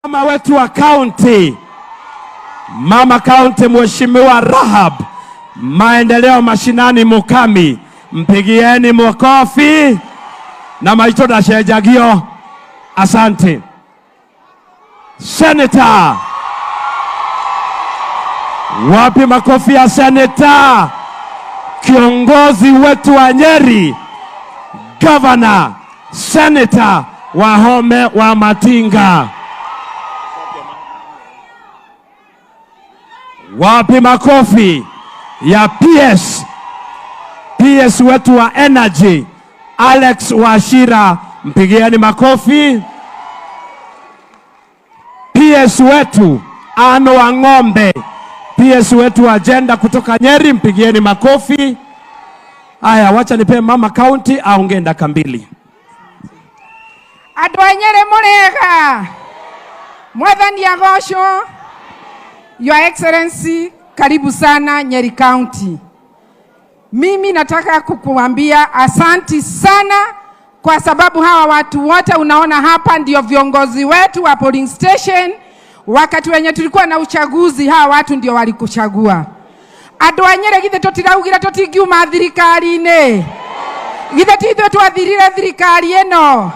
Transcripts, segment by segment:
Mama wetu wa kaunti, mama kaunti Mheshimiwa Rahab, maendeleo mashinani Mukami, mpigieni makofi na maito ndacenjagio. Asante. Senator, wapi makofi ya senator? Kiongozi wetu wa Nyeri, Governor, Senator Wahome wa Matinga. Wapi makofi ya PS, PS wetu wa Energy Alex Wachira, mpigieni makofi. PS wetu Ano wa Ng'ombe, PS wetu wa Gender kutoka Nyeri, mpigieni makofi. Aya, wacha nipe mama county aongee dakika mbili. Andũ a Nyeri mũrĩega, Mwathani agocwo. Your Excellency, karibu sana Nyeri County. Mimi nataka kukuambia asanti sana kwa sababu hawa watu wote unaona hapa ndio viongozi wetu wa polling station. Wakati wenye tulikuwa na uchaguzi, hawa watu ndio walikuchagua. Andũ a Nyeri githĩ tũtiraugire tũtingiuma thirikari-inĩ? Githĩ ti ithuĩ twathirire thirikari ĩno?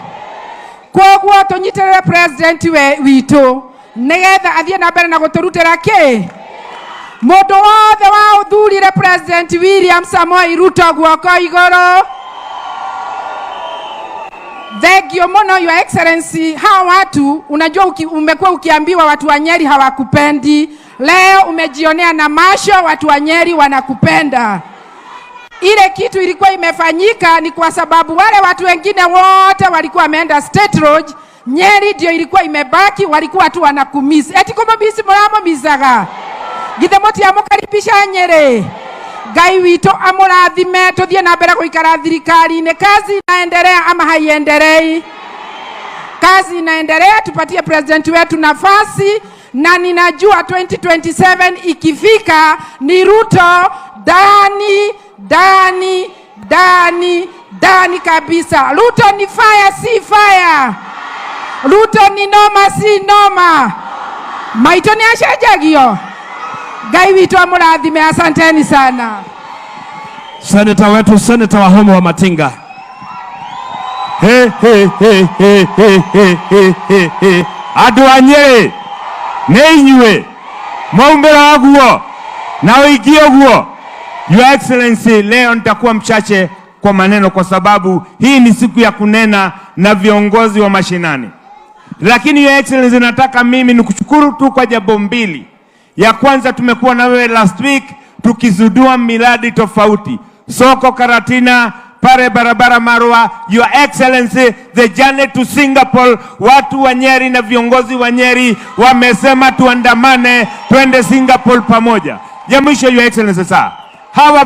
Koguo tũnyitĩrĩre president witũ nĩgetha athiĩ na mbere na gũtũrutĩra kĩ? Mũndũ wothe wa ũthurire President William Samoei Ruto guoko igũrũ. Thank you muno, Your Excellency. Hawa watu unajua umekuwa ukiambiwa watu wa Nyeri hawakupendi. Leo umejionea na macho watu wa Nyeri wanakupenda. Ile kitu ilikuwa imefanyika ni kwa sababu wale watu wengine wote walikuwa wameenda State Lodge, Nyeri ndio ilikuwa imebaki, walikuwa tu wanakumisi. Eti kumumisi muramumisaga. Githe mutiamukaribisha Nyeri. Ngai witũ amũrathime tũthiĩ na mbere gũikara thirikari-inĩ. Kazi inaendelea ama haiendelei? Kazi inaendelea, tupatie president wetu nafasi, na ninajua 2027 ikifika ni Ruto ndani ndani ndani ndani kabisa. Ruto ni fire, si fire. Ruto ni noma, si noma. Maito ni acenjagio. Ngai witũ amũrathime, asanteni sana. Senator wetu, Senator Wahome wa Matinga. He, he, he, he, he, he, he, he, he. Andũ a Nyeri nĩ inyuĩ mwaumĩra ũguo na ũingĩ ũguo. Your Excellency, leo nitakuwa mchache kwa maneno kwa sababu hii ni siku ya kunena na viongozi wa mashinani. Lakini Your Excellency, nataka mimi nikushukuru tu kwa jambo mbili. Ya kwanza, tumekuwa na wewe last week tukizindua miradi tofauti, soko Karatina, pale barabara Marwa. Your Excellency, the journey to Singapore, watu wa Nyeri na viongozi wa Nyeri wamesema tuandamane twende Singapore pamoja. Ya mwisho, Your Excellency, sasa hawa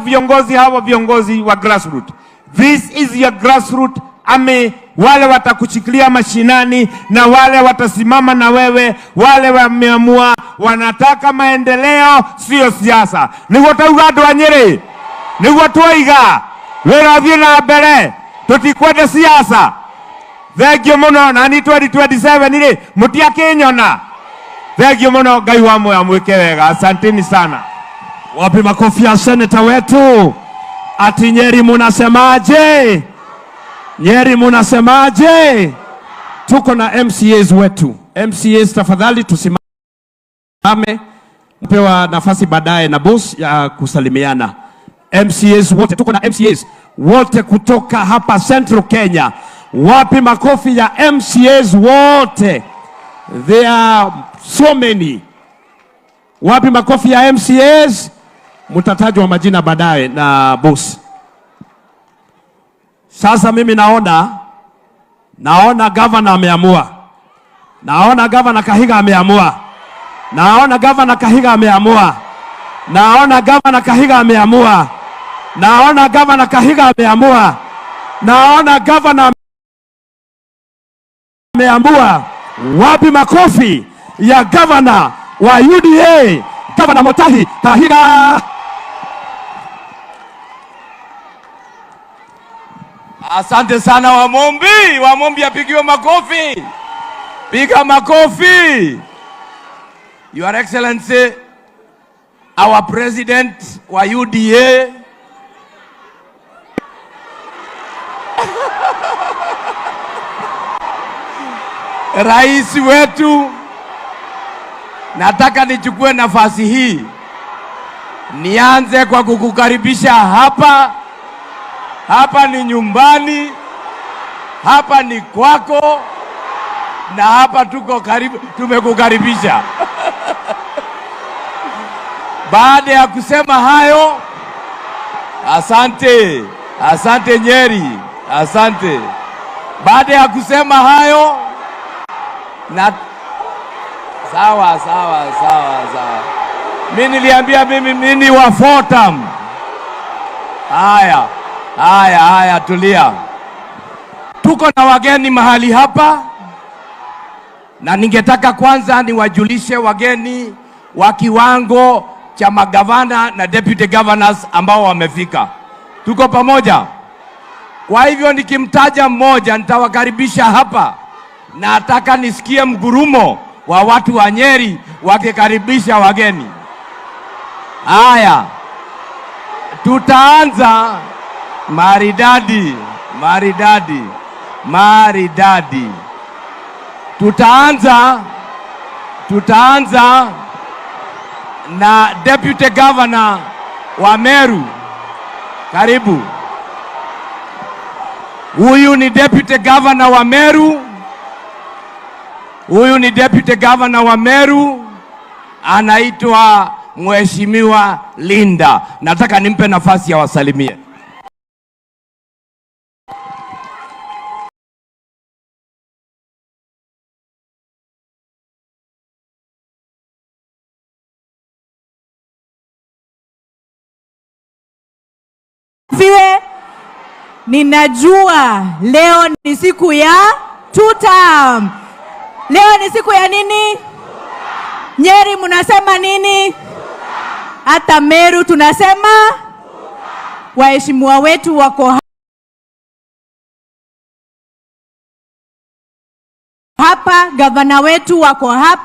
viongozi wa grassroots, this is your grassroots army, wale watakushikilia mashinani na wale watasimama na wewe, wale wameamua wanataka maendeleo, sio siasa. Niguo tauga andũ a Nyeri, niguo twaiga wĩra ũthiĩ na mbere, tũtikwenda siasa. Thengiũ mũno, na ni 2027 rĩ mũtiakĩnyona. Thengiũ mũno, Ngai wa muoyo amwĩke wega. Asanteni sana. Wapi makofi ya seneta wetu? Ati Nyeri munasemaje? Nyeri munasemaje? Tuko na MCAs wetu. MCAs tafadhali tusimame, mpewa nafasi baadaye na boss ya kusalimiana. MCAs wote, tuko na MCAs wote kutoka hapa Central Kenya. Wapi makofi ya MCAs wote? There are so many. Wapi makofi ya MCAs? Mtatajwa majina baadaye na boss. Sasa mimi naona governor ameamua. Naona Governor Kahiga ameamua. Naona Governor Kahiga ameamua. Naona Governor Kahiga ameamua. Naona Governor Kahiga ameamua. Naona Governor ameamua. Wapi makofi ya governor wa UDA, Governor Mutahi Kahiga? Asante sana Wamombi, Wamombi apigiwe makofi. Piga makofi. Your Excellency, our President wa UDA, Rais wetu, nataka nichukue nafasi hii nianze kwa kukukaribisha hapa. Hapa ni nyumbani, hapa ni kwako, na hapa tuko karibu, tumekukaribisha. Baada ya kusema hayo, asante, asante Nyeri, asante. Baada ya kusema hayo na sawa sawa sawa sawa, mimi niliambia mimi ni wa four term. Haya haya haya, tulia. Tuko na wageni mahali hapa, na ningetaka kwanza niwajulishe wageni wa kiwango cha magavana na deputy governors ambao wamefika. Tuko pamoja? Kwa hivyo nikimtaja mmoja nitawakaribisha hapa. Nataka nisikie mgurumo wa watu wa Nyeri wakikaribisha wageni. Haya, tutaanza maridadi, maridadi, maridadi. Tutaanza na Deputy Governor wa Meru. Karibu. Huyu ni Deputy Governor wa Meru. Huyu ni Deputy Governor wa Meru, anaitwa Mheshimiwa Linda. Nataka nimpe nafasi ya wasalimie. Fiwe, ninajua leo ni siku ya tutam. Leo ni siku ya nini? Nyeri mnasema nini? Hata Meru tunasema waheshimiwa wetu wako hapa, gavana wetu wako hapa.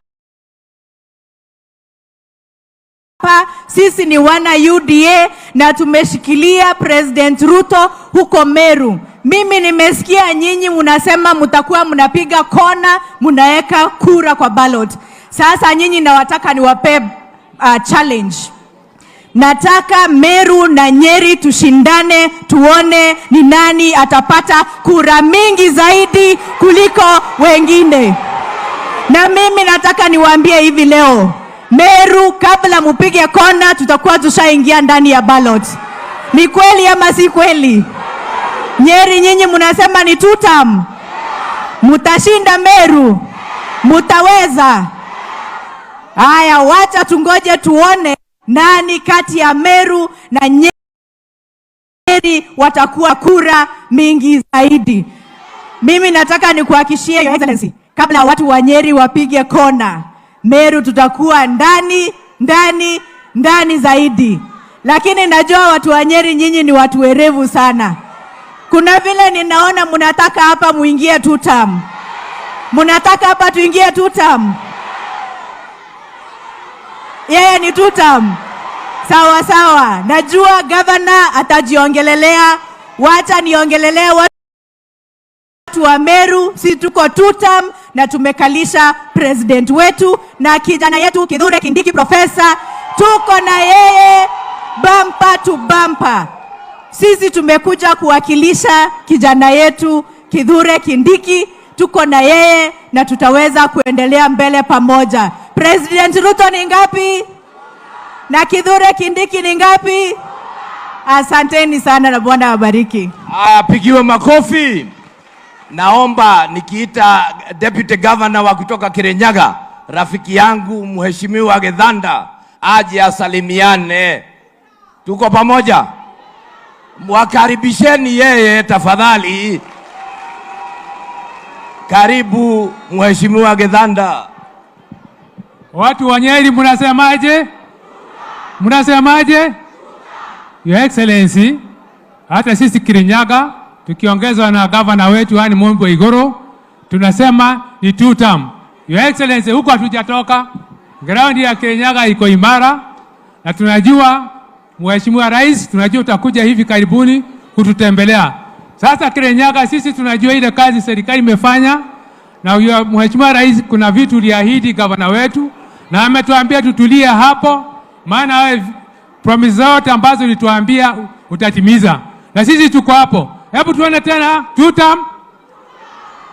Sisi ni wana UDA na tumeshikilia President Ruto huko Meru. Mimi nimesikia nyinyi mnasema mtakuwa mnapiga kona, mnaweka kura kwa ballot. Sasa nyinyi nawataka niwape challenge. Nataka Meru na Nyeri tushindane, tuone ni nani atapata kura mingi zaidi kuliko wengine. Na mimi nataka niwaambie hivi leo, Meru kabla mupige kona, tutakuwa tushaingia ndani ya ballot. Ni kweli ama si kweli? Nyeri nyinyi mnasema ni two term. Mutashinda Meru? Mutaweza? Haya, wacha tungoje tuone nani kati ya Meru na Nyeri watakuwa kura mingi zaidi. Mimi nataka nikuhakishie Your Excellency, kabla watu wa Nyeri wapige kona, Meru tutakuwa ndani ndani ndani zaidi. Lakini najua watu wa Nyeri nyinyi ni watu werevu sana. Kuna vile ninaona mnataka hapa muingie two term. Mnataka hapa tuingie two term. Yeye ni two term. Sawa sawa. Najua governor atajiongelelea. Wacha niongelelee watu wa Meru. Si tuko two term na tumekalisha president wetu na kijana yetu Kithure Kindiki profesa, tuko na yeye bumper to bumper. Sisi tumekuja kuwakilisha kijana yetu Kithure Kindiki, tuko na yeye na tutaweza kuendelea mbele pamoja. President Ruto ni ngapi? Na Kithure Kindiki ni ngapi? Asanteni sana na Bwana awabariki. Haya, pigiwe makofi. Naomba nikiita Deputy Governor wa kutoka Kirinyaga, rafiki yangu Mheshimiwa Githanda aje asalimiane. Tuko pamoja? Mwakaribisheni yeye tafadhali. Karibu Mheshimiwa Githanda. Watu wa Nyeri mnasemaje? Mnasemaje? Your Excellency, hata sisi Kirinyaga tukiongezwa na gavana wetu yani Mumbi Waiguru tunasema ni two term. Your Excellency, huko hatujatoka. Ground ya Kirinyaga iko imara na tunajua Mheshimiwa Rais, tunajua utakuja hivi karibuni kututembelea. Sasa Kirinyaga sisi tunajua ile kazi serikali imefanya, na Mheshimiwa Rais, kuna vitu uliahidi gavana wetu na ametuambia tutulie hapo, maana wewe promise zote ambazo ulituambia utatimiza, na sisi tuko hapo. Hebu tuone tena tutam.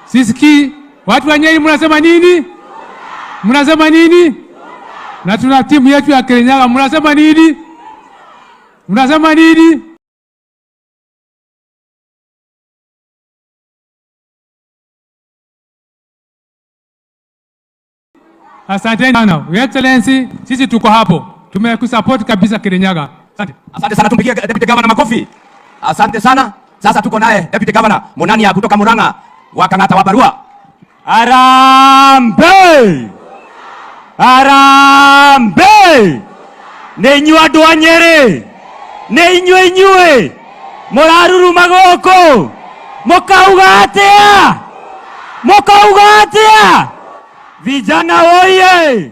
Sisikii watu wa Nyeri, mnasema nini? Mnasema nini? Na tuna timu yetu ya Kirinyaga, mnasema nini? Mnasema nini? Asante sana. Your Excellency, sisi tuko hapo. Tumekusupport kabisa Kirinyaga. Asante. Asante sana, tumpigie Deputy Governor makofi. Asante sana. Sasa tuko naye Deputy Governor Munania kutoka Murang'a wa Kang'ata wa Barua. Harambee! Harambee! Nĩ inyuĩ andũ a Nyĩrĩ, nĩ inyuĩ inyuĩ mũraruruma gũkũ mũkauga atĩa? Mũkauga atĩa? Vijana oye!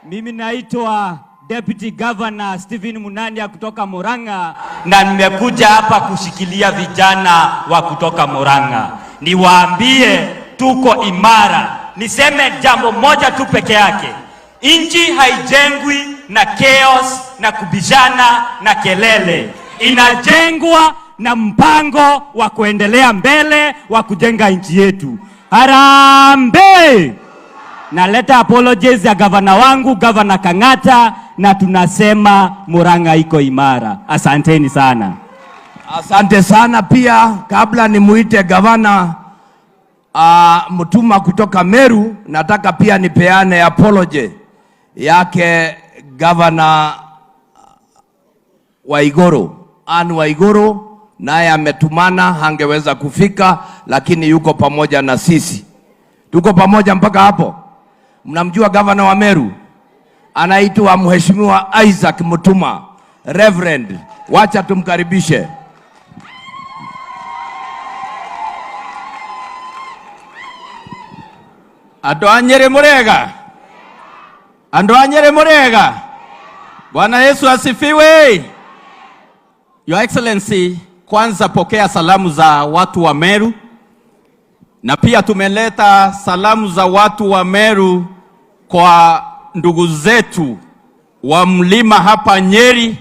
Mimi naitwa Deputy Governor Stephen Munania kutoka Murang'a na nimekuja hapa kushikilia vijana wa kutoka Murang'a. Niwaambie tuko imara. Niseme jambo moja tu peke yake. Nchi haijengwi na chaos na kubishana na kelele. Inajengwa na mpango wa kuendelea mbele wa kujenga nchi yetu. Harambee! Naleta apologies ya gavana wangu, Gavana Kang'ata, na tunasema Murang'a iko imara. Asanteni sana. Asante sana pia. Kabla nimuite gavana Mutuma kutoka Meru, nataka pia nipeane apology yake Gavana Waiguru, Anne Waiguru, naye ametumana, hangeweza kufika, lakini yuko pamoja na sisi. Tuko pamoja mpaka hapo. Mnamjua gavana wa Meru? Anaitwa Mheshimiwa Isaac Mutuma, Reverend. Wacha tumkaribishe. Andũ a Nyĩrĩ mũrĩega? Andũ a Nyĩrĩ mũrĩega? Bwana Yesu asifiwe. Your Excellency, kwanza pokea salamu za watu wa Meru, na pia tumeleta salamu za watu wa Meru kwa ndugu zetu wa mlima hapa Nyeri.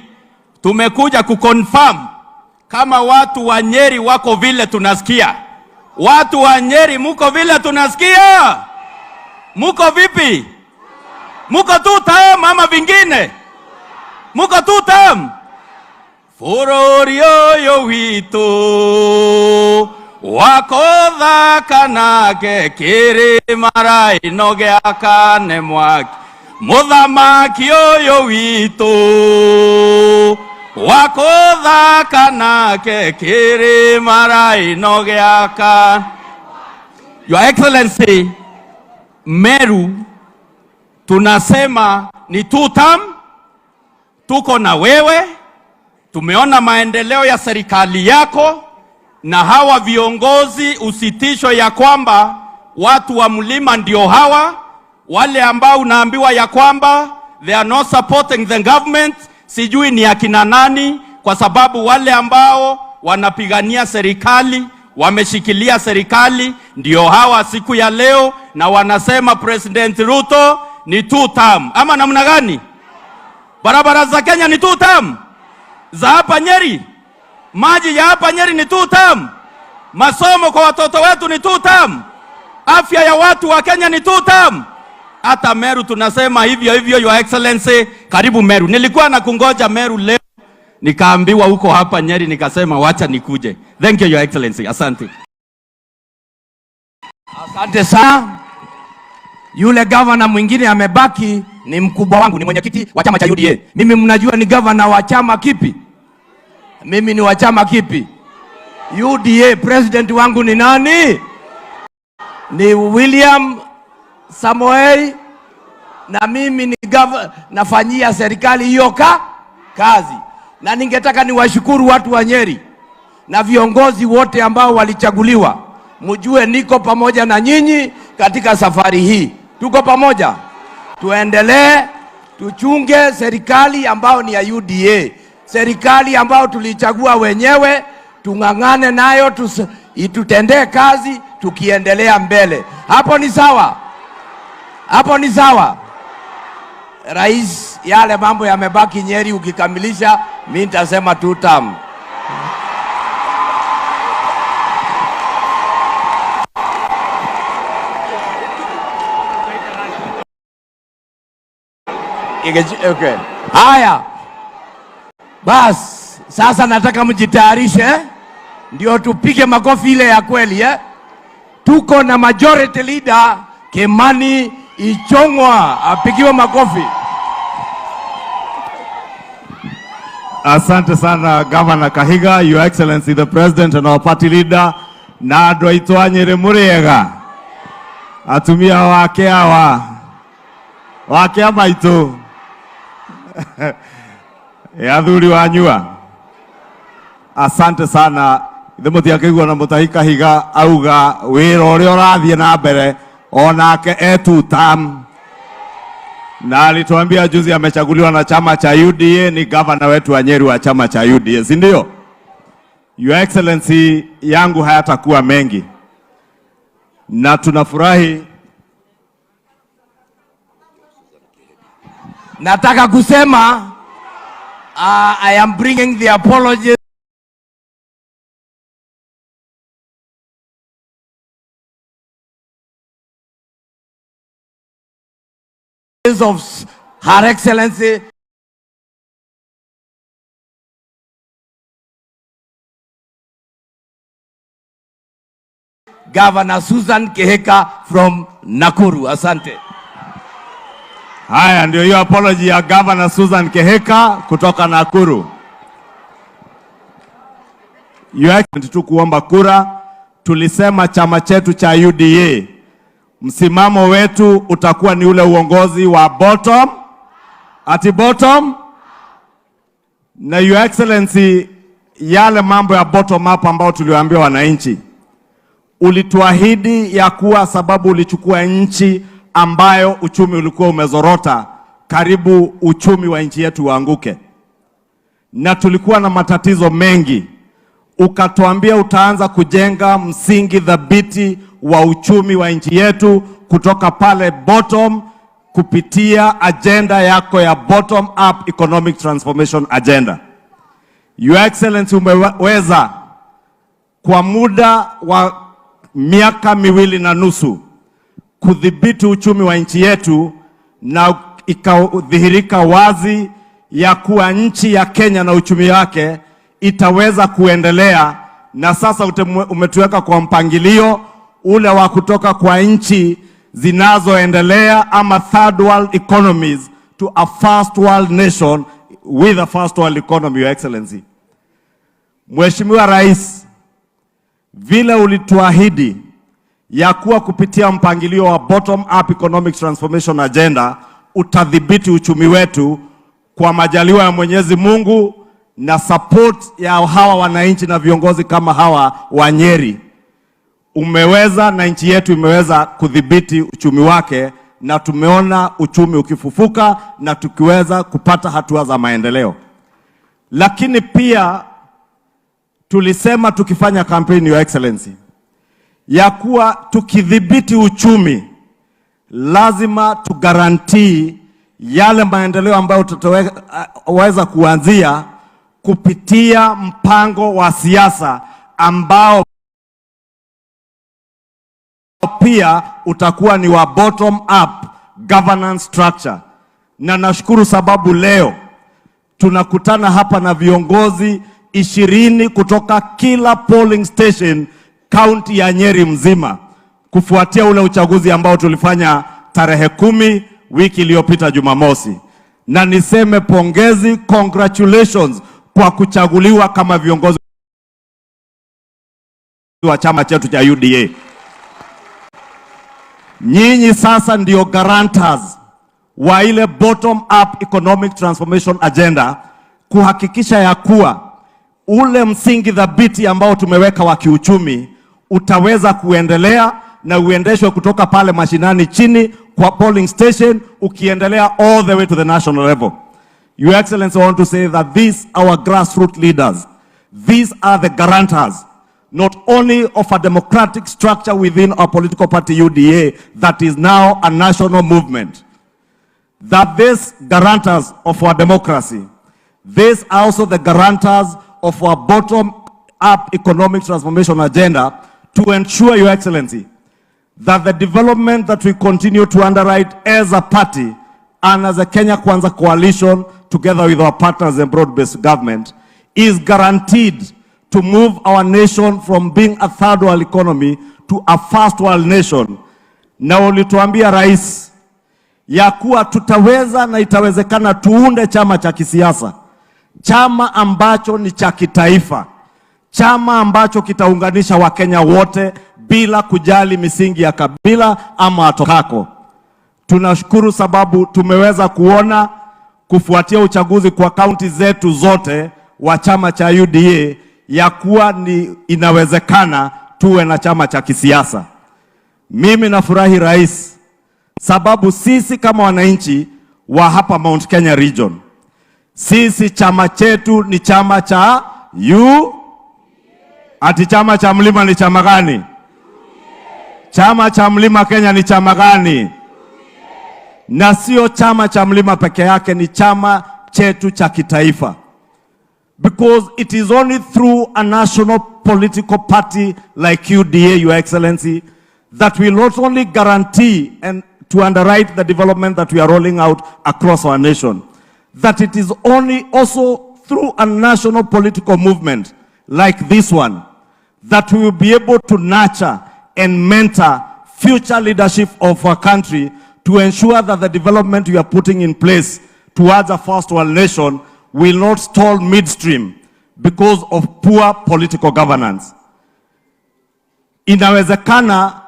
Tumekuja kuconfirm kama watu wa Nyeri wako vile tunasikia. Watu wa Nyeri muko vile tunasikia? Muko vipi? Muko tu tam ama vingine? Muko tu tam? Bũrũri ũyũ witũ wakothaka nake kĩrĩma raino gĩakane mwaki, mũthamaki ũyũ witũ wakothaka nake kĩrĩma raino gĩakane. Your Excellency, Meru tunasema ni two term, tuko na wewe. Tumeona maendeleo ya serikali yako na hawa viongozi, usitisho ya kwamba watu wa mlima ndio hawa wale ambao unaambiwa ya kwamba they are not supporting the government, sijui ni akina nani, kwa sababu wale ambao wanapigania serikali, wameshikilia serikali ndio hawa siku ya leo, na wanasema President Ruto ni two term. Ama namna gani? Barabara za Kenya ni two term? Za hapa Nyeri, maji ya hapa Nyeri ni two term? Masomo kwa watoto wetu ni two term? Afya ya watu wa Kenya ni two term? Hata Meru tunasema hivyo hivyo. Your Excellency, karibu Meru. Nilikuwa na kungoja Meru leo, nikaambiwa huko hapa Nyeri, nikasema wacha nikuje. Thank you, Your Excellency. Asante. Asante sana. Yule gavana mwingine amebaki ni mkubwa wangu, ni mwenyekiti wa chama cha UDA. Mimi mnajua ni gavana wa chama kipi? Mimi ni wa chama kipi? UDA. President wangu ni nani? Ni William Samoei, na mimi ni nafanyia serikali hiyo kazi. Na ningetaka niwashukuru watu wa Nyeri na viongozi wote ambao walichaguliwa. Mjue niko pamoja na nyinyi katika safari hii. Tuko pamoja, tuendelee, tuchunge serikali ambayo ni ya UDA, serikali ambayo tulichagua wenyewe, tung'ang'ane nayo, itutendee kazi tukiendelea mbele. Hapo ni sawa? Hapo ni sawa? Rais, yale mambo yamebaki Nyeri, ukikamilisha mimi nitasema two term. Okay. Haya. Bas, sasa nataka mjitayarishe ndio tupige makofi ile ya kweli eh? Tuko na majority leader Kimani Ichung'wah, apigiwe makofi. Asante sana, Governor Kahiga, Your Excellency the President and our party leader, na andũ aitũ a Nyĩrĩ mũrĩega, atumia wake awa wake a maitũ athuri wanyua, asante sana. Ithe mũtiakĩigua na Mũtahi Kahiga auga wĩra ũrĩa ũrathiĩ na mbere onake e two term, na alituambia juzi amechaguliwa na chama cha UDA, ni gavana wetu wa Nyeri wa chama cha UDA, si ndio? Your Excellency, yangu hayatakuwa mengi na tunafurahi. Nataka kusema I am bringing the apologies of Her Excellency Governor Susan Kihika from Nakuru. Asante. Haya ndio hiyo apology ya Governor Susan Kihika kutoka Nakuru. Your Excellency, tu kuomba kura, tulisema chama chetu cha UDA msimamo wetu utakuwa ni ule uongozi wa bottom ati bottom, na Your Excellency, yale mambo ya bottom up ambayo tuliwaambia wananchi, ulituahidi ya kuwa sababu ulichukua nchi ambayo uchumi ulikuwa umezorota, karibu uchumi wa nchi yetu uanguke, na tulikuwa na matatizo mengi. Ukatuambia utaanza kujenga msingi thabiti wa uchumi wa nchi yetu kutoka pale bottom kupitia agenda yako ya bottom up economic transformation agenda. Your Excellency, umeweza kwa muda wa miaka 2.5 kudhibiti uchumi wa nchi yetu, na ikadhihirika wazi ya kuwa nchi ya Kenya na uchumi wake itaweza kuendelea, na sasa umetuweka kwa mpangilio ule wa kutoka kwa nchi zinazoendelea ama third world economies to a first world nation with a first world economy. Your Excellency. Mheshimiwa Rais, vile ulituahidi ya kuwa kupitia mpangilio wa bottom up economic transformation agenda utadhibiti uchumi wetu, kwa majaliwa ya Mwenyezi Mungu na support ya hawa wananchi na viongozi kama hawa wa Nyeri, umeweza na nchi yetu imeweza kudhibiti uchumi wake, na tumeona uchumi ukifufuka na tukiweza kupata hatua za maendeleo. Lakini pia tulisema tukifanya campaign, Your Excellency, ya kuwa tukidhibiti uchumi lazima tuguarantee yale maendeleo ambayo tutaweza kuanzia kupitia mpango wa siasa ambao pia utakuwa ni wa bottom up governance structure. Na nashukuru sababu leo tunakutana hapa na viongozi 20 kutoka kila polling station county ya Nyeri mzima kufuatia ule uchaguzi ambao tulifanya tarehe 10 wiki iliyopita Jumamosi. Na niseme pongezi, congratulations kwa kuchaguliwa kama viongozi wa chama chetu cha UDA. Nyinyi sasa ndio guarantors wa ile bottom up economic transformation agenda, kuhakikisha ya kuwa ule msingi thabiti ambao tumeweka wa kiuchumi utaweza kuendelea na uendeshwe kutoka pale mashinani chini. kwa polling station, ukiendelea all the way to the national level. Your Excellency, I want to say that these our grassroots leaders, these are the guarantors not only of a democratic structure within our political party UDA that is now a national movement, that these guarantors of our democracy, these are also the guarantors of our bottom-up economic transformation agenda to ensure, Your Excellency, that the development that we continue to underwrite as a party and as a Kenya Kwanza coalition together with our partners in broad-based government is guaranteed to move our nation from being a third world economy to a first world nation. Na ulituambia, Rais, ya kuwa tutaweza na itawezekana tuunde chama cha kisiasa, chama ambacho ni cha kitaifa, chama ambacho kitaunganisha Wakenya wote bila kujali misingi ya kabila ama atokako. Tunashukuru sababu tumeweza kuona kufuatia uchaguzi kwa kaunti zetu zote wa chama cha UDA ya kuwa ni inawezekana tuwe na chama cha kisiasa. Mimi nafurahi, Rais, sababu sisi kama wananchi wa hapa Mount Kenya Region, sisi chama chetu ni chama cha U. Ati chama cha mlima ni chama gani? Chama cha Mlima Kenya ni chama gani? Na sio chama cha mlima peke yake, ni chama chetu cha kitaifa. Because it is only through a national political party like UDA, Your Excellency, that will not only guarantee and to underwrite the development that we are rolling out across our nation, that it is only also through a national political movement like this one that we will be able to nurture and mentor future leadership of our country to ensure that the development we are putting in place towards a first world nation will not stall midstream because of poor political governance. Inawezekana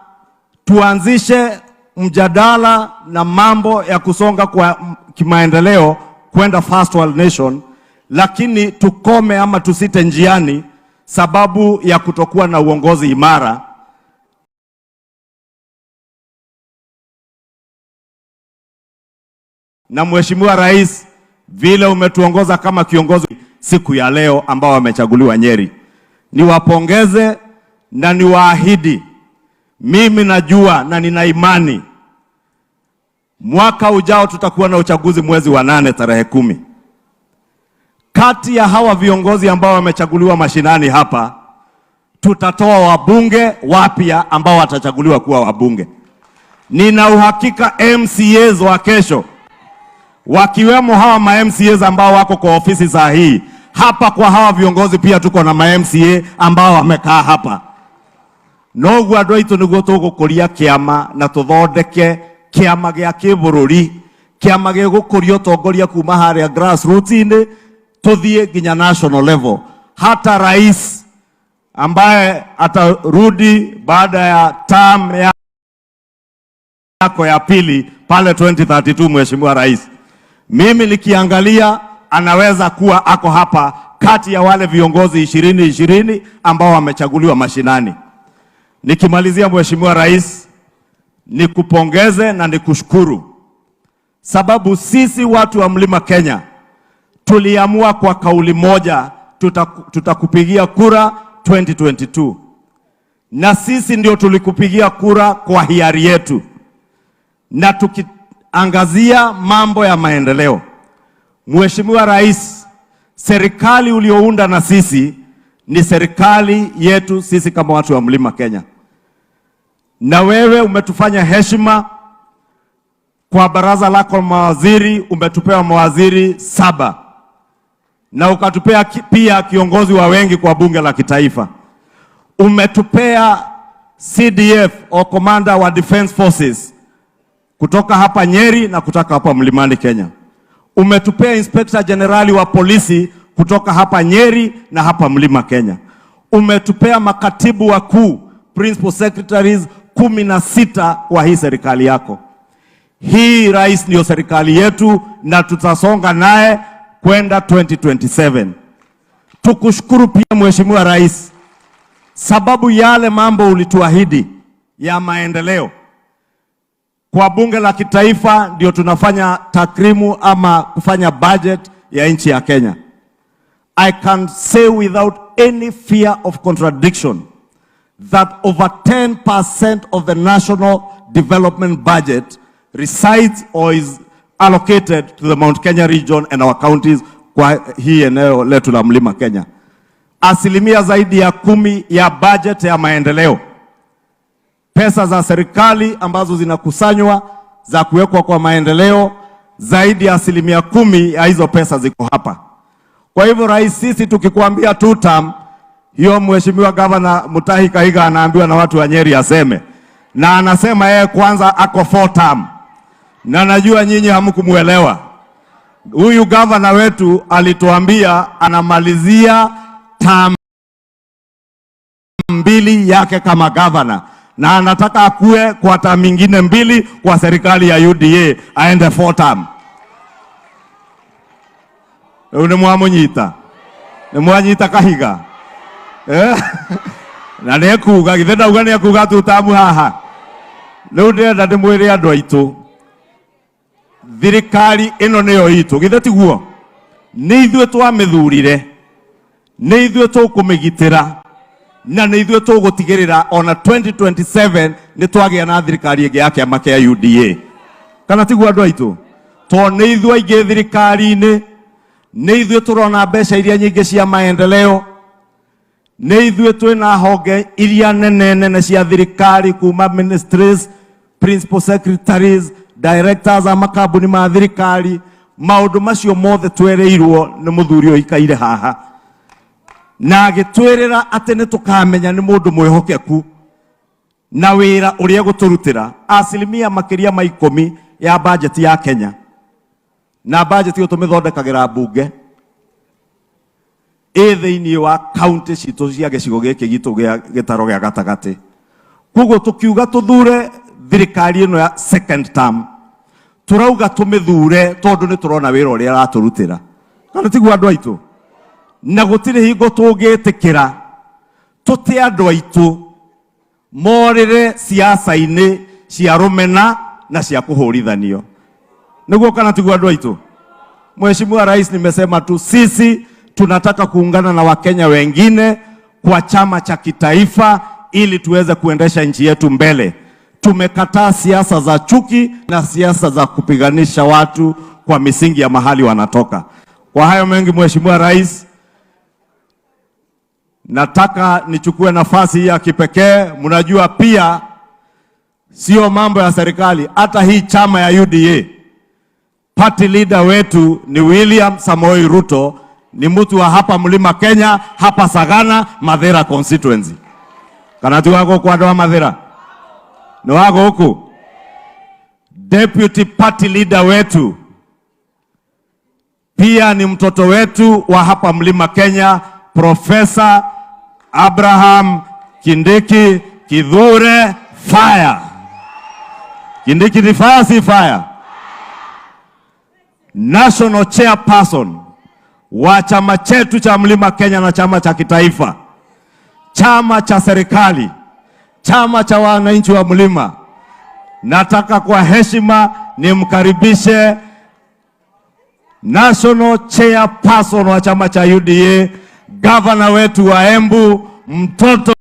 tuanzishe mjadala na mambo ya kusonga kwa kimaendeleo kwenda first world nation, lakini tukome ama tusite njiani sababu ya kutokuwa na uongozi imara. Na Mheshimiwa Rais, vile umetuongoza kama kiongozi siku ya leo ambao wamechaguliwa Nyeri, niwapongeze na niwaahidi, mimi najua na nina imani mwaka ujao tutakuwa na uchaguzi mwezi wa 8 tarehe 10. Kati ya hawa viongozi ambao wamechaguliwa mashinani hapa, tutatoa wabunge wapya ambao watachaguliwa kuwa wabunge. Nina uhakika MCAs wa kesho, wakiwemo hawa ma MCAs ambao wako kwa ofisi saa hii hapa, kwa hawa viongozi pia tuko na ma MCA ambao wamekaa hapa. Noguo andũ aitũ nĩguo tũgũkũria kĩama na tũthondeke kĩama gĩa kĩbũrũri, kĩama gĩgũkũria ũtongoria kuma harĩa grassroots-inĩ tũthiĩ nginya national level. Hata rais ambaye atarudi baada ya term yako ya pili pale 2032, Mheshimiwa Rais, mimi nikiangalia anaweza kuwa ako hapa kati ya wale viongozi 2020 ambao wamechaguliwa mashinani. Nikimalizia, Mheshimiwa Rais, nikupongeze na nikushukuru sababu sisi watu wa Mlima Kenya tuliamua kwa kauli moja tutakupigia kura 2022, na sisi ndio tulikupigia kura kwa hiari yetu, na tukiangazia mambo ya maendeleo. Mheshimiwa Rais, serikali uliounda na sisi ni serikali yetu sisi kama watu wa Mlima Kenya, na wewe umetufanya heshima kwa baraza lako mawaziri, umetupea mawaziri 7 na ukatupea pia kiongozi wa wengi kwa bunge la kitaifa. Umetupea CDF au Commander wa Defense Forces kutoka hapa Nyeri na kutoka hapa Mlimani Kenya. Umetupea Inspector General wa polisi kutoka hapa Nyeri na hapa Mlima Kenya. Umetupea makatibu wakuu, principal secretaries 16 wa hii serikali yako. Hii, Rais, ndio serikali yetu na tutasonga naye kwenda 2027. Tukushukuru pia, Mheshimiwa Rais, sababu yale mambo ulituahidi ya maendeleo. Kwa bunge la kitaifa ndio tunafanya takrimu ama kufanya budget ya nchi ya Kenya. I can say without any fear of contradiction that over 10% of the national development budget resides or is allocated to the Mount Kenya region and our counties kwa hii eneo letu la Mlima Kenya. Asilimia zaidi ya 10 ya budget ya maendeleo, pesa za serikali ambazo zinakusanywa za kuwekwa kwa maendeleo, zaidi ya 10% ya hizo pesa ziko hapa. Kwa hivyo rais, sisi tukikwambia two term, hiyo Mheshimiwa Gavana Mutahi Kahiga anaambiwa na watu wa Nyeri aseme, na anasema yeye kwanza ako four term, na najua nyinyi hamkumuelewa. Huyu gavana wetu alituambia anamalizia term 2 yake kama gavana, na anataka akue kwa term nyingine 2 kwa serikali ya UDA, aende four term. Rĩu nĩ mwamũnyita, nĩ mwanyita Kahiga. Na nĩ ekuga, githĩ ndauga nĩ ekuga two term haha. Rĩu ndĩrenda ndĩmwĩre andũ aitũ, thirikari ĩno nĩyo itũ, githĩ tiguo? Nĩ ithuĩ twamĩthurire, nĩ ithuĩ tũkũmĩgitĩra, na nĩ ithuĩ tũgũtigĩrĩra ona 2027 nĩ twagĩa na thirikari ĩngĩ ya kĩama kĩa UDA. Kana tiguo andũ aitũ? Tondũ nĩ ithuĩ aingĩ thirikari-inĩ, nĩ ithuĩ tũrona mbeca iria nyingĩ cia maendeleo, nĩ ithuĩ twĩna honge iria nene nene cia thirikari kuma ministries, principal secretaries, directors a makambuni ma thirikari. Maũndũ macio mothe twereirwo nĩ mũthuri ũyũ ũikaire haha, na agĩtwĩrĩra atĩ nĩ tũkamenya nĩ mũndũ mwĩhokeku na wĩra ũrĩa egũtũrutĩra. Asilimia makĩria ma 10 ya budget ya Kenya, na budget ĩyo tũmĩthondekagĩra mbunge ĩ thĩinĩ wa kaunti citũ cia gĩcigo gĩkĩ gitũ gĩa gĩtaro gĩa gatagatĩ. Koguo tũkiuga tũthure thirikari ĩno ya second term, tũrauga tũmĩthure tondũ nĩ tũrona wĩra ũrĩa aratũrutĩra. Kana tiguo andũ aitũ? Na gũtirĩ hingo tũngĩtĩkĩra tũte andũ aitũ morĩre siasa-inĩ cia rũmena na cia kũhũrithanio. Nĩguo kana tiguo andũ aitũ? Mheshimiwa Rais, nimesema tu sisi tunataka kuungana na Wakenya wengine kwa chama cha kitaifa ili tuweze kuendesha nchi yetu mbele. Tumekataa siasa za chuki na siasa za kupiganisha watu kwa misingi ya mahali wanatoka. Kwa hayo mengi, Mheshimiwa Rais, nataka nichukue nafasi hii ya kipekee. Mnajua pia sio mambo ya serikali, hata hii chama ya UDA, party leader wetu ni William Samoei Ruto, ni mtu wa hapa Mlima Kenya, hapa Sagana, Mathira constituency. Kana ti wako kwa andũ a Mathira? Ni wako huku? Deputy party leader wetu pia ni mtoto wetu wa hapa Mlima Kenya, Professor Abraham Kindiki Kithure Fire. Kindiki ni fire, si fire? National chairperson wa chama chetu cha Mlima Kenya na chama cha kitaifa, chama cha serikali, chama cha wananchi wa Mlima. Nataka kwa heshima nimkaribishe National chairperson wa chama cha UDA, governor wetu wa Embu, mtoto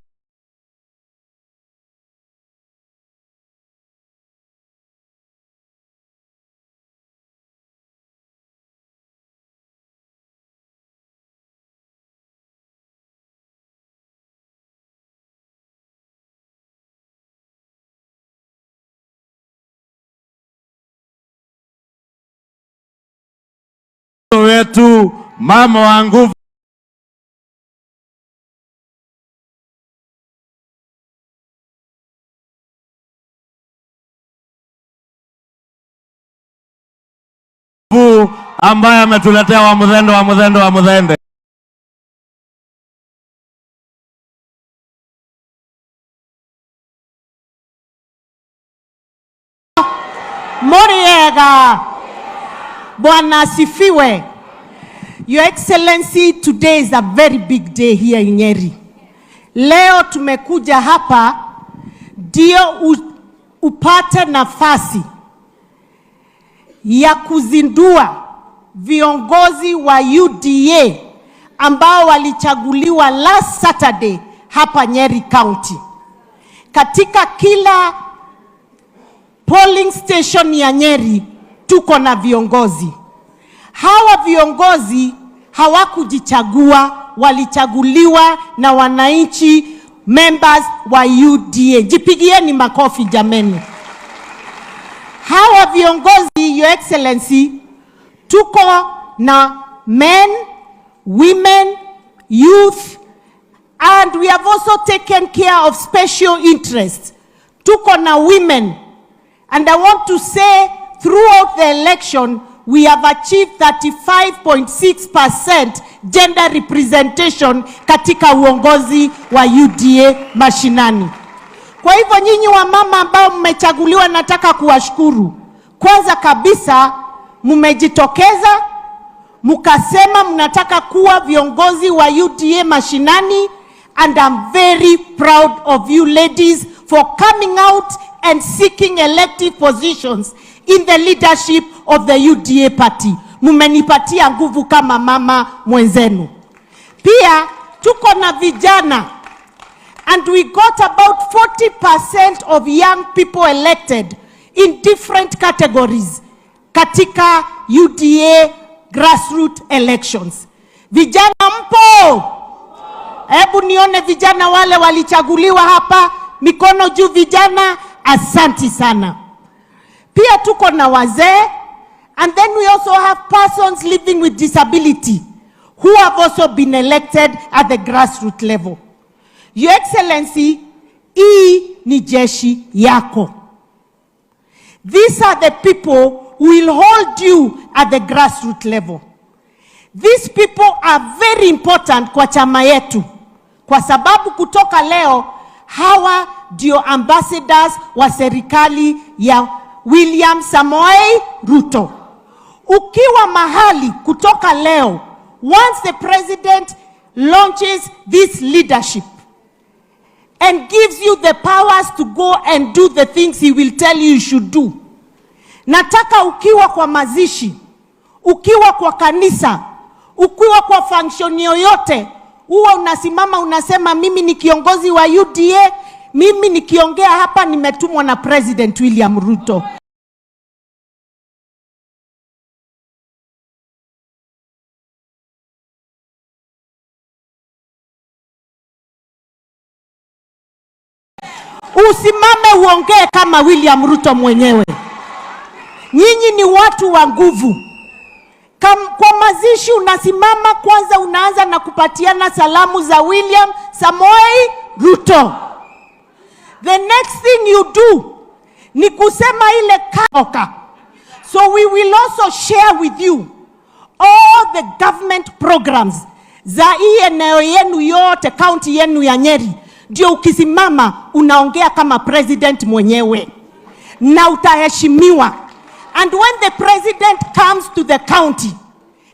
wetu, mama wa nguvu ambaye ametuletea wa Muthende, wa Muthende, wa Muthende. Muriega. Bwana asifiwe. Your Excellency, today is a very big day here in Nyeri. Leo tumekuja hapa ndio upate nafasi ya kuzindua viongozi wa UDA ambao walichaguliwa last Saturday hapa Nyeri County. Katika kila polling station ya Nyeri tuko na viongozi. Hawa viongozi hawakujichagua, walichaguliwa na wananchi, members wa UDA. Jipigieni makofi jameni. Hawa viongozi, Your Excellency, tuko na men, women, youth, and we have also taken care of special interests. Tuko na women, and I want to say throughout the election, we have achieved 35.6% gender representation katika uongozi wa UDA mashinani. Kwa hivyo nyinyi wamama ambao mmechaguliwa, nataka kuwashukuru. Kwanza kabisa mmejitokeza mkasema mnataka kuwa viongozi wa UDA mashinani, and I'm very proud of you ladies for coming out and seeking elective positions in the leadership of the UDA party. Mmenipatia nguvu kama mama mwenzenu. Pia tuko na vijana, and we got about 40% of young people elected in different categories katika UDA grassroots elections. Vijana mpo? Hebu nione vijana wale walichaguliwa hapa, mikono juu vijana, asanti sana. Pia tuko na wazee, and then we also have persons living with disability who have also been elected at the grassroots level. Your Excellency, hii ni jeshi yako. These are the people who will hold you at the grassroots level. These people are very important kwa chama yetu, kwa sababu kutoka leo hawa ndio ambassadors wa serikali ya William Samoei Ruto. Ukiwa mahali kutoka leo, once the president launches this leadership and gives you the powers to go and do the things he will tell you you should do, nataka ukiwa kwa mazishi, ukiwa kwa kanisa, ukiwa kwa function yoyote, huwa unasimama unasema, mimi ni kiongozi wa UDA, mimi nikiongea hapa nimetumwa na President William Ruto. Usimame uongee kama William Ruto mwenyewe. Nyinyi ni watu wa nguvu. Kwa mazishi unasimama kwanza, unaanza na kupatiana salamu za William Samoei Ruto. The next thing you do ni kusema ile kaoka. So we will also share with you all the government programs za hii eneo yenu yote, county yenu ya Nyeri. Ndio ukisimama unaongea kama president mwenyewe na utaheshimiwa. And when the president comes to the county,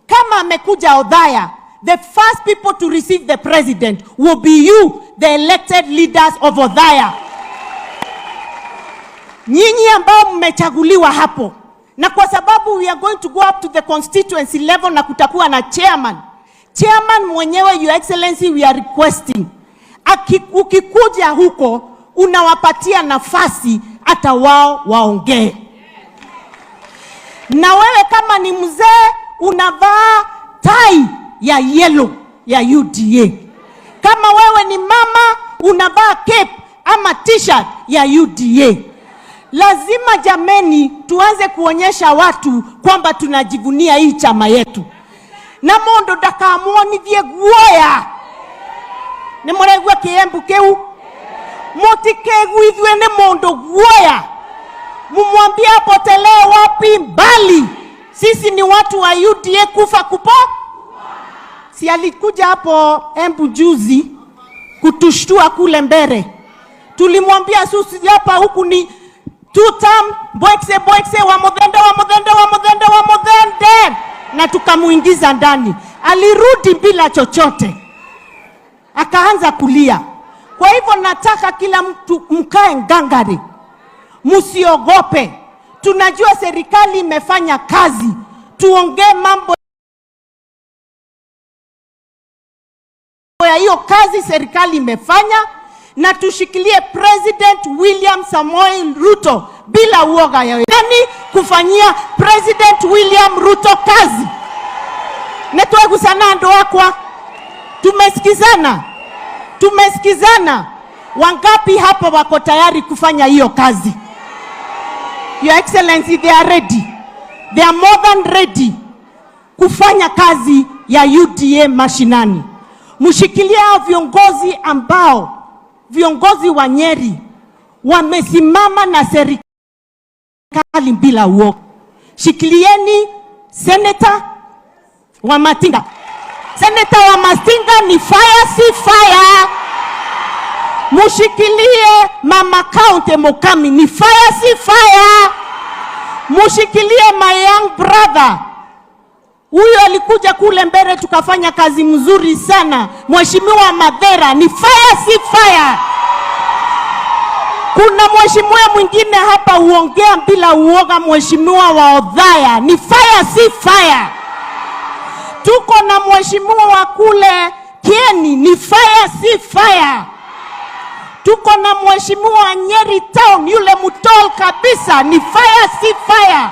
kama amekuja Othaya, the first people to receive the president will be you, the elected leaders of Othaya. Nyinyi ambao mmechaguliwa hapo, na kwa sababu we are going to go up to the constituency level na kutakuwa na chairman. Chairman mwenyewe, Your Excellency, we are requesting ukikuja huko unawapatia nafasi hata wao waongee. Na wewe kama ni mzee unavaa tai ya yellow ya UDA. Kama wewe ni mama unavaa cape ama t-shirt ya UDA. Lazima jameni tuanze kuonyesha watu kwamba tunajivunia hii chama yetu. Na mundu ndakamuonithie guoya. Ni muraigua kiembu kiu? Mutikeguithue ni mundu guoya. Mumwambie apotelee wapi mbali. Sisi ni watu wa UDA kufa kupo. Si alikuja hapo Embu juzi kutushtua kule mbele. Tulimwambia sisi hapa huku ni two term, boxe boxe wa Muthende wa Muthende wa Muthende wa Muthende, na tukamuingiza ndani. Alirudi bila chochote, akaanza kulia. Kwa hivyo nataka kila mtu mkae ngangari, Msiogope, tunajua serikali imefanya kazi. Tuongee mambo ya hiyo kazi serikali imefanya, na tushikilie President William Samoei Ruto bila uoga yoyote. Nani kufanyia President William Ruto kazi? Netwegusana andu akwa, tumesikizana, tumesikizana. Wangapi hapa wako tayari kufanya hiyo kazi? Your Excellency, they are ready. They are more than ready kufanya kazi ya UDA mashinani. Mshikilie hao viongozi ambao, viongozi wa Nyeri, wamesimama na serikali bila uoga. Shikilieni Seneta Wamatinga. Seneta Wamatinga ni fire, si fire. Mushikilie Mama County Mukami, ni fire, si fire. Mushikilie my young brother, huyo alikuja kule mbele tukafanya kazi mzuri sana, Mheshimiwa Madhera, ni fire, si fire. Kuna mheshimiwa mwingine hapa uongea bila uoga, Mheshimiwa wa Othaya, ni fire, si fire. Tuko na mheshimiwa wa kule Kieni, ni fire, si fire. Tuko na mheshimiwa wa Nyeri Town, yule mtall kabisa, ni fire, si fire.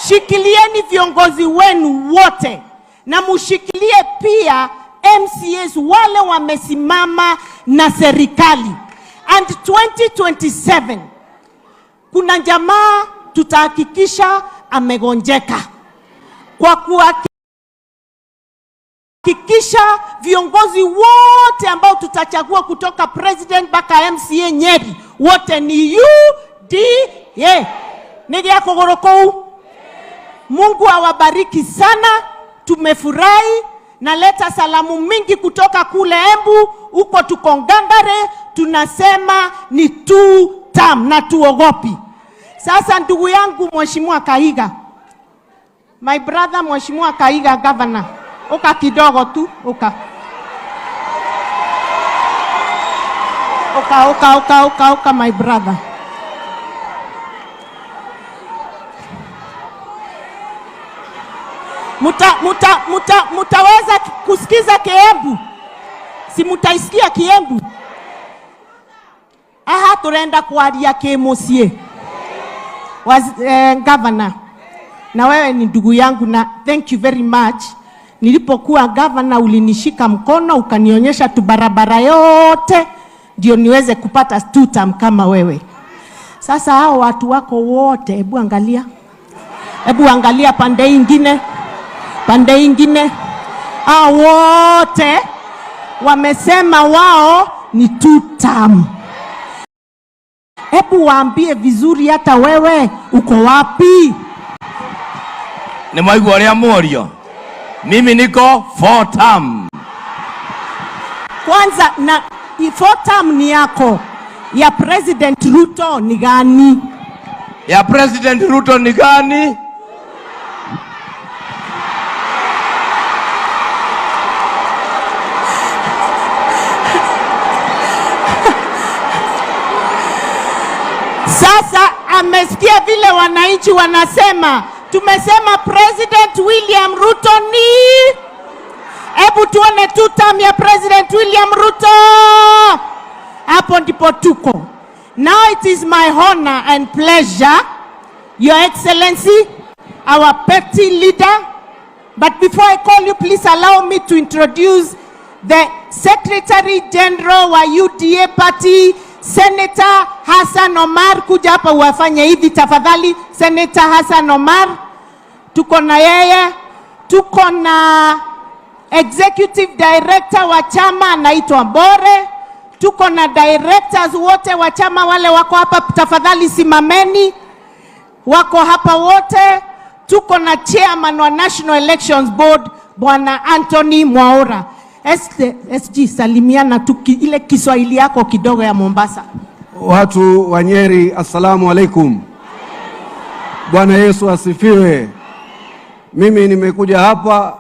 Shikilieni viongozi wenu wote na mushikilie pia MCAs wale wamesimama na serikali. And 2027 kuna jamaa tutahakikisha amegonjeka kwa kuhakikisha viongozi wote ambao tutachagua kutoka president mpaka MCA Nyeri wote ni UDA. Nĩ kũgũrũ kũu. Mungu awabariki sana, tumefurahi. Naleta salamu mingi kutoka kule Embu, huko tuko ngangare, tunasema ni two term na tuogopi. Sasa ndugu yangu Mheshimiwa Kahiga, my brother Mheshimiwa Kahiga governor, uka kidogo tu, uka uka uka uka uka uka my brother. Mutaweza kusikiza Kiembu? Si mutaisikia Kiembu? Aha, turenda kwaria kimuciĩ. Governor, na wewe ni ndugu yangu na thank you very much. Nilipokuwa governor ulinishika mkono ukanionyesha tu barabara yote ndio niweze kupata two term kama wewe. Sasa hao watu wako wote, hebu angalia, hebu angalia pande ingine, pande ingine, hao wote wamesema wao ni two term. Hebu waambie vizuri, hata wewe uko wapi? Nĩ mwaigua ũrĩa mworio, mimi niko four term. Kwanza na four term ni yako, ya President Ruto ni gani? Ya President Ruto ni gani? Sasa amesikia vile wananchi wanasema. Tumesema President William Ruto ni, hebu tuone two term ya President William Ruto. Hapo ndipo tuko. Now it is my honor and pleasure, Your Excellency, our party leader. But before I call you, please allow me to introduce the Secretary General wa UDA Party, Senator Hassan Omar. Kuja hapa uwafanye hivi tafadhali. Senator Hassan Omar, tuko na yeye. Tuko na Executive Director wa chama anaitwa Bore. Tuko na directors wote wa chama wale wako hapa, tafadhali simameni, wako hapa wote. Tuko na chairman wa National Elections Board Bwana Anthony Mwaura. SG, salimiana tu ile Kiswahili yako kidogo ya Mombasa. Watu wa Nyeri, assalamu alaikum. Bwana Yesu asifiwe. Mimi nimekuja hapa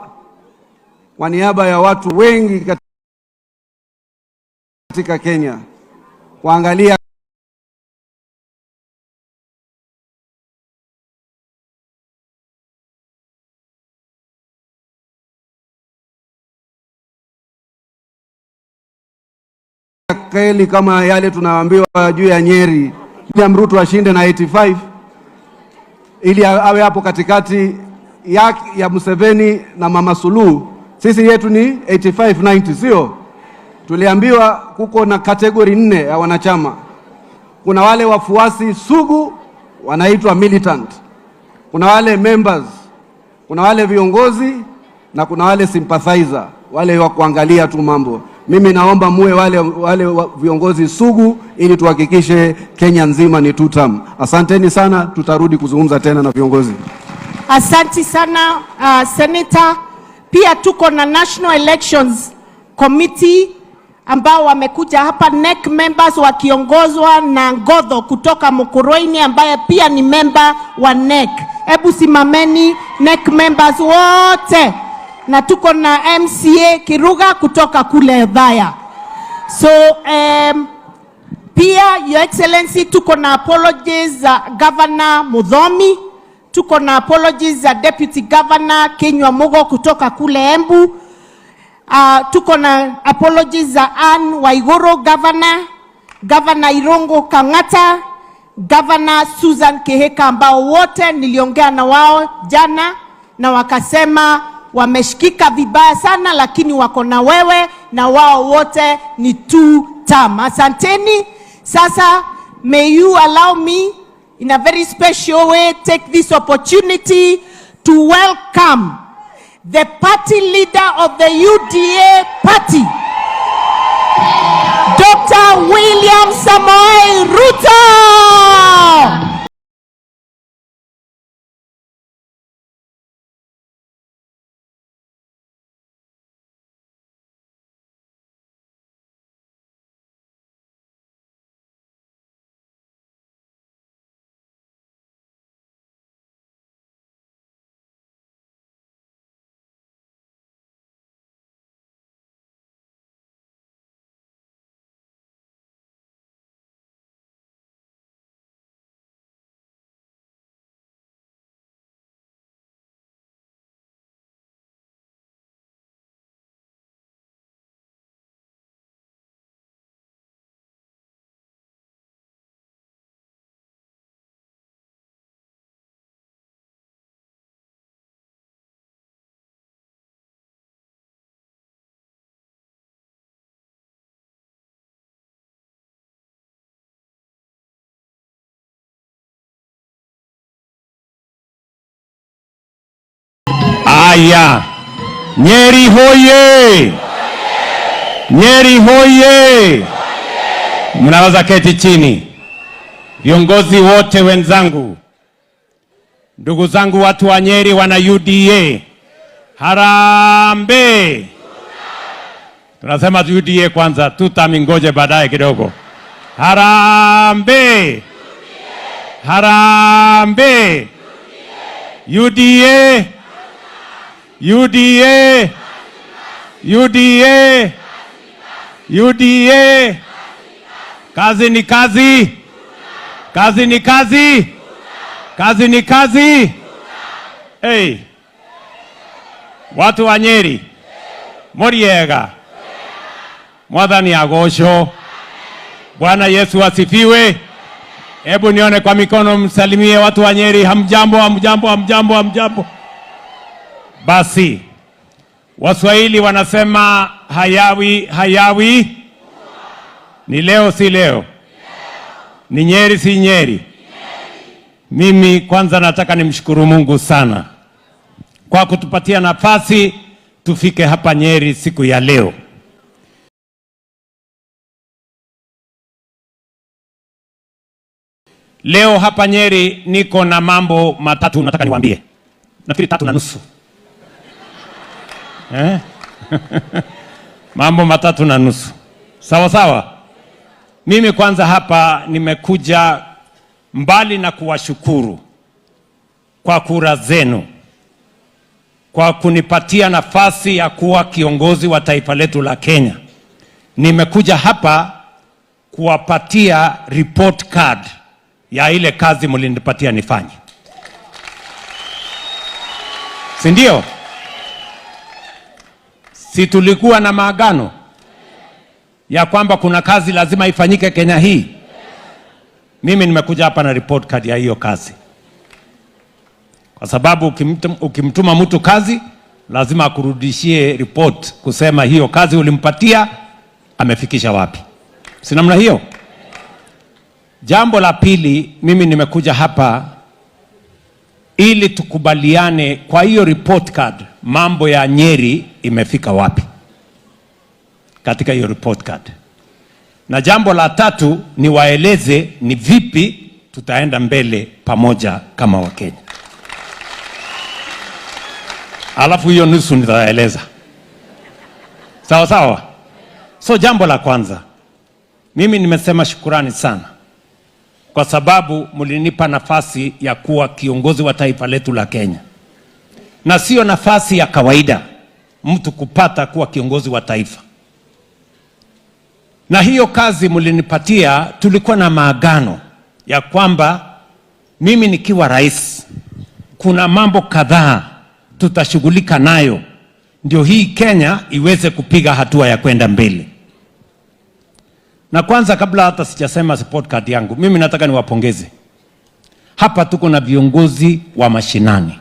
kwa niaba ya watu wengi katika Kenya kuangalia kweli kama yale tunaambiwa juu ya Nyeri, William Ruto ashinde na 85 ili awe hapo katikati ya Museveni na Mama Suluhu. Sisi yetu ni 85 90, sio? Tuliambiwa kuko na category 4 ya wanachama. Kuna wale wafuasi sugu wanaitwa militant, kuna wale members, kuna wale viongozi na kuna wale sympathizer, wale wa kuangalia tu mambo. Mimi naomba muwe wale viongozi sugu ili tuhakikishe Kenya nzima ni two term. Asanteni sana, tutarudi kuzungumza tena na viongozi. Asanti sana Senator. Pia tuko na National Elections Committee ambao wamekuja hapa, NEC members wakiongozwa na Ngodho kutoka Mukurweini ambaye pia ni member wa NEC. Hebu simameni NEC members wote. Na tuko na MCA Kiruga kutoka kule Othaya. So pia Your Excellency tuko na apologies za Governor Muthomi, tuko na apologies za Deputy Governor Kinyua Mugo kutoka kule Embu. Tuko na apologies za Anne Waiguru Governor, Governor Irungu Kang'ata, Governor Susan Kihika ambao wote niliongea na wao jana na wakasema wameshikika vibaya sana, lakini wako na wewe na wao wote ni two term. Asanteni. Sasa may you allow me in a very special way take this opportunity to welcome the party leader of the UDA party, Dr. William Samoei Ruto. Aya, Nyeri hoye! Nyeri hoye! Mnaweza keti chini. Viongozi wote wenzangu, ndugu zangu watu wa Nyeri wana UDA, harambee! Tunasema UDA kwanza, tutamingoje baadaye kidogo. Harambee! Harambee! UDA! UDA! UDA! UDA! Kazi ni kazi! Kazi ni kazi! Kazi ni kazi! Hey! Watu wa Nyeri, moriega, Mwathani agocwo. Bwana Yesu asifiwe. Hebu nione kwa mikono, msalimie watu wa Nyeri. Hamjambo, hamjambo, hamjambo, hamjambo. Basi, Waswahili wanasema hayawi hayawi. Ni leo si leo? Ni Nyeri si Nyeri? Mimi kwanza nataka nimshukuru Mungu sana kwa kutupatia nafasi tufike hapa Nyeri siku ya leo. Leo hapa Nyeri niko na mambo matatu nataka niwaambie. Nafikiri 3.5. Mambo 3.5. Sawa sawa. Mimi kwanza hapa nimekuja mbali na kuwashukuru kwa kura zenu, kwa kunipatia nafasi ya kuwa kiongozi wa taifa letu la Kenya. Nimekuja hapa kuwapatia report card ya ile kazi mlinipatia nifanye. Si ndio? Si tulikuwa na maagano? Ya kwamba kuna kazi lazima ifanyike Kenya hii. Mimi nimekuja hapa na report card ya hiyo kazi, kwa sababu ukimtuma mtu kazi lazima akurudishie report kusema hiyo kazi ulimpatia amefikisha wapi, si namna hiyo? Jambo la pili, mimi nimekuja hapa ili tukubaliane kwa hiyo report card, mambo ya Nyeri imefika wapi katika hiyo report card. Na jambo la tatu ni waeleze ni vipi tutaenda mbele pamoja kama Wakenya. Alafu hiyo nusu nitaeleza. Sawa sawa? So jambo la kwanza, mimi nimesema shukurani sana kwa sababu mlinipa nafasi ya kuwa kiongozi wa taifa letu la Kenya, na sio nafasi ya kawaida mtu kupata kuwa kiongozi wa taifa. Na hiyo kazi mlinipatia, tulikuwa na maagano ya kwamba mimi nikiwa rais, kuna mambo kadhaa tutashughulika nayo ndio hii Kenya iweze kupiga hatua ya kwenda mbele. Na kwanza, kabla hata sijasema report card yangu, mimi nataka niwapongeze. Hapa tuko na viongozi wa mashinani.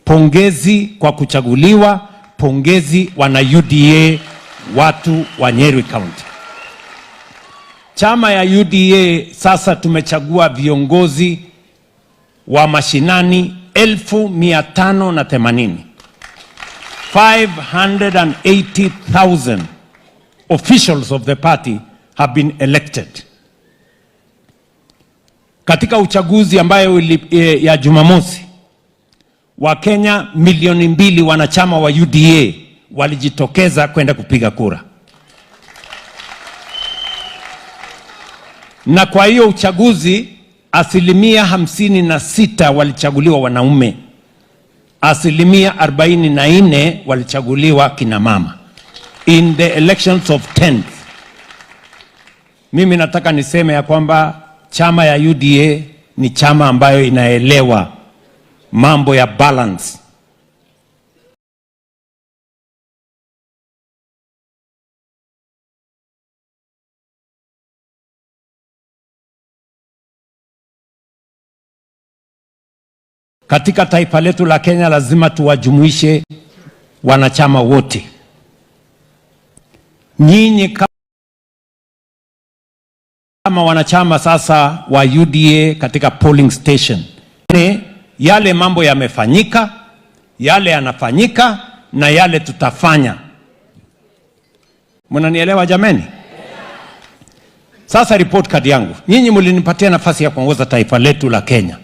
Pongezi kwa kuchaguliwa, pongezi wana UDA, watu wa Nyeri County. Chama ya UDA sasa tumechagua viongozi wa mashinani 580,000. 580,000 officials of the party have been elected. Katika uchaguzi ambayo ya Jumamosi, Wakenya 2 milioni wanachama wa UDA walijitokeza kwenda kupiga kura. Na kwa hiyo uchaguzi 56% walichaguliwa wanaume, 44% walichaguliwa kina mama in the elections of 10th. Mimi nataka niseme ya kwamba chama ya UDA ni chama ambayo inaelewa mambo ya balance. Katika taifa letu la Kenya lazima tuwajumuishe wanachama wote. Nyinyi kama wanachama sasa wa UDA katika polling station, yale mambo yamefanyika, yale yanafanyika na yale tutafanya. Mnanielewa jameni? Sasa report card yangu, nyinyi mlinipatia nafasi ya kuongoza taifa letu la Kenya,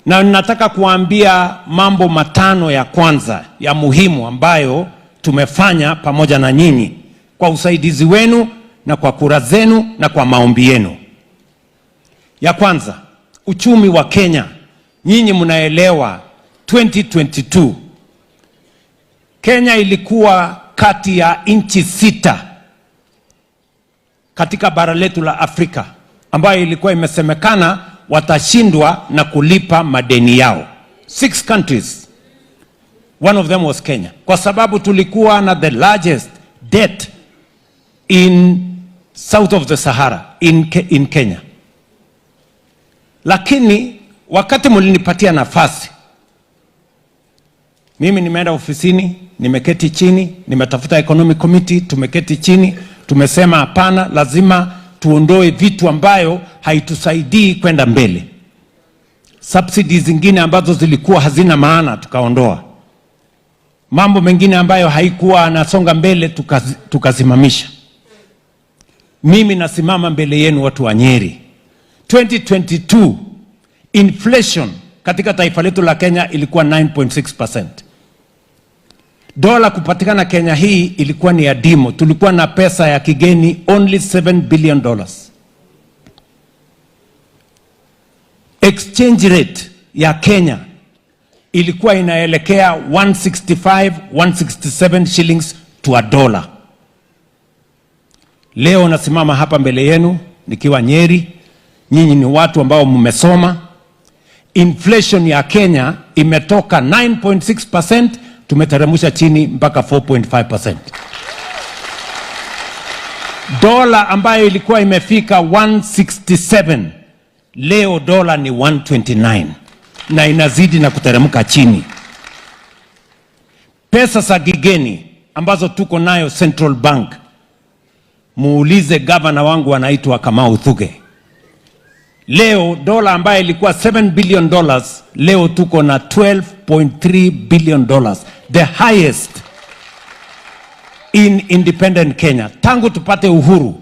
na nataka kuambia mambo matano ya kwanza ya muhimu ambayo tumefanya pamoja na nyinyi kwa usaidizi wenu na kwa kura zenu na kwa maombi yenu. Ya kwanza, uchumi wa Kenya. Nyinyi mnaelewa 2022 Kenya ilikuwa kati ya nchi sita katika bara letu la Afrika ambayo ilikuwa imesemekana watashindwa na kulipa madeni yao. Six countries. One of them was Kenya. Kwa sababu tulikuwa na the largest debt in south of the Sahara in Kenya. Lakini wakati mlinipatia nafasi, mimi nimeenda ofisini, nimeketi chini, nimetafuta economic committee, tumeketi chini, tumesema hapana, lazima tuondoe vitu ambayo haitusaidii kwenda mbele. Subsidies zingine ambazo zilikuwa hazina maana tukaondoa. Mambo mengine ambayo haikuwa anasonga mbele tukasimamisha. Mimi nasimama mbele yenu watu wa Nyeri. 2022 inflation katika taifa letu la Kenya ilikuwa 9.6%. Dola kupatikana Kenya hii ilikuwa ni adimu. Tulikuwa na pesa ya kigeni only $7 billion. Exchange rate ya Kenya ilikuwa inaelekea 165, 167 shillings to a dollar. Leo nasimama hapa mbele yenu nikiwa Nyeri, nyinyi ni watu ambao mmesoma. Inflation ya Kenya imetoka 9.6%, tumeteremsha chini mpaka 4.5%. Dola ambayo ilikuwa imefika 167, leo dola ni 129 na inazidi na kuteremka chini. Pesa za kigeni ambazo tuko nayo Central Bank, muulize gavana wangu anaitwa Kamau Thuge. Leo dola ambayo ilikuwa $7 billion, leo tuko na $12.3 billion, the highest in independent Kenya. Tangu tupate uhuru,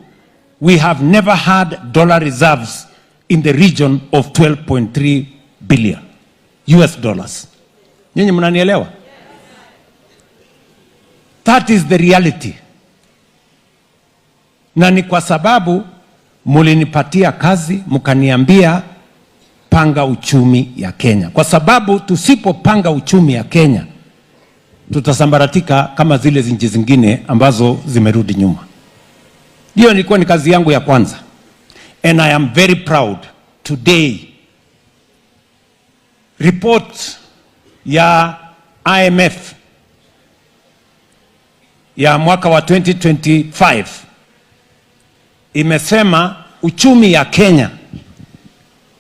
we have never had dollar reserves in the region of 12.3 billion US dollars. Nyinyi mnanielewa? That is the reality. Na ni kwa sababu mulinipatia kazi, mkaniambia panga uchumi ya Kenya. Kwa sababu tusipopanga uchumi ya Kenya, tutasambaratika kama zile nchi zingine ambazo zimerudi nyuma. Hiyo ilikuwa ni kazi yangu ya kwanza. And I am very proud today. Report ya IMF ya mwaka wa 2025 imesema uchumi ya Kenya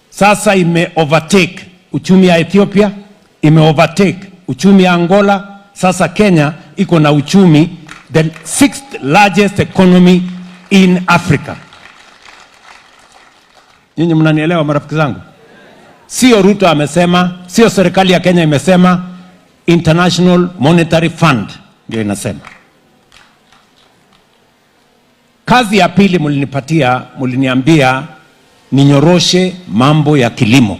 sasa ime overtake uchumi ya Ethiopia, ime overtake uchumi ya Angola. Sasa Kenya iko na uchumi the sixth largest economy in Africa. Nyinyi mnanielewa marafiki zangu? Sio Ruto amesema, sio serikali ya Kenya imesema, International Monetary Fund ndio inasema. Kazi ya pili mlinipatia, mliniambia ninyoroshe mambo ya kilimo.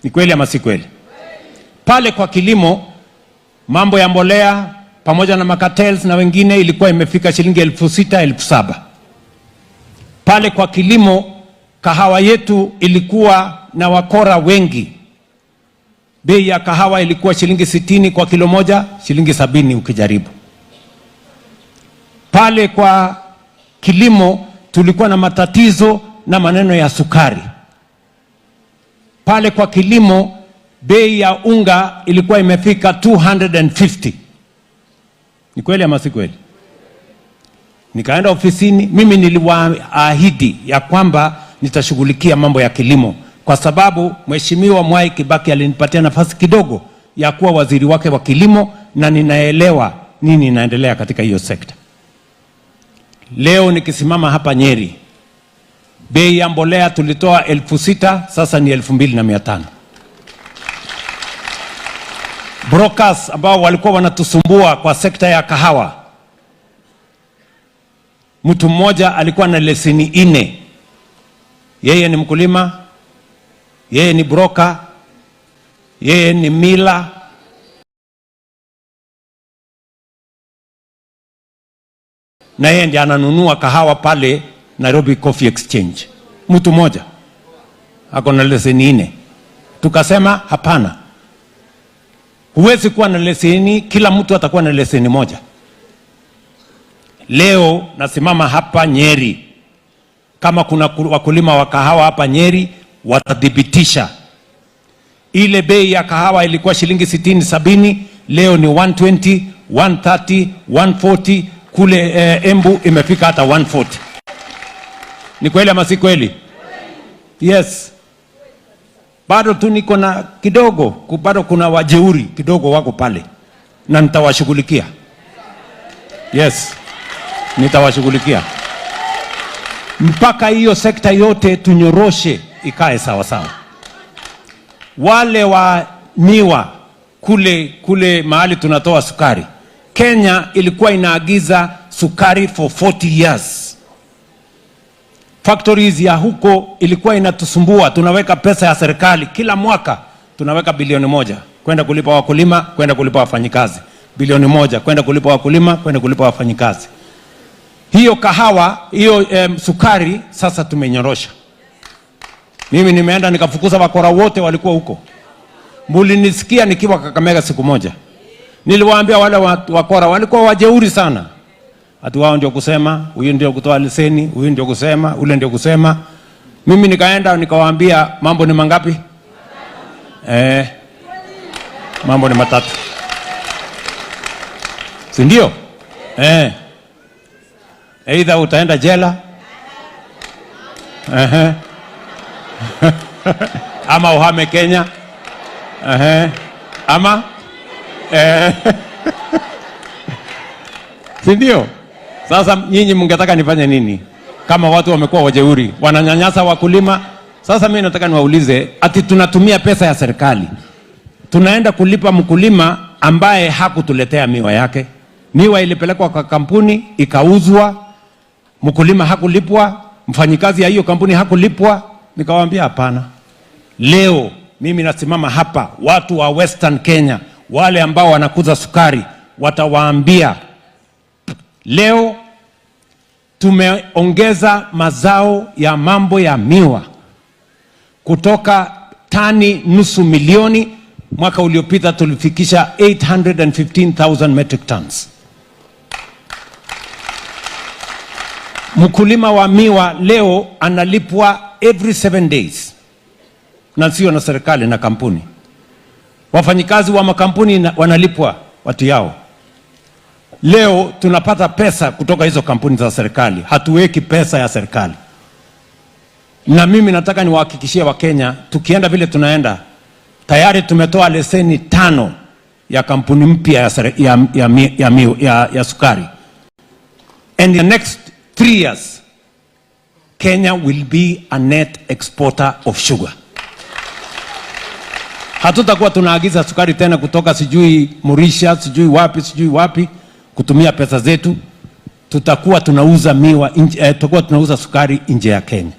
Ni kweli ama si kweli? Pale kwa kilimo, mambo ya mbolea pamoja na macartels na wengine ilikuwa imefika shilingi 6,000, 7,000. Pale kwa kilimo, kahawa yetu ilikuwa na wakora wengi. Bei ya kahawa ilikuwa shilingi 60 kwa kilo moja, shilingi 70 ukijaribu. Pale kwa kilimo tulikuwa na matatizo na maneno ya sukari. Pale kwa kilimo bei ya unga ilikuwa imefika 250. Ni kweli ama si kweli? Nikaenda ofisini, mimi niliwaahidi ya kwamba nitashughulikia mambo ya kilimo, kwa sababu Mheshimiwa Mwai Kibaki alinipatia nafasi kidogo ya kuwa waziri wake wa kilimo, na ninaelewa nini inaendelea katika hiyo sekta. Leo nikisimama hapa Nyeri, bei ya mbolea tulitoa 6,000, sasa ni 2,500. Brokers ambao walikuwa wanatusumbua kwa sekta ya kahawa, mtu mmoja alikuwa na leseni 4. Yeye ni mkulima, yeye ni broker, yeye ni mila, na yeye ndiye ananunua kahawa pale Nairobi Coffee Exchange. Mtu mmoja ako na leseni 4. Tukasema hapana, huwezi kuwa na leseni, kila mtu atakuwa na leseni moja. Leo nasimama hapa Nyeri, kama kuna wakulima wa kahawa hapa Nyeri watathibitisha ile bei ya kahawa ilikuwa shilingi 60, 70, leo ni 120, 130, 140, kule Embu imefika hata 140. Ni kweli ama si kweli? Yes. Bado tu niko na kidogo, bado kuna wajeuri kidogo wako pale, na nitawashughulikia. Yes, nitawashughulikia mpaka hiyo sekta yote tunyoroshe ikae sawa sawa. Wale wa miwa kule mahali tunatoa sukari, Kenya ilikuwa inaagiza sukari for 40 years. Factories ya huko ilikuwa inatusumbua, tunaweka pesa ya serikali kila mwaka, tunaweka bilioni 1 kwenda kulipa wakulima, kwenda kulipa wafanyikazi, bilioni 1 kwenda kulipa wakulima, kwenda kulipa wafanyikazi. Hiyo kahawa, hiyo sukari sasa tumenyorosha. Mimi nimeenda nikafukuza wakora wote walikuwa huko. Mulinisikia nikiwa Kakamega siku moja. Niliwaambia wale wakora walikuwa wajeuri sana. Ati wao ndio kusema, huyu ndio kutoa leseni, huyu ndio kusema, ule ndio kusema. Mimi nikaenda nikawaambia mambo ni mangapi? Mambo ni matatu. Si ndio? Either utaenda jela ama uhame Kenya ama si ndio? Sasa nyinyi mngetaka nifanye nini kama watu wamekuwa wajeuri, wananyanyasa wakulima? Sasa mimi nataka niwaulize, ati tunatumia pesa ya serikali, tunaenda kulipa mkulima ambaye hakutuletea miwa yake. Miwa ilipelekwa kwa kampuni ikauzwa, mkulima hakulipwa, mfanyikazi ya hiyo kampuni hakulipwa. Nikawaambia hapana. Leo mimi nasimama hapa, watu wa Western Kenya, wale ambao wanakuza sukari, watawaambia leo tumeongeza mazao ya mambo ya miwa kutoka tani 500,000. Mwaka uliopita tulifikisha 815,000 metric tons. Mkulima wa miwa leo analipwa every 7 days, na sio na serikali na kampuni. Wafanyikazi wa makampuni wanalipwa watu yao. Leo tunapata pesa kutoka hizo kampuni za serikali, hatuweki pesa ya serikali. Na mimi nataka niwahakikishie Wakenya, tukienda vile tunaenda, tayari tumetoa leseni 5 ya kampuni mpya ya sukari. And in the next 3 years, Kenya will be a net exporter of sugar. Hatutakuwa tunaagiza sukari tena kutoka sijui Mauritius, sijui wapi, sijui wapi, kutumia pesa zetu. Tutakuwa tunauza miwa, tutakuwa tunauza sukari nje ya Kenya.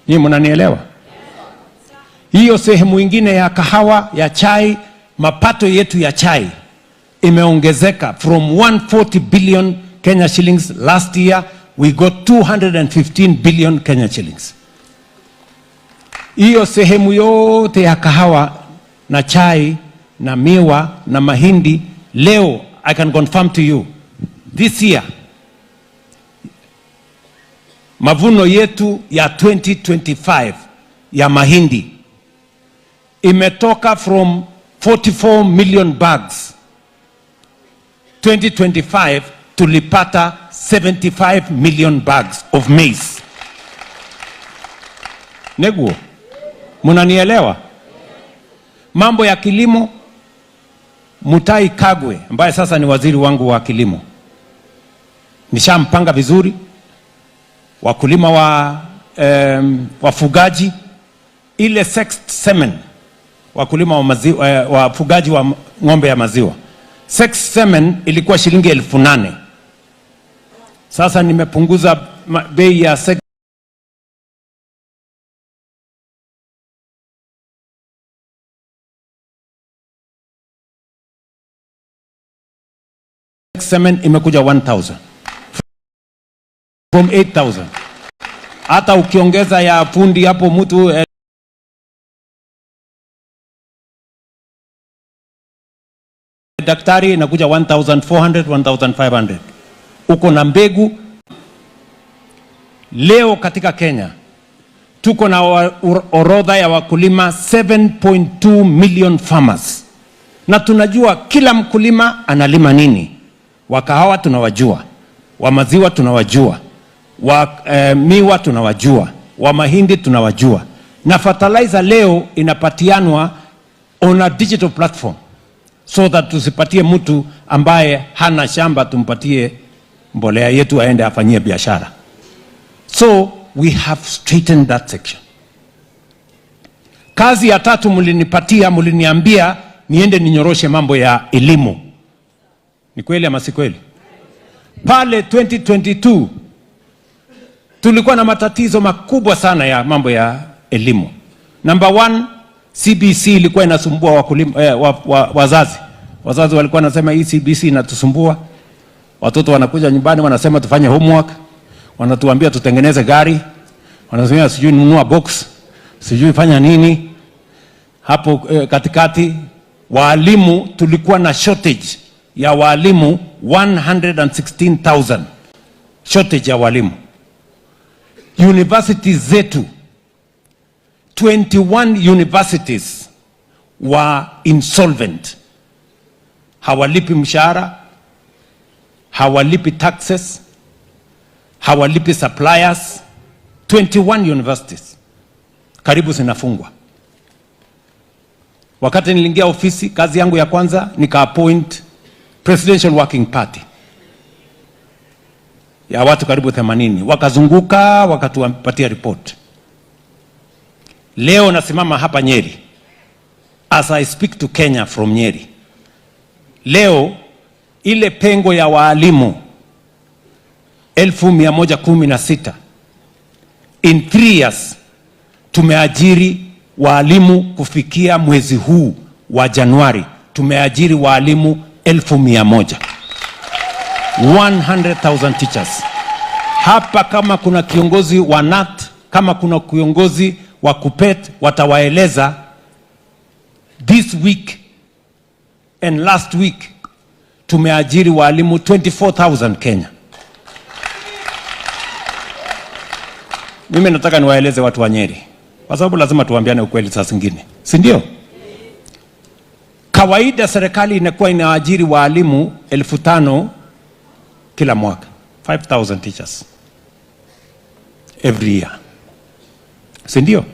Nyinyi mnanielewa? Hiyo sehemu ingine ya kahawa, ya chai, mapato yetu ya chai imeongezeka from 140 billion Kenya shillings last year, we got 215 billion Kenya shillings. Hiyo sehemu yote ya kahawa na chai na miwa na mahindi, leo I can confirm to you this year mavuno yetu ya 2025 ya mahindi imetoka from 44 million bags. 2025 tulipata 75 million bags of maize. Neguo, mnanielewa? Mambo ya kilimo, Mutahi Kagwe ambaye sasa ni waziri wangu wa kilimo, nishampanga vizuri. Wakulima wa wafugaji, ile sexed semen, wakulima wa maziwa, wafugaji wa ng'ombe ya maziwa, sexed semen ilikuwa shilingi 8,000. Sasa nimepunguza bei ya sexed semen imekuja 1,000 from 8,000. Hata ukiongeza ya fundi hapo mtu daktari inakuja 1,400, 1,500. Uko na mbegu leo katika Kenya tuko na orodha ya wakulima 7.2 million farmers, na tunajua kila mkulima analima nini. Wa kahawa tunawajua, wa maziwa tunawajua, wa miwa tunawajua, wa mahindi tunawajua. Na fertilizer leo inapatianwa on a digital platform, so that tusipatie mtu ambaye hana shamba tumpatie mbolea yetu aende afanyie biashara. So we have straightened that section. Kazi ya tatu mlinipatia, mliniambia niende ninyoroshe mambo ya elimu. Ni kweli ama si kweli? Pale 2022 tulikuwa na matatizo makubwa sana ya mambo ya elimu. Number 1, CBC ilikuwa inasumbua wakulima, wazazi. Wazazi walikuwa wanasema hii CBC inatusumbua. Watoto wanakuja nyumbani wanasema tufanye homework, wanatuambia tutengeneze gari, wanasema sijui nunua box, sijui fanya nini. Hapo katikati walimu tulikuwa na shortage ya walimu 116,000. Shortage ya walimu. Universities zetu 21 universities were insolvent. Hawalipi mshahara, hawalipi taxes. Hawalipi suppliers. 21 universities karibu zinafungwa. Wakati niliingia ofisi, kazi yangu ya kwanza nika appoint Presidential Working Party ya watu karibu 80, wakazunguka wakatupatia report. Leo nasimama hapa Nyeri, as I speak to Kenya from Nyeri. Leo ile pengo ya waalimu 116,000, in 3 years tumeajiri waalimu, kufikia mwezi huu wa Januari tumeajiri waalimu 100,000, 100,000 teachers. Hapa kama kuna kiongozi wa KNUT, kama kuna kiongozi wa KUPPET, watawaeleza this week and last week tumeajiri waalimu 24,000 Kenya. Mimi nataka niwaeleze watu wa Nyeri, kwa sababu lazima tuambiane ukweli saa zingine, si ndio? Kawaida serikali inakuwa inaajiri waalimu 5,000 kila mwaka, 5000 teachers every year, si ndio?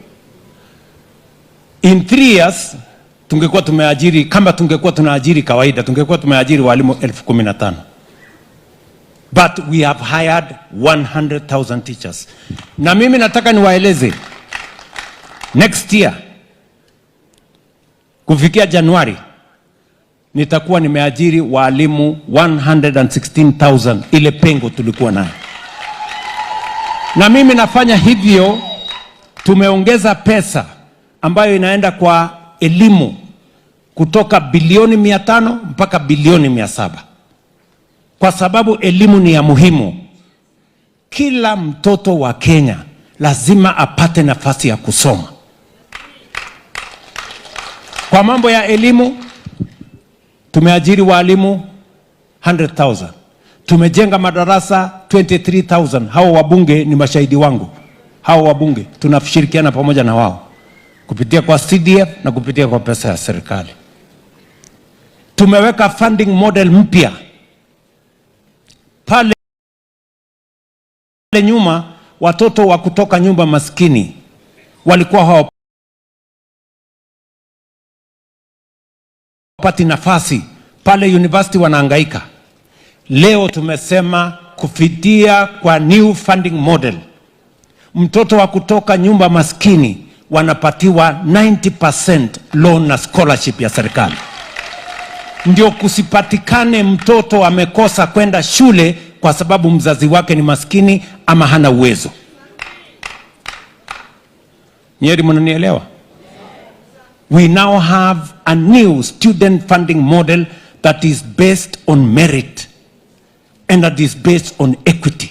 In 3 years tungekuwa tumeajiri, kama tungekuwa tunaajiri kawaida, tungekuwa tumeajiri walimu 15,000, but we have hired 100,000 teachers. Na mimi nataka niwaeleze, next year kufikia Januari nitakuwa nimeajiri walimu 116,000, ile pengo tulikuwa nayo. Na mimi nafanya hivyo, tumeongeza pesa ambayo inaenda kwa elimu kutoka bilioni 500 mpaka bilioni 700, kwa sababu elimu ni ya muhimu. Kila mtoto wa Kenya lazima apate nafasi ya kusoma. Kwa mambo ya elimu tumeajiri walimu 100,000, tumejenga madarasa 23,000. Hao wabunge ni mashahidi wangu, hao wabunge tunashirikiana pamoja na wao kupitia kwa CDF na kupitia kwa pesa ya serikali. Tumeweka funding model mpya. Pale nyuma watoto wa kutoka nyumba maskini walikuwa hawapati nafasi pale university, wanahangaika. Leo tumesema kupitia kwa new funding model, mtoto wa kutoka nyumba maskini wanapatiwa 90% loan na scholarship ya serikali, ndio kusipatikane mtoto amekosa kwenda shule kwa sababu mzazi wake ni maskini ama hana uwezo. Nyeri, mnanielewa? We now have a new student funding model that is based on merit and that is based on equity.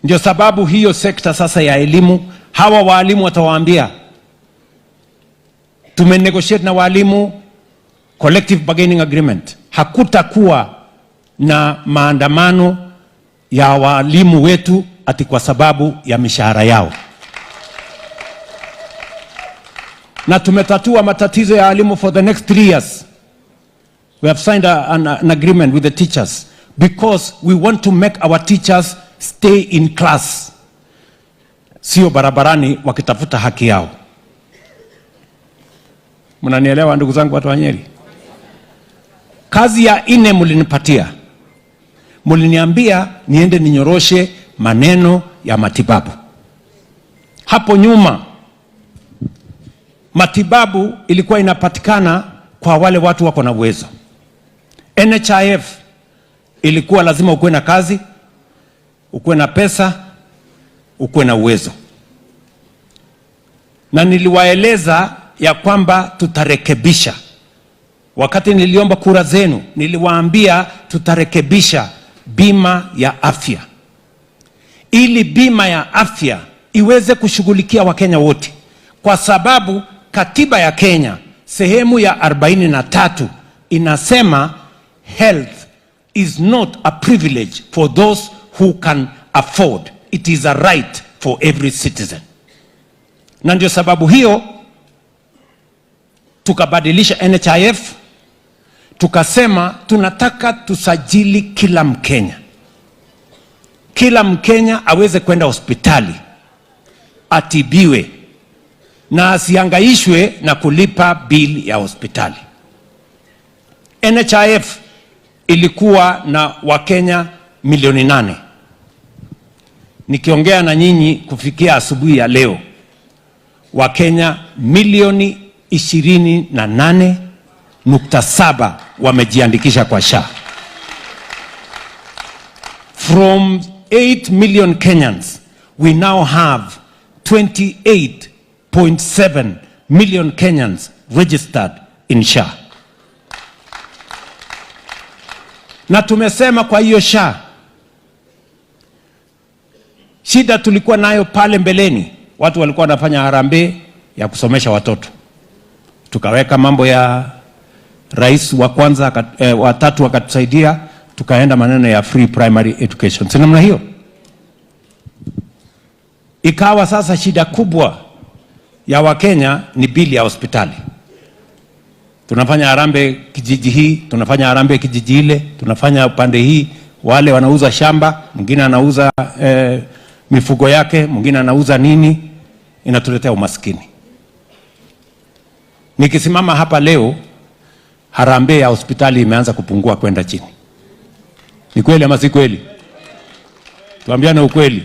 Ndio sababu hiyo sekta sasa ya elimu, hawa waalimu watawaambia, tumenegotiate na waalimu collective bargaining agreement. Hakutakuwa na maandamano ya waalimu wetu ati kwa sababu ya mishahara yao, na tumetatua matatizo ya walimu for the next 3 years. We have signed an agreement with the teachers because we want to make our teachers stay in class, sio barabarani wakitafuta haki yao. Mnanielewa ndugu zangu watu wa Nyeri? Kazi ya nne mlinipatia, mliniambia niende ninyoroshe maneno ya matibabu. Hapo nyuma matibabu ilikuwa inapatikana kwa wale watu wako na uwezo. NHIF ilikuwa lazima ukuwe na kazi, ukuwe na pesa, ukuwe na uwezo, na niliwaeleza ya kwamba tutarekebisha. Wakati niliomba kura zenu, niliwaambia tutarekebisha bima ya afya ili bima ya afya iweze kushughulikia Wakenya wote, kwa sababu katiba ya Kenya sehemu ya 43 inasema health is not a privilege for those who can afford, it is a right for every citizen. Na ndio sababu hiyo tukabadilisha NHIF, tukasema tunataka tusajili kila Mkenya. Kila Mkenya aweze kwenda hospitali atibiwe na asihangaishwe na kulipa bili ya hospitali. NHIF ilikuwa na Wakenya milioni 8. Nikiongea na nyinyi kufikia asubuhi ya leo, Wakenya milioni 28.7 wamejiandikisha kwa SHA. From 8 million Kenyans, we now have 28.7 million Kenyans registered in SHA. Na tumesema kwa hiyo SHA, shida tulikuwa nayo pale mbeleni, watu walikuwa wanafanya harambee ya kusomesha watoto. Tukaweka mambo ya rais wa kwanza, wa tatu akatusaidia, tukaenda maneno ya free primary education. Si namna hiyo? Ikawa sasa shida kubwa ya Wakenya ni bili ya hospitali. Tunafanya harambee kijiji hii, tunafanya harambee kijiji ile, tunafanya upande hii, wale wanauza shamba, mwingine anauza mifugo yake, mwingine anauza nini, inatuletea umaskini. Nikisimama hapa leo, harambee ya hospitali imeanza kupungua kwenda chini. Ni kweli ama si kweli? Tuambiane ukweli.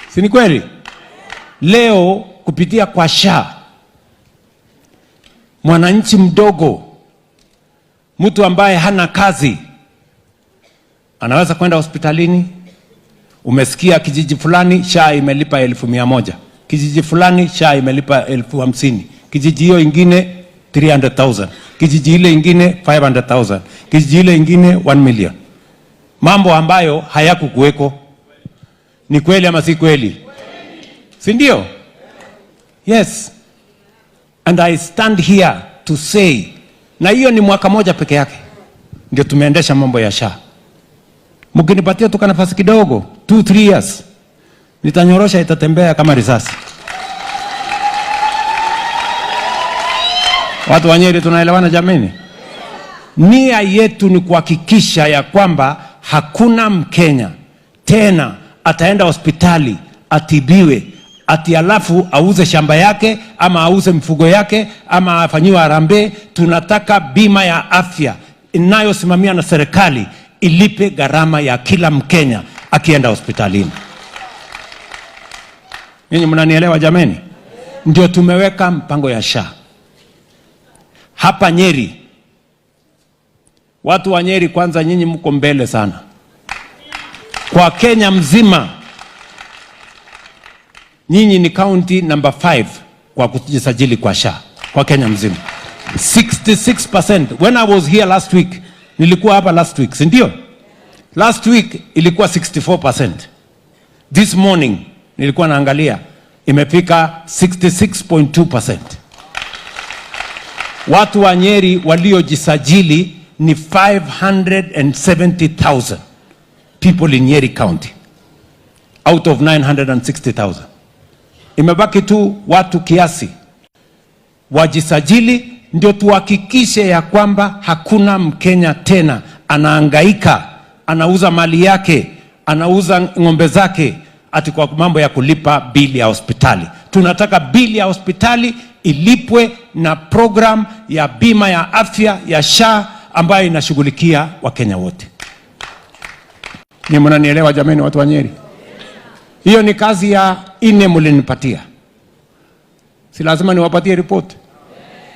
Si ni kweli? Leo kupitia kwa SHA, mwananchi mdogo, mtu ambaye hana kazi, anaweza kwenda hospitalini. Umesikia kijiji fulani SHA imelipa 100,000. Kijiji fulani SHA imelipa 50,000. Kijiji hiyo ingine 300,000. Kijiji ile ingine 500,000. Kijiji ile ingine 1 million. Mambo ambayo hayakukuweko. Ni kweli ama si kweli? Si ndio? Yes. And I stand here to say, na hiyo ni mwaka moja peke yake ndio tumeendesha mambo ya SHA. Mkinipatia tu nafasi kidogo, 2-3 years, nitanyorosha, itatembea kama risasi. Watu wa Nyeri tunaelewana jameni? Nia yetu ni kuhakikisha ya kwamba hakuna Mkenya tena ataenda hospitali atibiwe ati alafu auze shamba yake ama auze mfugo yake ama afanyiwe harambee. Tunataka bima ya afya inayosimamia na serikali ilipe gharama ya kila Mkenya akienda hospitalini. Ninyi mnanielewa jameni? Ndio tumeweka mpango ya SHA. Hapa Nyeri, watu wa Nyeri kwanza nyinyi mko mbele sana. Kwa Kenya mzima, nyinyi ni county number 5 kwa kujisajili kwa SHA. Kwa Kenya mzima 66%. When I was here last week, nilikuwa hapa last week, si ndio? Last week ilikuwa 64%. This morning nilikuwa naangalia imefika 66.2%. Watu wa Nyeri waliojisajili ni 570,000 people in Nyeri County out of 960,000. Imebaki tu watu kiasi wajisajili, ndio tuhakikishe ya kwamba hakuna Mkenya tena anahangaika, anauza mali yake, anauza ng'ombe zake ati kwa mambo ya kulipa bili ya hospitali. Tunataka bili ya hospitali ilipwe na program ya bima ya afya ya SHA ambayo inashughulikia Wakenya wote. Ni mnanielewa jameni, watu wa Nyeri? Hiyo ni kazi ya 4 mlinipatia. Si lazima niwapatie report?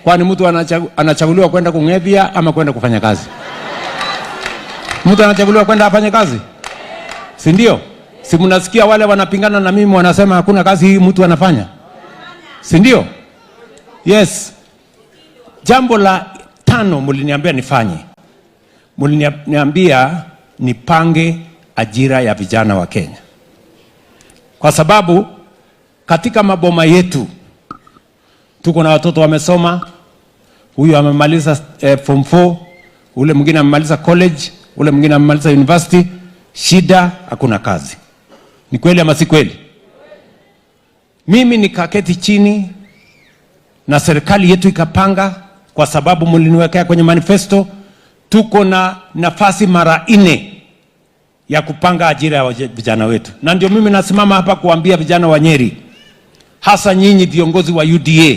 Kwani mtu anachaguliwa kwenda kung'evya ama kwenda kufanya kazi? Mtu anachaguliwa kwenda afanye kazi? Si ndio? Si mnasikia wale wanapingana na mimi wanasema hakuna kazi hii mtu anafanya? Si ndio? Yes. Jambo la 5 mliniambia nifanye. Mliniambia nipange ajira ya vijana wa Kenya. Kwa sababu katika maboma yetu tuko na watoto wamesoma, huyu amemaliza form 4, ule mwingine amemaliza college, ule mwingine amemaliza university, shida hakuna kazi. Ni kweli ama si kweli? Mimi nikaketi chini na serikali yetu ikapanga, kwa sababu mliniwekea kwenye manifesto, tuko na nafasi mara 4 ya kupanga ajira ya vijana wetu, na ndio mimi nasimama hapa kuambia vijana wa Nyeri, hasa nyinyi viongozi wa UDA,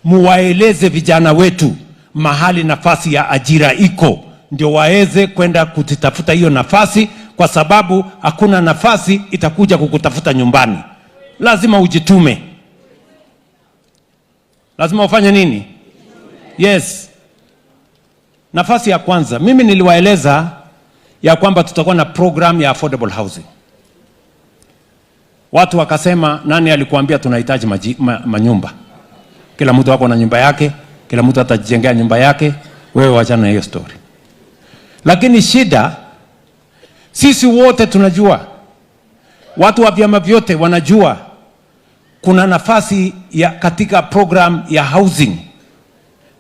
muwaeleze vijana wetu mahali nafasi ya ajira iko, ndio waweze kwenda kutitafuta hiyo nafasi, kwa sababu hakuna nafasi itakuja kukutafuta nyumbani. Lazima ujitume, lazima ufanye nini? Yes. Nafasi ya kwanza, mimi niliwaeleza ya kwamba tutakuwa na program ya affordable housing. Watu wakasema, nani alikuambia tunahitaji manyumba? Kila mtu ako na nyumba yake, kila mtu atajijengea nyumba yake, wewe wachana na hiyo story. Lakini shida, sisi wote tunajua, watu wa vyama vyote wanajua kuna nafasi ya katika program ya housing,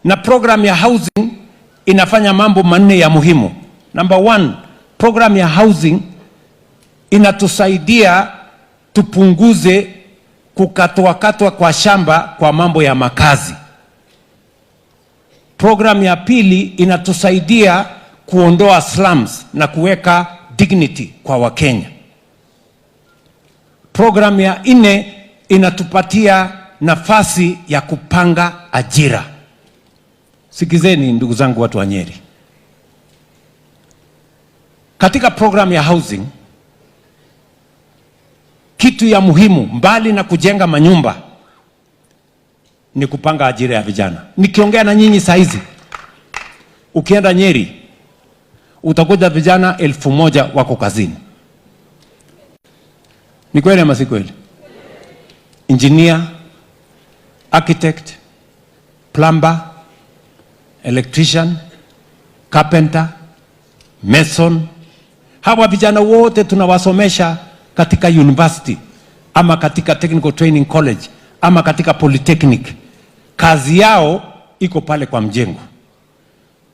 na program ya housing inafanya mambo manne ya muhimu. Number one, program ya housing inatusaidia tupunguze kukatwakatwa kwa shamba kwa mambo ya makazi. Program ya pili inatusaidia kuondoa slums na kuweka dignity kwa Wakenya. Program ya nne inatupatia nafasi ya kupanga ajira. Sikizeni ndugu zangu watu wa Nyeri. Katika program ya housing, kitu ya muhimu mbali na kujenga manyumba ni kupanga ajira ya vijana. Nikiongea na nyinyi saa hizi, ukienda Nyeri utakuta vijana 1,000 wako kazini. Ni kweli ama si kweli? Engineer, architect, plumber, electrician, carpenter, mason. Hawa vijana wote tunawasomesha katika university ama katika technical training college ama katika polytechnic. Kazi yao iko pale kwa mjengo.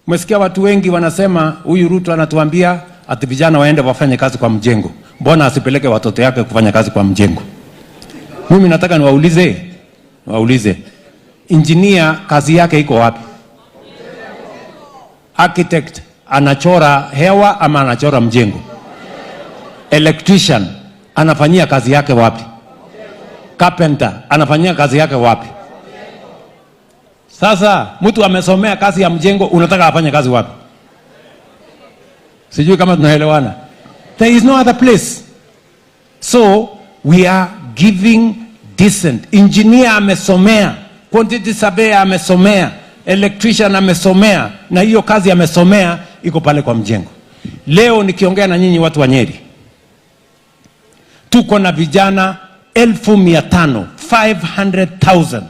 Umesikia watu wengi wanasema huyu Ruto anatuambia ati vijana waende wafanye kazi kwa mjengo. Mbona asipeleke watoto yake kufanya kazi kwa mjengo? Mimi nataka niwaulize, engineer kazi yake iko wapi? Architect anachora hewa ama anachora mjengo? Electrician anafanyia kazi yake wapi? Carpenter anafanyia kazi yake wapi? Sasa mtu amesomea kazi ya mjengo, unataka afanye kazi wapi? Sijui kama tunaelewana. There is no other place. So we are giving decent. Engineer amesomea, quantity surveyor amesomea, electrician amesomea, na hiyo kazi amesomea iko pale kwa mjengo. Leo nikiongea na nyinyi watu wa Nyeri, tuko na vijana 500,000, 500,000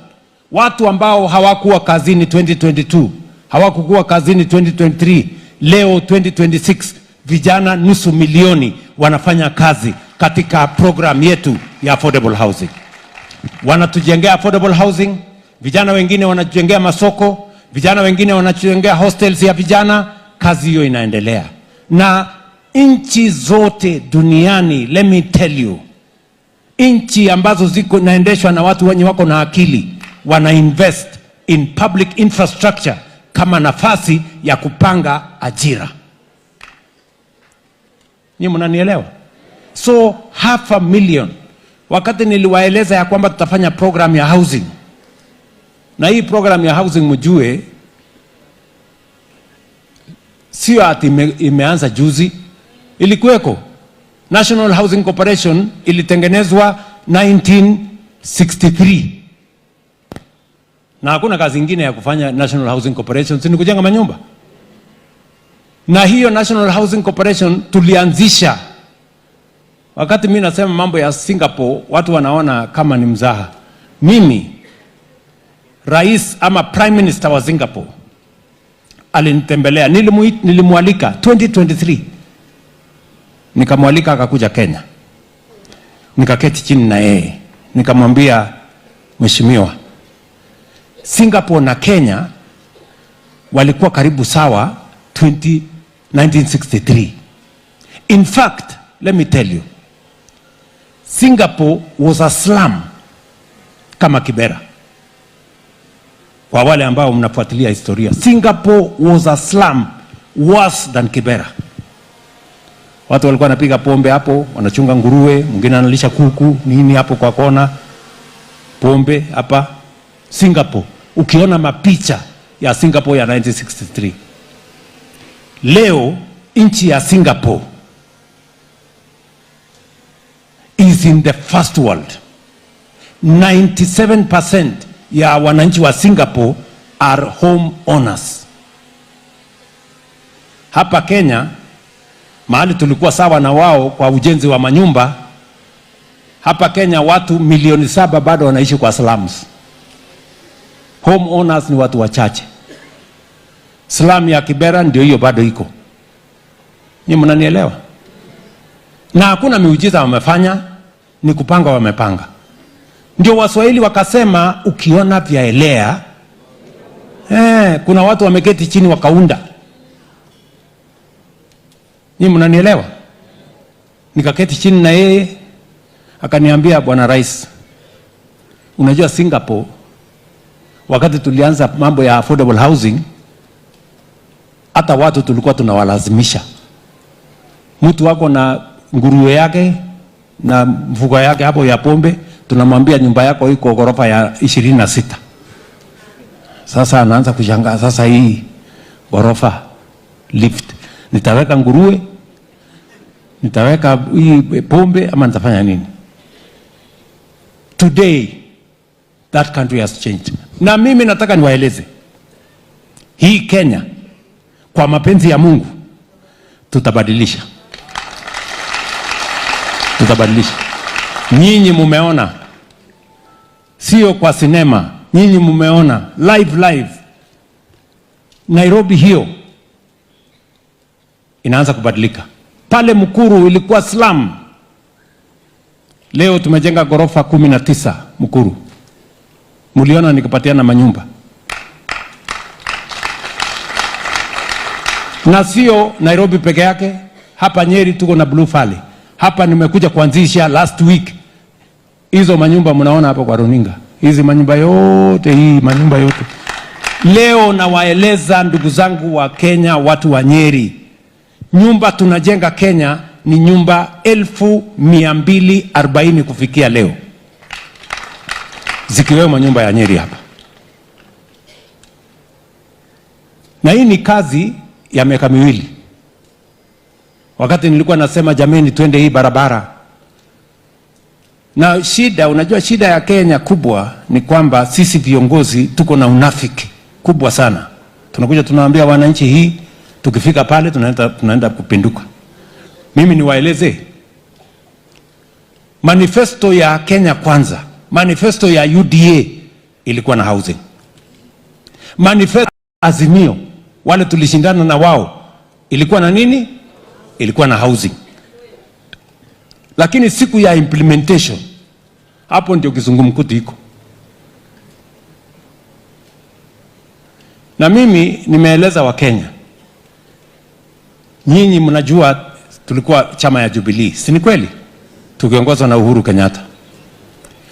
watu ambao hawakuwa kazini 2022, hawakukuwa kazini 2023, leo 2026 vijana 500,000 wanafanya kazi katika program yetu ya affordable housing. Wanatujengea affordable housing, vijana wengine wanatujengea masoko, vijana wengine wanatujengea hostels ya vijana. Kazi hiyo inaendelea. Na nchi zote duniani, let me tell you, nchi ambazo ziko naendeshwa na watu wenye wako na akili wana invest in public infrastructure kama nafasi ya kupanga ajira. Nyinyi mnanielewa? So 500,000. Wakati niliwaeleza ya kwamba tutafanya program ya housing, na hii program ya housing mjue sio ati imeanza juzi, ilikuweko. National Housing Corporation ilitengenezwa 1963. Na hakuna kazi ingine ya kufanya National Housing Corporation, si ni kujenga manyumba. Na hiyo National Housing Corporation tulianzisha. Wakati mimi nasema mambo ya Singapore, watu wanaona kama ni mzaha. Mimi, rais ama prime minister wa Singapore alinitembelea, nilimualika 2023. Nikamwalika akakuja Kenya. Nikaketi chini na yeye. Nikamwambia, Mheshimiwa, Singapore na Kenya walikuwa karibu sawa 1963. In fact, let me tell you, Singapore was a slum kama Kibera. Kwa wale ambao mnafuatilia historia, Singapore was a slum worse than Kibera. Watu walikuwa wanapiga pombe hapo, wanachunga nguruwe, mwingine analisha kuku, nini hapo kwa kona. Pombe hapa Singapore. Ukiona mapicha ya Singapore ya 1963. Leo nchi ya Singapore is in the first world. 97% ya wananchi wa Singapore are home owners. Hapa Kenya, mahali tulikuwa sawa na wao kwa ujenzi wa manyumba, hapa Kenya watu 7 milioni bado wanaishi kwa slums. Home owners ni watu wachache. Slum ya Kibera ndio hiyo bado iko. Ni mnanielewa? Na hakuna miujiza wamefanya, ni kupanga wamepanga. Ndio Waswahili wakasema ukiona vyaelea, kuna watu wameketi chini wakaunda. Ni mnanielewa? Nikaketi chini na yeye akaniambia, Bwana Rais, unajua Singapore wakati tulianza mambo ya affordable housing, hata watu tulikuwa tunawalazimisha. Mtu wako na nguruwe yake na mfuko yake hapo ya pombe, tunamwambia nyumba yako iko ghorofa ya 26. Sasa anaanza kushangaa, sasa hii ghorofa lift nitaweka nguruwe, nitaweka hii pombe ama nitafanya nini? Today that country has changed. Na mimi nataka niwaeleze, hii Kenya kwa mapenzi ya Mungu tutabadilisha. Tutabadilisha. Nyinyi mumeona, sio kwa sinema, nyinyi mumeona live live. Nairobi hiyo inaanza kubadilika. Pale Mukuru ilikuwa slum. Leo tumejenga ghorofa 19 Mukuru. Muliona nikipatiana manyumba. Na sio Nairobi peke yake, hapa Nyeri tuko na Blue Valley. Hapa nimekuja kuanzisha last week. Hizo manyumba mnaona hapo kwa runinga. Hizi manyumba yote, hii manyumba yote. Leo nawaeleza ndugu zangu wa Kenya, watu wa Nyeri, nyumba tunajenga Kenya ni nyumba 240,000 kufikia leo, zikiwemo nyumba ya Nyeri hapa. Na hii ni kazi ya miaka miwili. Wakati nilikuwa nasema jameni, twende hii barabara. Na shida, unajua shida ya Kenya kubwa ni kwamba sisi viongozi tuko na unafiki kubwa sana. Tunakuja tunaambia wananchi hii, tukifika pale tunaenda kupinduka. Mimi niwaeleze, manifesto ya Kenya Kwanza, manifesto ya UDA ilikuwa na housing. Manifesto Azimio, wale tulishindana na wao, ilikuwa na nini? Ilikuwa na housing. Lakini siku ya implementation, hapo ndio kizungumkuti iko. Na mimi nimeeleza wa Kenya, nyinyi mnajua tulikuwa chama ya Jubilee, si ni kweli? Tukiongozwa na Uhuru Kenyatta.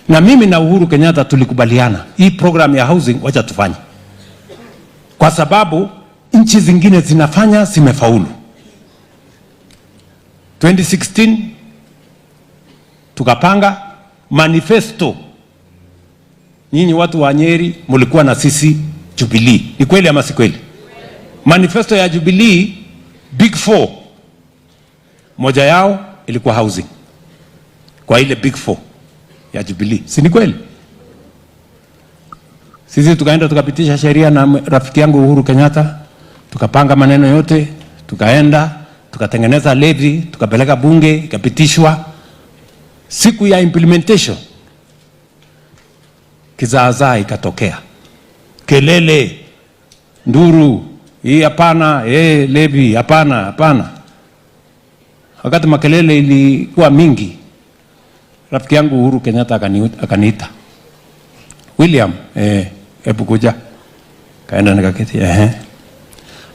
Na mimi na Uhuru Kenyatta tulikubaliana hii program ya housing wacha tufanye, kwa sababu nchi zingine zinafanya, zimefaulu. 2016 tukapanga manifesto. Nyinyi watu wa Nyeri mlikuwa na sisi Jubilee, ni kweli ama si kweli? Manifesto ya Jubilee Big Four, moja yao ilikuwa housing, kwa ile Big Four ya Jubilee, si ni kweli? Sisi tukaenda tukapitisha sheria na rafiki yangu Uhuru Kenyatta, tukapanga maneno yote, tukaenda tukatengeneza levy, tukapeleka bunge, ikapitishwa. Siku ya implementation kizaazaa ikatokea, kelele, nduru, hii hapana, levy hapana, hapana. Wakati makelele ilikuwa mingi, rafiki yangu Uhuru Kenyatta akaniita, William, hebu kuja. Kaenda nikaketi,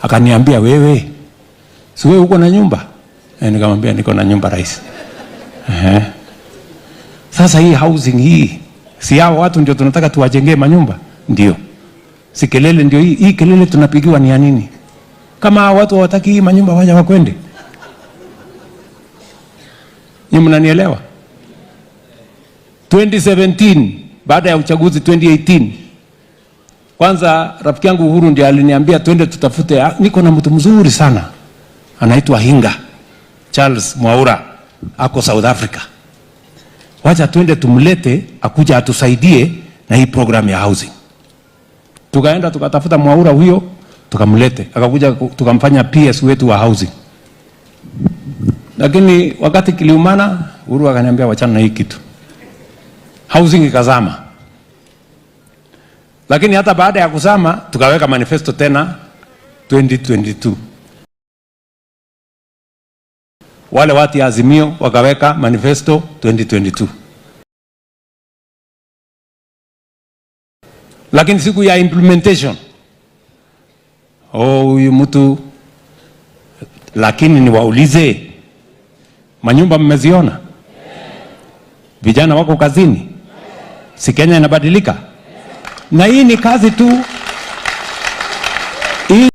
Akaniambia, wewe, si wewe uko na nyumba? Nikamwambia niko na nyumba rais. Sasa hii housing hii, si hao watu ndio tunataka tuwajengee manyumba? Ndio. Si kelele ndio hii, hii kelele tunapigiwa ni ya nini? Kama hao watu hawataki hii manyumba waje wakwende. Ni mnanielewa? 2017 baada ya uchaguzi 2018, kwanza rafiki yangu Uhuru ndiye aliniambia twende tutafute, niko na mtu mzuri sana anaitwa Hinga Charles Mwaura, ako South Africa. Wacha twende tumlete akuja atusaidie na hii program ya housing. Tukaenda tukatafuta Mwaura huyo, tukamlete, akakuja tukamfanya PS wetu wa housing. Lakini wakati kiliumana, Uhuru akaniambia wachana na hii kitu. Housing ikazama. Lakini hata baada ya kuzama, tukaweka manifesto tena 2022. Wale watu ya Azimio wakaweka manifesto 2022. Lakini siku ya implementation, oh, huyu mtu. Lakini niwaulize, manyumba mmeziona? Vijana wako kazini? Si Kenya inabadilika? Na hii ni kazi tu. Hii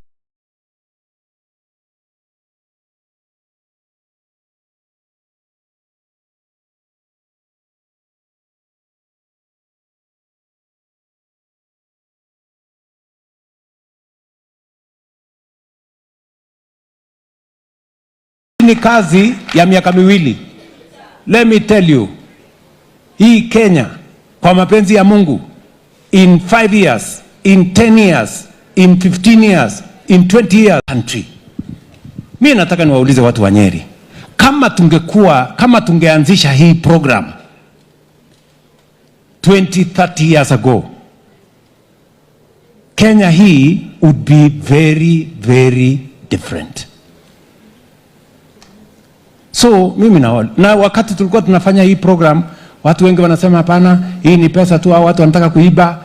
ni kazi ya miaka miwili. Let me tell you, hii Kenya kwa mapenzi ya Mungu, in 5 years, in 10 years, in 15 years, in 20 years country. Mimi nataka niwaulize watu wa Nyeri, kama tungeanzisha hii program 20, 30 years ago, Kenya hii would be very, very different. So mimi na wakati tulikuwa tunafanya hii program, watu wengi wanasema hapana, hii ni pesa tu, hao watu wanataka kuiba.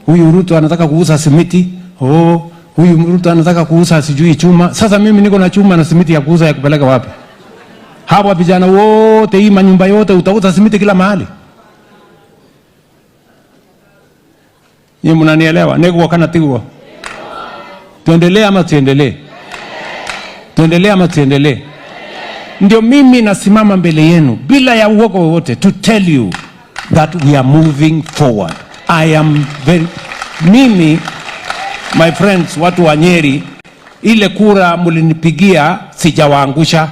Huyu Ruto anataka kuuza simiti. Oh, huyu Ruto anataka kuuza sijui chuma. Sasa mimi niko na chuma na simiti ya kuuza, ya kupeleka wapi? Hawa vijana wote, hii manyumba yote utauza simiti kila mahali. Nyinyi mnanielewa? Neguo kana tiguo? Tuendelee ama tuendelee? Tuendelee ama tuendelee? Ndio mimi nasimama mbele yenu bila ya uoga wowote to tell you that we are moving forward. I am very, mimi, my friends, watu wa Nyeri, ile kura mlinipigia sijawaangusha,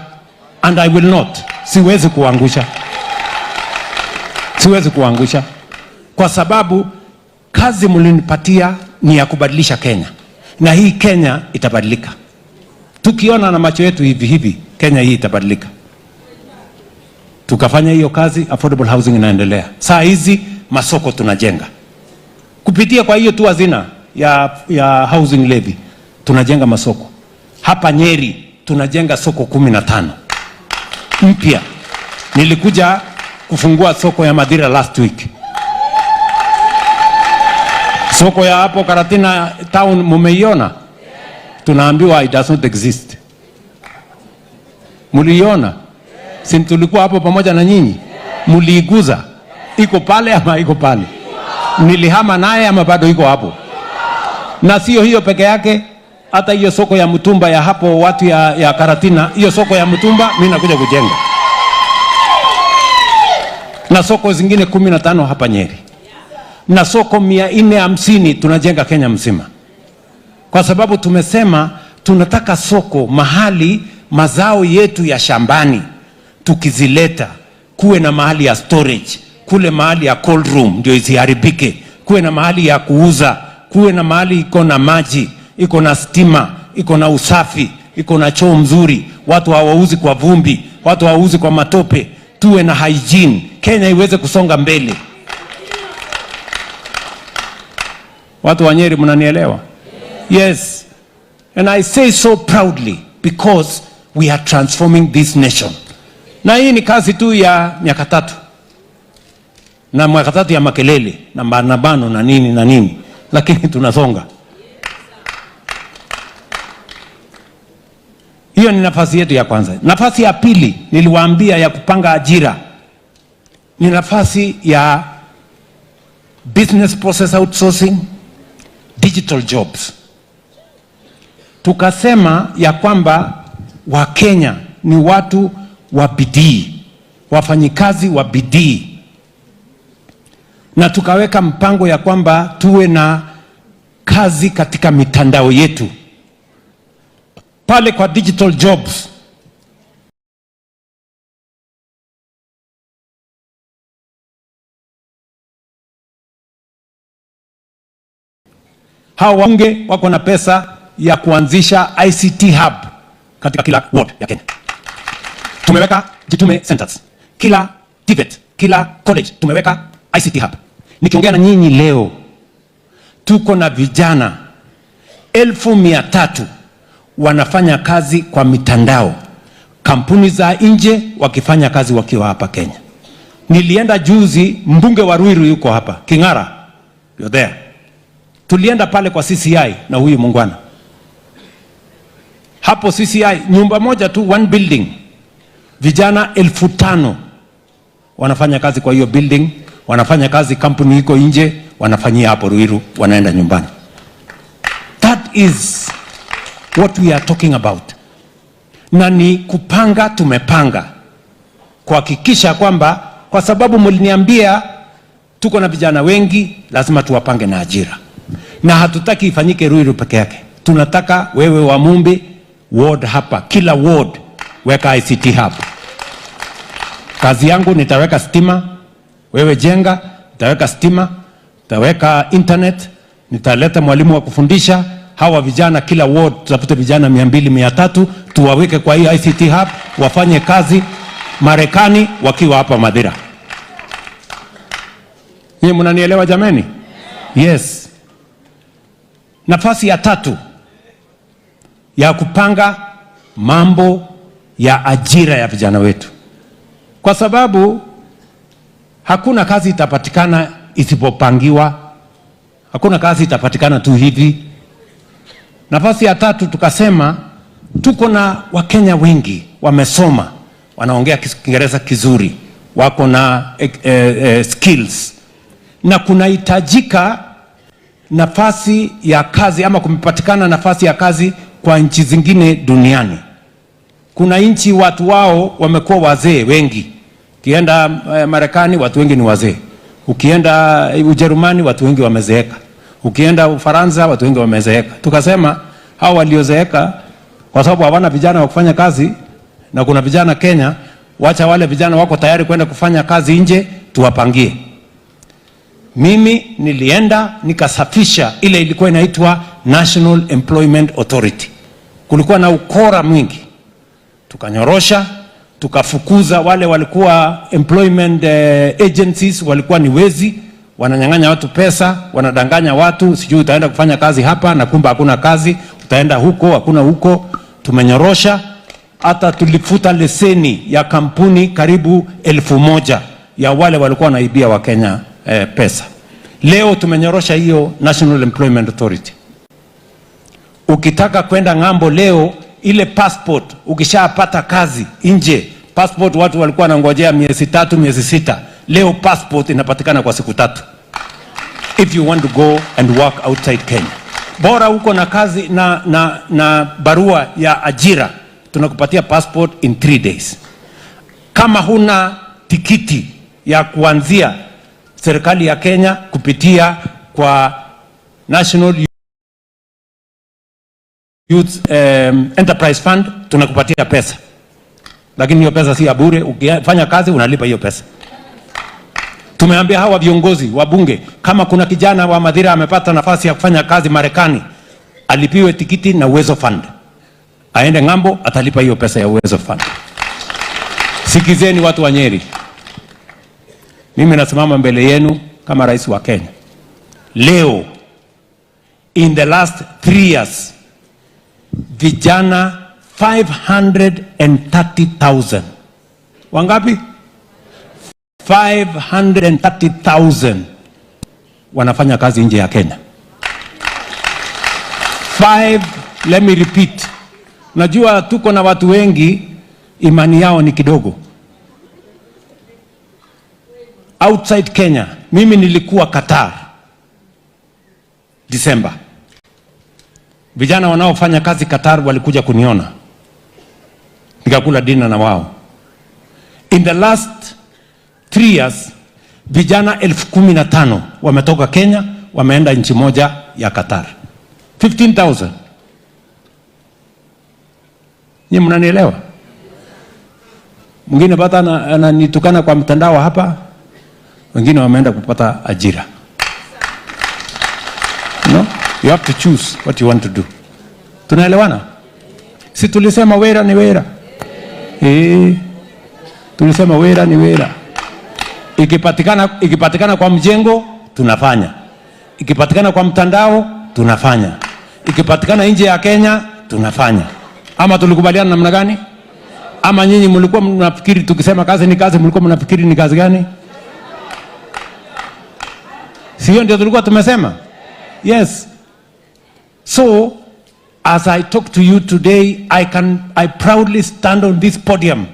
and I will not. Siwezi kuangusha. Siwezi kuangusha. Kwa sababu kazi mlinipatia ni ya kubadilisha Kenya. Na hii Kenya itabadilika. Tukiona na macho yetu hivi hivi, Kenya hii itabadilika. Tukafanya hiyo kazi, affordable housing inaendelea. Saa hizi masoko tunajenga. Kupitia kwa hiyo tu hazina ya housing levy, tunajenga masoko. Hapa Nyeri tunajenga soko 15 mpya. Nilikuja kufungua soko ya Madira last week. Soko ya hapo Karatina town mumeiona? Tunaambiwa it does not exist. Muliona? Si tulikuwa hapo pamoja na nyinyi? Muliiguza? Iko pale ama iko pale? Nilihama naye ama bado iko hapo? Na sio hiyo peke yake, hata hiyo soko ya Mutumba ya hapo watu ya Karatina, hiyo soko ya Mutumba mimi nakuja kujenga. Na soko zingine 15 hapa Nyeri. Na soko 450 tunajenga Kenya mzima. Kwa sababu tumesema tunataka soko mahali mazao yetu ya shambani tukizileta, kuwe na mahali ya storage, kule mahali ya cold room ndio isiharibike, kuwe na mahali ya kuuza, kuwe na mahali iko na maji, iko na stima, iko na usafi, iko na choo mzuri, watu hawauzi kwa vumbi, watu hawauzi kwa matope, tuwe na hygiene, Kenya iweze kusonga mbele. Watu wa Nyeri mnanielewa? Yes. And I say so proudly because we are transforming this nation. Na hii ni kazi tu ya miaka 3. Na miaka 3 ya makelele na maandamano na nini na nini, lakini tunasonga. Hiyo ni nafasi yetu ya kwanza. Nafasi ya pili niliwaambia ya kupanga ajira ni nafasi ya business process outsourcing, digital jobs. Tukasema ya kwamba Wakenya ni watu wa bidii. wafanyikazi wa bidii, na tukaweka mpango ya kwamba tuwe na kazi katika mitandao yetu pale kwa digital jobs. Hawa wabunge wako na pesa ya kuanzisha ICT hub katika kila ward ya Kenya. Tumeweka Jitume centers kila TVET, kila college tumeweka ICT hub. Nikiongea na nyinyi leo, tuko na vijana 300,000 wanafanya kazi kwa mitandao, kampuni za nje wakifanya kazi wakiwa hapa Kenya. Nilienda juzi, mbunge wa Ruiru yuko hapa, King'ara, you're there. Tulienda pale kwa CCI na huyu muungwana hapo CCI, nyumba moja tu, one building, vijana 5,000 wanafanya kazi kwa hiyo building, wanafanya kazi, kampuni iko nje, wanafanyia hapo Ruiru, wanaenda nyumbani. That is what we are talking about. Na ni kupanga, tumepanga kuhakikisha kwamba, kwa sababu mliniambia tuko na vijana wengi, lazima tuwapange na ajira, na hatutaki ifanyike Ruiru peke yake. Tunataka wewe wa Mumbi ward hapa, kila ward weka ICT hub. Kazi yangu nitaweka stima, wewe jenga, nitaweka stima, nitaweka internet, nitaleta mwalimu wa kufundisha hawa vijana. Kila ward tutafute vijana 200 300, tuwaweke kwa hii ICT hub, wafanye kazi Marekani wakiwa hapa Mathira. Nyinyi mnanielewa jameni? Yes. Nafasi ya tatu ya kupanga mambo ya ajira ya vijana wetu, kwa sababu hakuna kazi itapatikana isipopangiwa. Hakuna kazi itapatikana tu hivi. Nafasi ya tatu tukasema tuko na Wakenya wengi wamesoma, wanaongea Kiingereza kizuri, wako na skills, na kunahitajika nafasi ya kazi ama kumepatikana nafasi ya kazi kwa nchi zingine duniani. Kuna nchi watu wao wamekuwa wazee wengi. Ukienda Marekani watu wengi ni wazee. Ukienda Ujerumani watu wengi wamezeeka. Ukienda Ufaransa watu wengi wamezeeka. Tukasema hao waliozeeka, kwa sababu hawana vijana wa kufanya kazi, na kuna vijana Kenya, wacha wale vijana wako tayari kwenda kufanya kazi nje tuwapangie. Mimi nilienda nikasafisha ile ilikuwa inaitwa National Employment Authority. Kulikuwa na ukora mwingi. Tukanyorosha, tukafukuza wale walikuwa employment agencies, walikuwa ni wezi, wananyang'anya watu pesa, wanadanganya watu, sijui utaenda kufanya kazi hapa na kumbe hakuna kazi, utaenda huko, hakuna huko. Tumenyorosha, hata tulifuta leseni ya kampuni karibu 1,000 ya wale walikuwa wanaibia Wakenya pesa. Leo tumenyorosha hiyo National Employment Authority. Ukitaka kwenda ng'ambo leo, ile passport ukishapata kazi nje, passport watu walikuwa wanangojea miezi 3, miezi 6. Leo passport inapatikana kwa siku 3. If you want to go and work outside Kenya. Bora uko na kazi na barua ya ajira, tunakupatia passport in 3 days. Kama huna tikiti ya kuanzia, serikali ya Kenya kupitia kwa National Youth Enterprise Fund tunakupatia pesa. Lakini hiyo pesa si ya bure, ukifanya kazi unalipa hiyo pesa. Tumeambia hawa viongozi wa bunge, kama kuna kijana wa Mathira amepata nafasi ya kufanya kazi Marekani, alipiwe tikiti na Uwezo Fund. Aende ng'ambo atalipa hiyo pesa ya Uwezo Fund. Sikizeni watu wa Nyeri. Mimi nasimama mbele yenu kama rais wa Kenya. Leo, in the last 3 years, vijana 530,000. Wangapi? 530,000 wanafanya kazi nje ya Kenya. 5, let me repeat. Najua tuko na watu wengi imani yao ni kidogo. Outside Kenya, mimi nilikuwa Qatar December. Vijana wanaofanya kazi Qatar walikuja kuniona. Nikakula dina na wao. In the last 3 years, vijana 15,000 wametoka Kenya, wameenda nchi moja ya Qatar. 15,000. Nyinyi mnanielewa? Mwingine bata ananitukana kwa mtandao hapa, wengine wameenda kupata ajira. No? You have to choose what you want to do. Tunaelewana? Si tulisema wera ni wera? Tulisema wera ni wera. Ikipatikana kwa mjengo tunafanya. Ikipatikana kwa mtandao tunafanya. Ikipatikana nje ya Kenya tunafanya. Ama tulikubaliana namna gani? Ama nyinyi mlikuwa mnafikiri tukisema kazi ni kazi, mlikuwa mnafikiri ni kazi gani? Sio ndio tulikuwa tumesema? Yes. So, as I talk to you today, I proudly stand on this podium.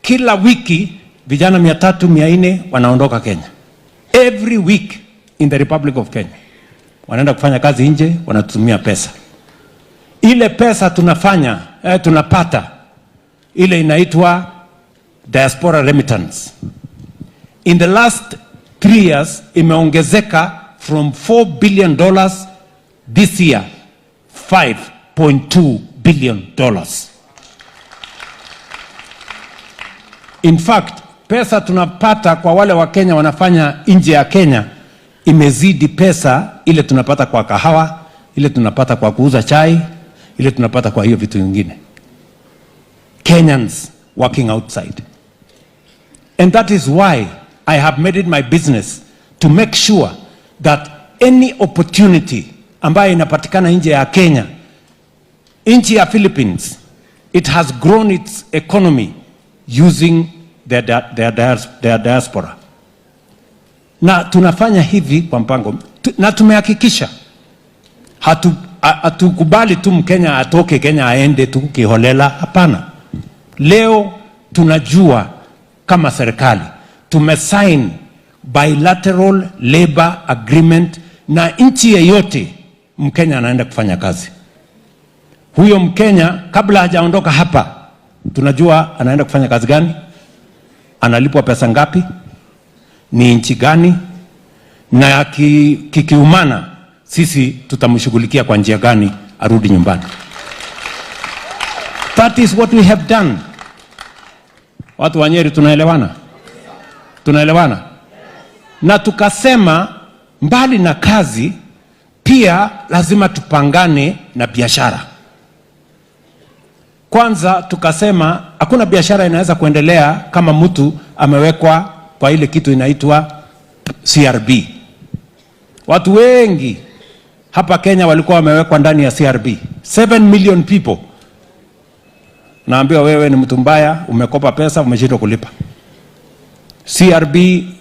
Kila wiki vijana 300, 400 wanaondoka Kenya. Every week in the Republic of Kenya. Wanaenda kufanya kazi nje, wanatumia pesa. Ile pesa tunafanya, tunapata, ile inaitwa diaspora remittance. In the last 3 years, imeongezeka from $4 billion this year, $5.2 billion. In fact, pesa tunapata kwa wale wa Kenya wanafanya nje ya Kenya imezidi pesa ile tunapata kwa kahawa, ile tunapata kwa kuuza chai, ile tunapata kwa hiyo vitu vingine. Kenyans working outside. And that is why I have made it my business to make sure that any opportunity ambayo inapatikana nje ya Kenya, nchi ya Philippines, it has grown its economy using their diaspora. Na tunafanya hivi kwa mpango, na tumehakikisha hatukubali tu Mkenya atoke Kenya aende tu kiholela, hapana. Leo tunajua kama serikali tumesign bilateral labor agreement na nchi yeyote Mkenya anaenda kufanya kazi. Huyo Mkenya kabla hajaondoka hapa tunajua anaenda kufanya kazi gani, analipwa pesa ngapi, ni nchi gani, na kikiumana sisi tutamshughulikia kwa njia gani arudi nyumbani. That is what we have done. Watu wa Nyeri tunaelewana? Tunaelewana? Na tukasema mbali na kazi pia lazima tupangane na biashara. Kwanza tukasema hakuna biashara inaweza kuendelea kama mtu amewekwa kwa ile kitu inaitwa CRB. Watu wengi hapa Kenya walikuwa wamewekwa ndani ya CRB. 7 million people. Naambiwa wewe ni mtu mbaya, umekopa pesa, umeshindwa kulipa. CRB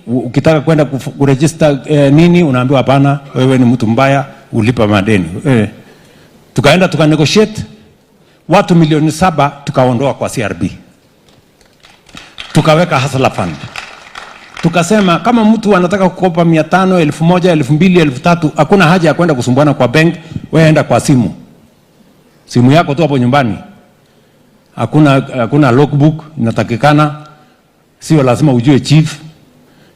ukitaka kwenda kuregister nini, unaambiwa hapana, wewe ni mtu mbaya, ulipa madeni. Tukaenda tukanegotiate watu milioni 7 tukaondoa kwa CRB. Tukaweka Hustler Fund. Tukasema kama mtu anataka kukopa 500, 1000, 2000, 3000, hakuna haja ya kwenda kusumbuana kwa bank, wewe enda kwa simu. Simu yako tu hapo nyumbani. Hakuna logbook inatakikana. Sio lazima ujue chief,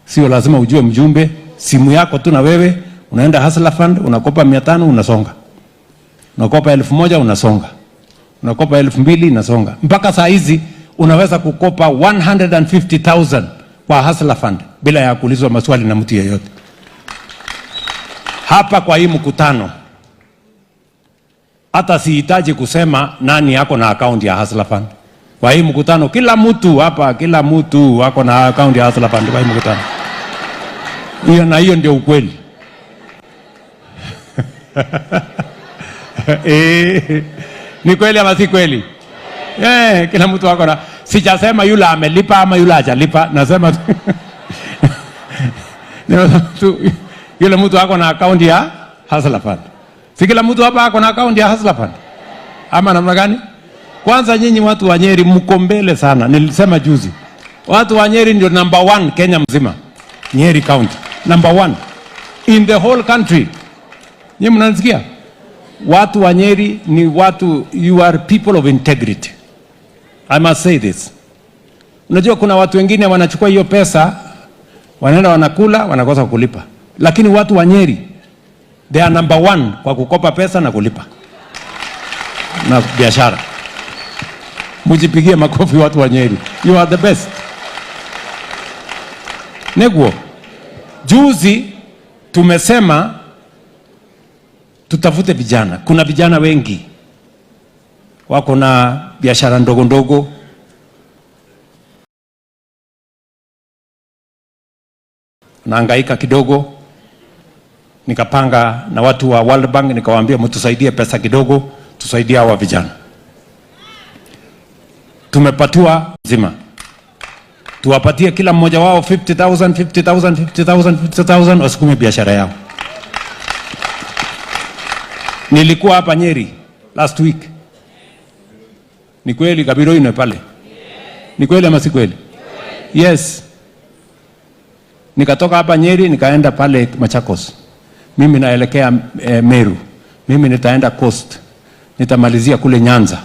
sio lazima ujue mjumbe, simu yako tu na wewe unaenda Hustler Fund, unakopa 500 unasonga. Unakopa 1000 unasonga. Unakopa 2000 unasonga. Mpaka saa hizi unaweza kukopa 150,000 kwa Hustler Fund bila ya kuulizwa maswali na mtu yeyote. Hapa kwa hii mkutano hata sihitaji kusema nani yako na account ya Hustler Fund. Kwa hii mkutano kila mtu hapa, kila mtu ako na account ya Hustler Fund kwa hii mkutano. Hiyo na hiyo ndio ukweli. Ni kweli ama si kweli? Kila mtu ako na, sijasema yule amelipa ama yule hajalipa, nasema tu yule mtu ako na account ya Hustler Fund. Si kila mtu hapa ako na account ya Hustler Fund? Ama namna gani? Kwanza nyinyi watu wa Nyeri mko mbele sana. Nilisema juzi. Watu wa Nyeri ndio number 1 Kenya mzima. Nyeri County number 1 in the whole country. Nyinyi mnanisikia? Watu wa Nyeri ni watu, you are people of integrity. I must say this. Unajua kuna watu wengine wanachukua hiyo pesa, wanaenda wanakula, wanakosa kulipa. Lakini watu wa Nyeri, they are number one kwa kukopa pesa na kulipa na biashara. Mujipigie makofi watu wa Nyeri. You are the best. Neguo, juzi tumesema tutafute vijana. Kuna vijana wengi wako na biashara ndogo ndogo, nahangaika kidogo. Nikapanga na watu wa World Bank, nikawaambia mtusaidie pesa kidogo, tusaidie hawa vijana. Tumepatiwa zima, tuwapatie kila mmoja wao 50,000, 50,000, 50,000, 50,000, wasukume biashara yao. Nilikuwa hapa Nyeri last week. Ni kweli Kabiro ino pale? Ni kweli ama si kweli? Yes. Nikatoka hapa Nyeri nikaenda pale Machakos. Mimi naelekea Meru. Mimi nitaenda Coast. Nitamalizia kule Nyanza.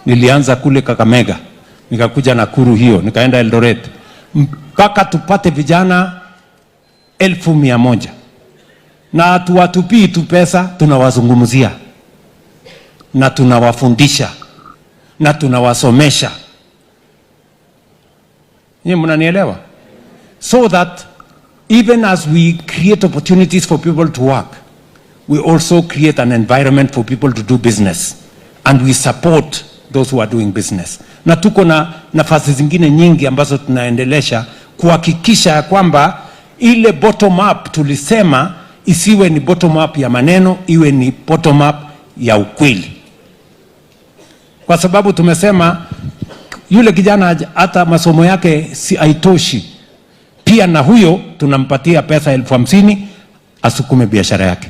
Nilianza kule Kakamega. Nikakuja Nakuru hiyo, nikaenda Eldoret. Mpaka tupate vijana 100,000. Na tuwatupii tu pesa, tunawazungumzia. Na tunawafundisha. Na tunawasomesha. Nyinyi mnanielewa? So that even as we create opportunities for people to work, we also create an environment for people to do business. And we support those who are doing business. Na tuko na nafasi zingine nyingi ambazo tunaendelesha kuhakikisha ya kwamba ile bottom up tulisema isiwe ni bottom up ya maneno, iwe ni bottom up ya ukweli. Kwa sababu tumesema yule kijana hata masomo yake si haitoshi, pia na huyo tunampatia pesa 50,000 asukume biashara yake.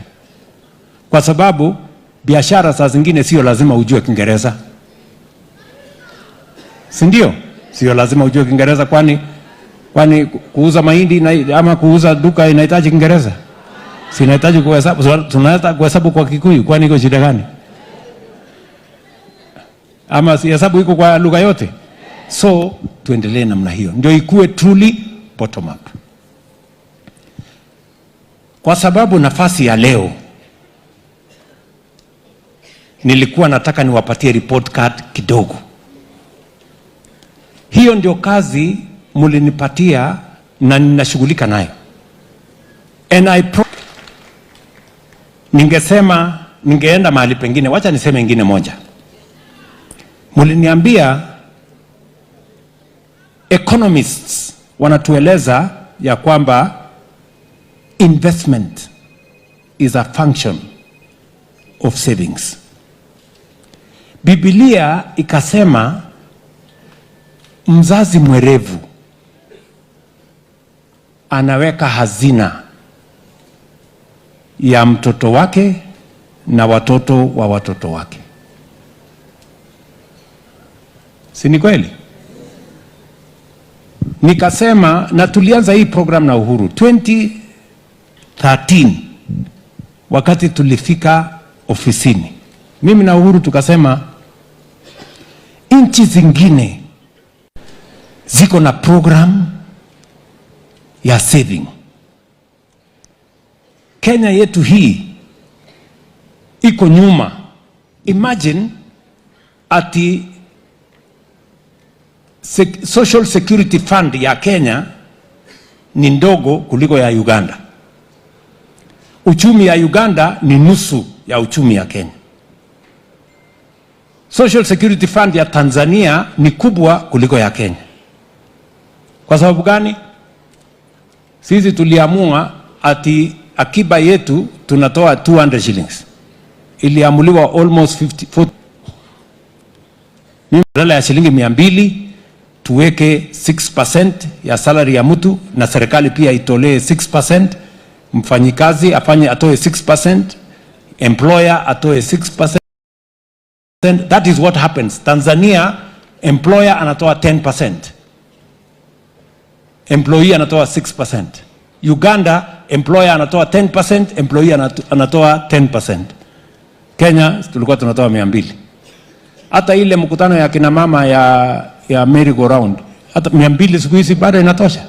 Kwa sababu biashara saa zingine sio lazima ujue Kiingereza. Si ndio? Sio lazima ujue Kiingereza, kwani kuuza mahindi ama kuuza duka inahitaji Kiingereza? Si inahitaji kuhesabu, tunaweza kuhesabu kwa Kikuyu, kwani iko shida gani? Ama si hesabu iko kwa lugha yote? So tuendelee namna hiyo, ndio ikue truly bottom up. Kwa sababu nafasi ya leo nilikuwa nataka niwapatie report card kidogo. Hiyo ndio kazi mlinipatia na ninashughulika nayo. And I ningesema ningeenda mahali pengine, wacha niseme ingine moja. Mliniambia economists wanatueleza ya kwamba investment is a function of savings. Biblia ikasema mzazi mwerevu anaweka hazina ya mtoto wake na watoto wa watoto wake. Si ni kweli? Nikasema, na tulianza hii program na Uhuru 2013 wakati tulifika ofisini. Mimi na Uhuru tukasema nchi zingine ziko na program ya saving. Kenya yetu hii iko nyuma. Imagine ati Social Security Fund ya Kenya ni ndogo kuliko ya Uganda. Uchumi ya Uganda ni nusu ya uchumi ya Kenya. Social Security Fund ya Tanzania ni kubwa kuliko ya Kenya. Kwa sababu gani? Sisi tuliamua ati akiba yetu tunatoa 200 shillings. Iliamuliwa almost 50, badala ya shilingi 200 tuweke 6% ya salary ya mtu, na serikali pia itolee 6%, mfanyikazi afanye atoe 6%, employer atoe 6%. That is what happens. Tanzania employer anatoa 10%. Employee anatoa 6%. Uganda employer anatoa 10%, employee anatoa 10%. Kenya tulikuwa tunatoa 200. Hata ile mkutano ya kina mama ya merry go round, Hata 200 siku hizi bado inatosha.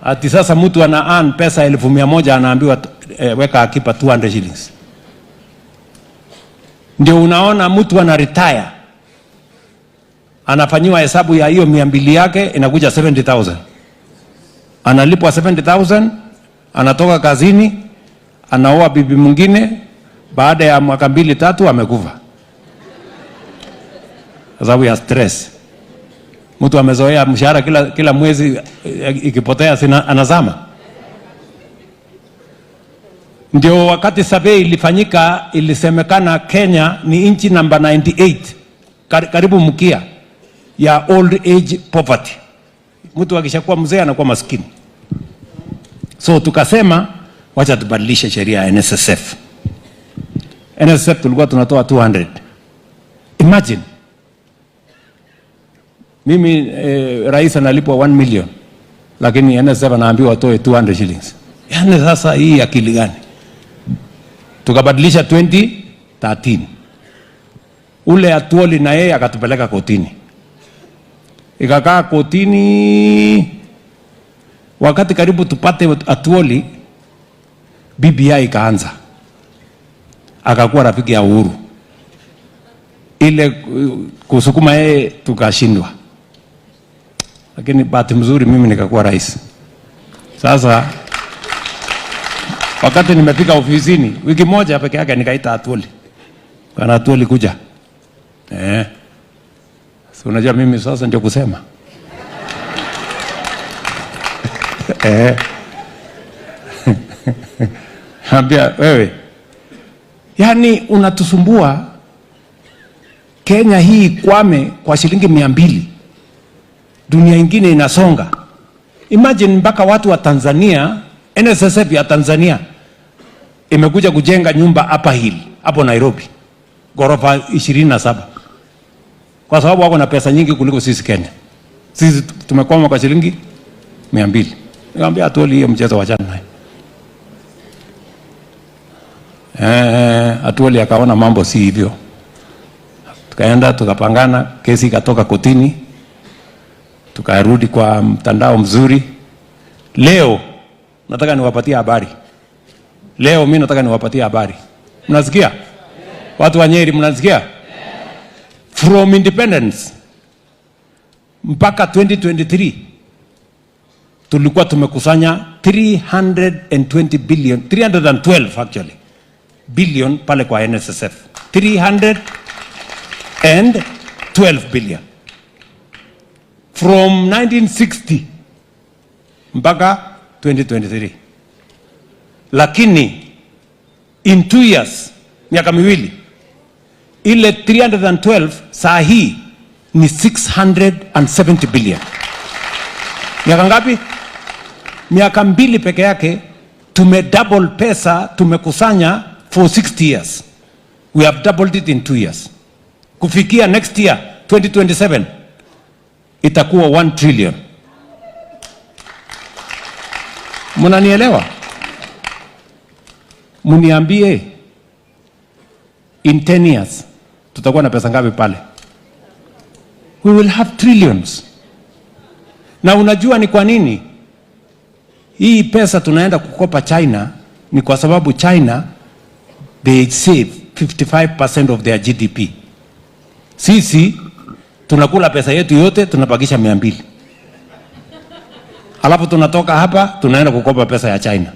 Ati sasa mtu ana earn pesa 100,000 anaambiwa weka akiba 200 shillings. Ndio unaona mtu ana retire, anafanyiwa hesabu ya hiyo 200 yake inakuja 70,000. Analipwa 70,000, anatoka kazini, anaoa bibi mwingine, baada ya mwaka 2-3 amekufa. Sababu ya stress. Mtu amezoea mshahara kila mwezi, ikipotea anazama. Ndio wakati survey ilifanyika ilisemekana Kenya ni nchi namba 98, karibu mkia ya old age poverty. Mtu akishakuwa mzee anakuwa maskini. So tukasema wacha tubadilishe sheria ya NSSF. NSSF tulikuwa tunatoa 200. Imagine mimi rais analipwa 1 million, lakini NSSF anaambiwa atoe 200 shillings. Yaani sasa hii akili gani? Tukabadilisha 2013. Ule Atwoli na yeye akatupeleka kotini. Ikakaa kotini. Wakati karibu tupate Atwoli, BBI ikaanza. Akakuwa rafiki ya Uhuru. Ile kusukuma yeye tukashindwa. Lakini bahati mzuri mimi nikakuwa rais. Sasa wakati nimefika ofisini, wiki moja peke yake nikaita Atwoli. Bwana Atwoli kuja. So unajua mimi sasa ndio kusema. Ambia wewe. Yaani unatusumbua. Kenya hii kwame kwa shilingi 200. Dunia ingine inasonga. Imagine mpaka watu wa Tanzania, NSSF ya Tanzania imekuja kujenga nyumba Upper Hill hapo Nairobi, ghorofa 27. Kwa sababu wako na pesa nyingi kuliko sisi Kenya. Sisi tumekwama kwa shilingi 200. Nikamwambia Atwoli hiyo mchezo wachana naye. Atwoli akaona mambo si hivyo. Tukaenda tukapangana, kesi ikatoka kotini. Tukarudi kwa mtandao mzuri. Leo nataka niwapatie habari. Leo mimi nataka niwapatie habari. Mnasikia? Watu wa Nyeri mnasikia? From independence mpaka 2023 tulikuwa tumekusanya 320 billion, 312 actually billion pale kwa NSSF. 312 billion. From 1960 mpaka 2023. Lakini in 2 years, miaka miwili, ile 312 saa hii ni 670 billion. Miaka ngapi? Miaka 2 peke yake tume double pesa tumekusanya for 60 years. We have doubled it in 2 years. Kufikia next year 2027 itakuwa 1 trillion. Mnanielewa? Mniambie, in 10 years tutakuwa na pesa ngapi pale? We will have trillions. Na unajua ni kwa nini hii pesa tunaenda kukopa China? Ni kwa sababu China they save 55% of their GDP. Sisi tunakula pesa yetu yote, tunabakisha 200. Alafu tunatoka hapa tunaenda kukopa pesa ya China.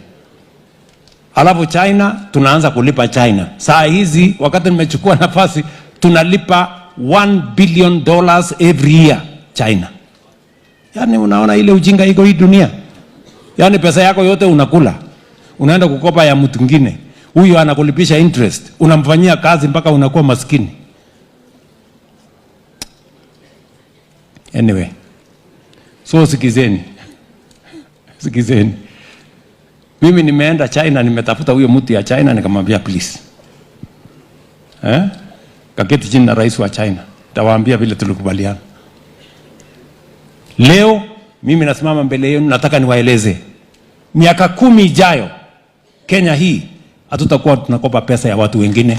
Alafu China tunaanza kulipa China. Saa hizi wakati nimechukua nafasi tunalipa $1 billion every year China. Yaani unaona ile ujinga iko hii dunia. Yaani pesa yako yote unakula. Unaenda kukopa ya mtu mwingine. Huyo anakulipisha interest. Unamfanyia kazi mpaka unakuwa maskini. Anyway. So sikizeni. Sikizeni. Mimi nimeenda China, nimetafuta huyo mtu ya China nikamwambia please. Kaketi chini na rais wa China. Nitawaambia vile tulikubaliana. Leo mimi nasimama mbele yenu, nataka niwaeleze. Miaka 10 ijayo Kenya hii hatutakuwa tunakopa pesa ya watu wengine.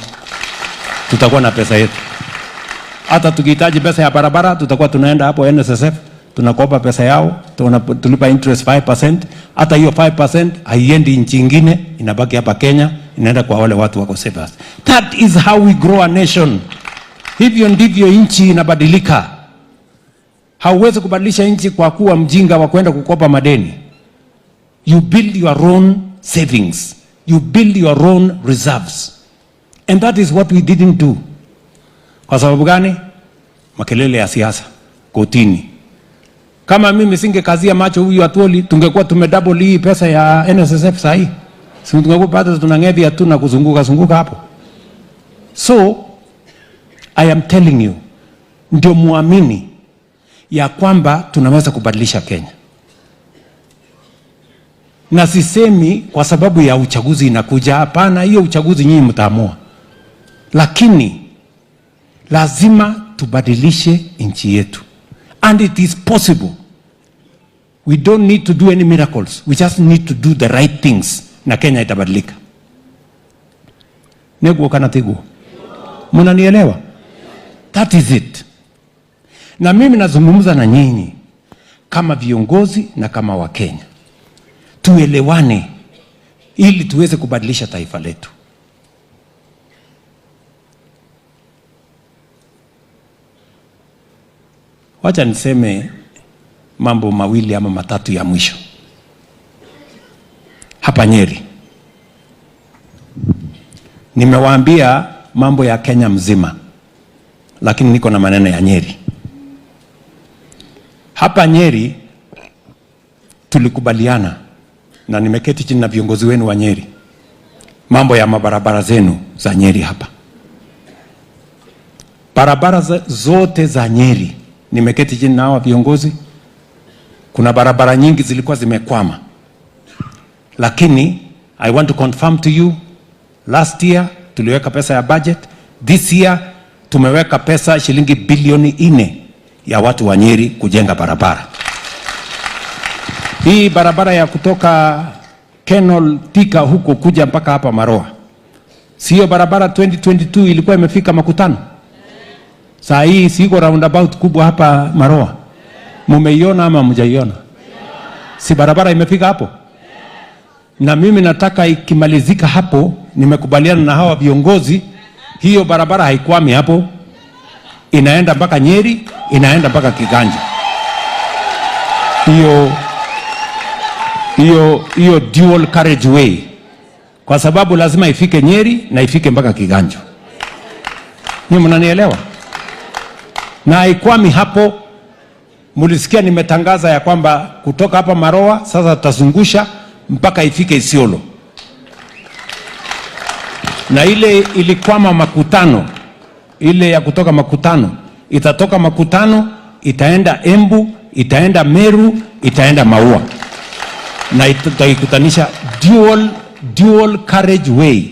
Tutakuwa na pesa yetu. Hata tukihitaji pesa ya barabara tutakuwa tunaenda hapo NSSF, tunakopa pesa yao, tulipa interest 5%. Hata hiyo 5% haiendi nchi ingine, inabaki hapa Kenya, inaenda kwa wale watu wako savers. That is how we grow a nation. Hivyo ndivyo nchi inabadilika. Hauwezi kubadilisha nchi kwa kuwa mjinga wa kwenda kukopa madeni. You build your own savings. You build your own reserves. And that is what we didn't do. Kwa sababu gani? Makelele ya siasa kotini. Kama mimi singekazia macho huyu Atwoli, tungekuwa tumedouble hii pesa ya NSSF saa hii. Si tungekuwa bado tunang'evya tu na kuzunguka zunguka hapo. So I am telling you, ndio muamini ya kwamba tunaweza kubadilisha Kenya. Na sisemi kwa sababu ya uchaguzi inakuja, hapana, hiyo uchaguzi nyinyi mtaamua. Lakini lazima tubadilishe nchi yetu. And it is possible. We don't need to do any miracles. We just need to do the right things. Na Kenya itabadilika. Neguo kana tiguo? Mnanielewa? That is it. Na mimi nazungumza na nyinyi kama viongozi na kama Wakenya. Tuelewane ili tuweze kubadilisha taifa letu. Wacha niseme mambo mawili ama matatu ya mwisho. Hapa Nyeri nimewaambia mambo ya Kenya mzima, lakini niko na maneno ya Nyeri. Hapa Nyeri tulikubaliana, na nimeketi chini na viongozi wenu wa Nyeri, mambo ya mabarabara zenu za Nyeri hapa. Barabara zote za Nyeri nimeketi chini na hawa viongozi. Kuna barabara nyingi zilikuwa zimekwama, lakini I want to confirm to you, last year tuliweka pesa ya budget. This year tumeweka pesa shilingi bilioni 4 ya watu wa Nyeri kujenga barabara. Hii barabara ya kutoka Kenol Thika huko kuja mpaka hapa Maroa, sio barabara 2022 ilikuwa imefika Makutano? Saa hii siko roundabout kubwa hapa Maroa. Mumeiona ama mjaiona? Si barabara imefika hapo? Na mimi nataka ikimalizika hapo, nimekubaliana na hawa viongozi, hiyo barabara haikwami hapo, inaenda mpaka Nyeri, inaenda mpaka Kiganja. Hiyo dual carriageway, kwa sababu lazima ifike Nyeri na ifike mpaka Kiganja. Ni mnanielewa? Na haikwami hapo. Mulisikia nimetangaza ya kwamba kutoka hapa Maroa sasa tutazungusha mpaka ifike Isiolo. Na ile ilikwama Makutano, ile ya kutoka Makutano, itatoka Makutano, itaenda Embu, itaenda Meru, itaenda Maua. Na tutaikutanisha dual carriageway.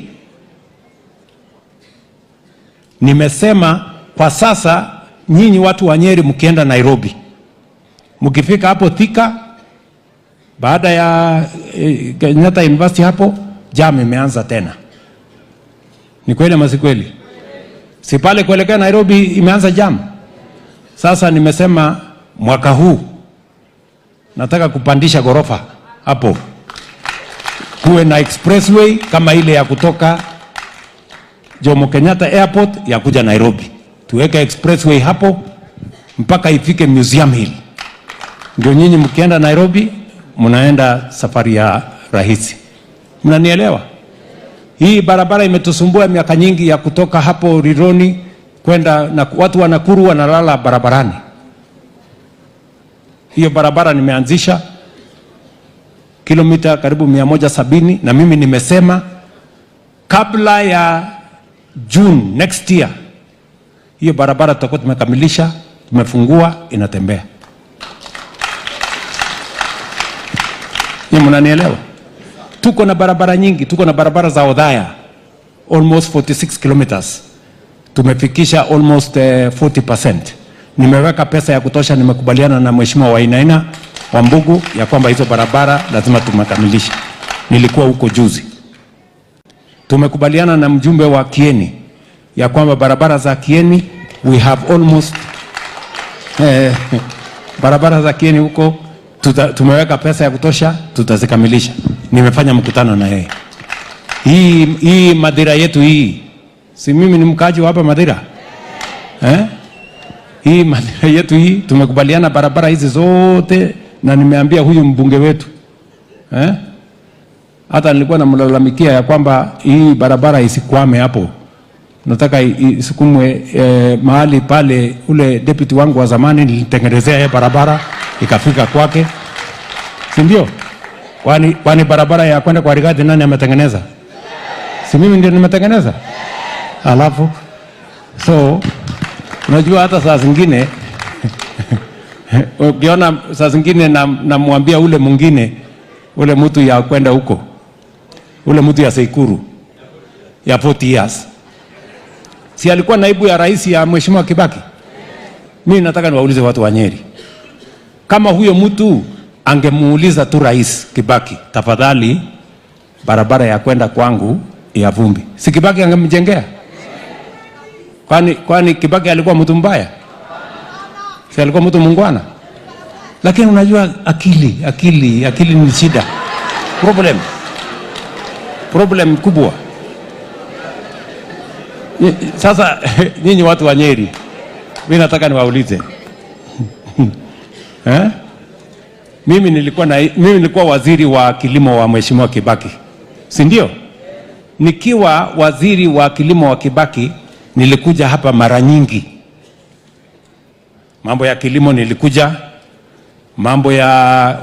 Nimesema kwa sasa nyinyi watu wa Nyeri mkienda Nairobi, mkifika hapo Thika, baada ya Kenyatta University hapo, jam imeanza tena. Ni kweli ama si kweli? Si pale kuelekea Nairobi imeanza jam? Sasa nimesema mwaka huu nataka kupandisha gorofa hapo, kuwe na expressway kama ile ya kutoka Jomo Kenyatta Airport ya kuja Nairobi. Tuweke expressway hapo mpaka ifike Museum Hill. Ndio nyinyi mkienda Nairobi mnaenda safari ya rahisi. Mnanielewa? Hii barabara imetusumbua miaka nyingi ya kutoka hapo Rironi kwenda, na watu wa Nakuru wanalala barabarani. Hiyo barabara nimeanzisha kilomita karibu 170, na mimi nimesema kabla ya June next year hiyo barabara tutakuwa tumekamilisha, tumefungua, inatembea. Ni mnanielewa? Tuko na barabara nyingi, tuko na barabara za Othaya almost 46 kilometers. Tumefikisha almost 40%. Nimeweka pesa ya kutosha, nimekubaliana na Mheshimiwa Wainaina wa Mbugu ya kwamba hizo barabara lazima tumekamilishe. Nilikuwa huko juzi. Tumekubaliana na mjumbe wa Kieni ya kwamba barabara za Kieni We have almost barabara za Kieni huko tumeweka pesa ya kutosha, tutazikamilisha. Nimefanya mkutano na yeye. Hii Mathira yetu hii, si mimi ni mkaaji wa hapa Mathira, eh? Hii Mathira yetu hii tumekubaliana barabara hizi zote, na nimeambia huyu mbunge wetu, eh? Hata nilikuwa namlalamikia ya kwamba hii barabara isikwame hapo, nataka isukumwe mahali pale. Ule deputy wangu wa zamani nilitengenezea yeye barabara ikafika kwake, si ndio? Kwani barabara ya kwenda kwa Rigathi nani ametengeneza? Si mimi ndio nimetengeneza? Alafu so unajua hata saa zingine ukiona saa zingine namwambia ule mwingine, ule mtu ya kwenda huko, ule mtu ya Tseikuru ya 40 years, si alikuwa naibu ya rais ya Mheshimiwa Kibaki? Mimi nataka niwaulize watu wa Nyeri, kama huyo mtu angemuuliza tu Rais Kibaki, tafadhali barabara ya kwenda kwangu ya vumbi, si Kibaki angemjengea? Kwani Kibaki alikuwa mtu mbaya? Si alikuwa mtu muungwana? Lakini unajua akili ni shida, problem kubwa. Sasa nyinyi watu wa Nyeri, mimi nataka niwaulize, eh? Mimi nilikuwa waziri wa kilimo wa Mheshimiwa Kibaki, si ndio? Nikiwa waziri wa kilimo wa Kibaki nilikuja hapa mara nyingi. Mambo ya kilimo nilikuja, mambo ya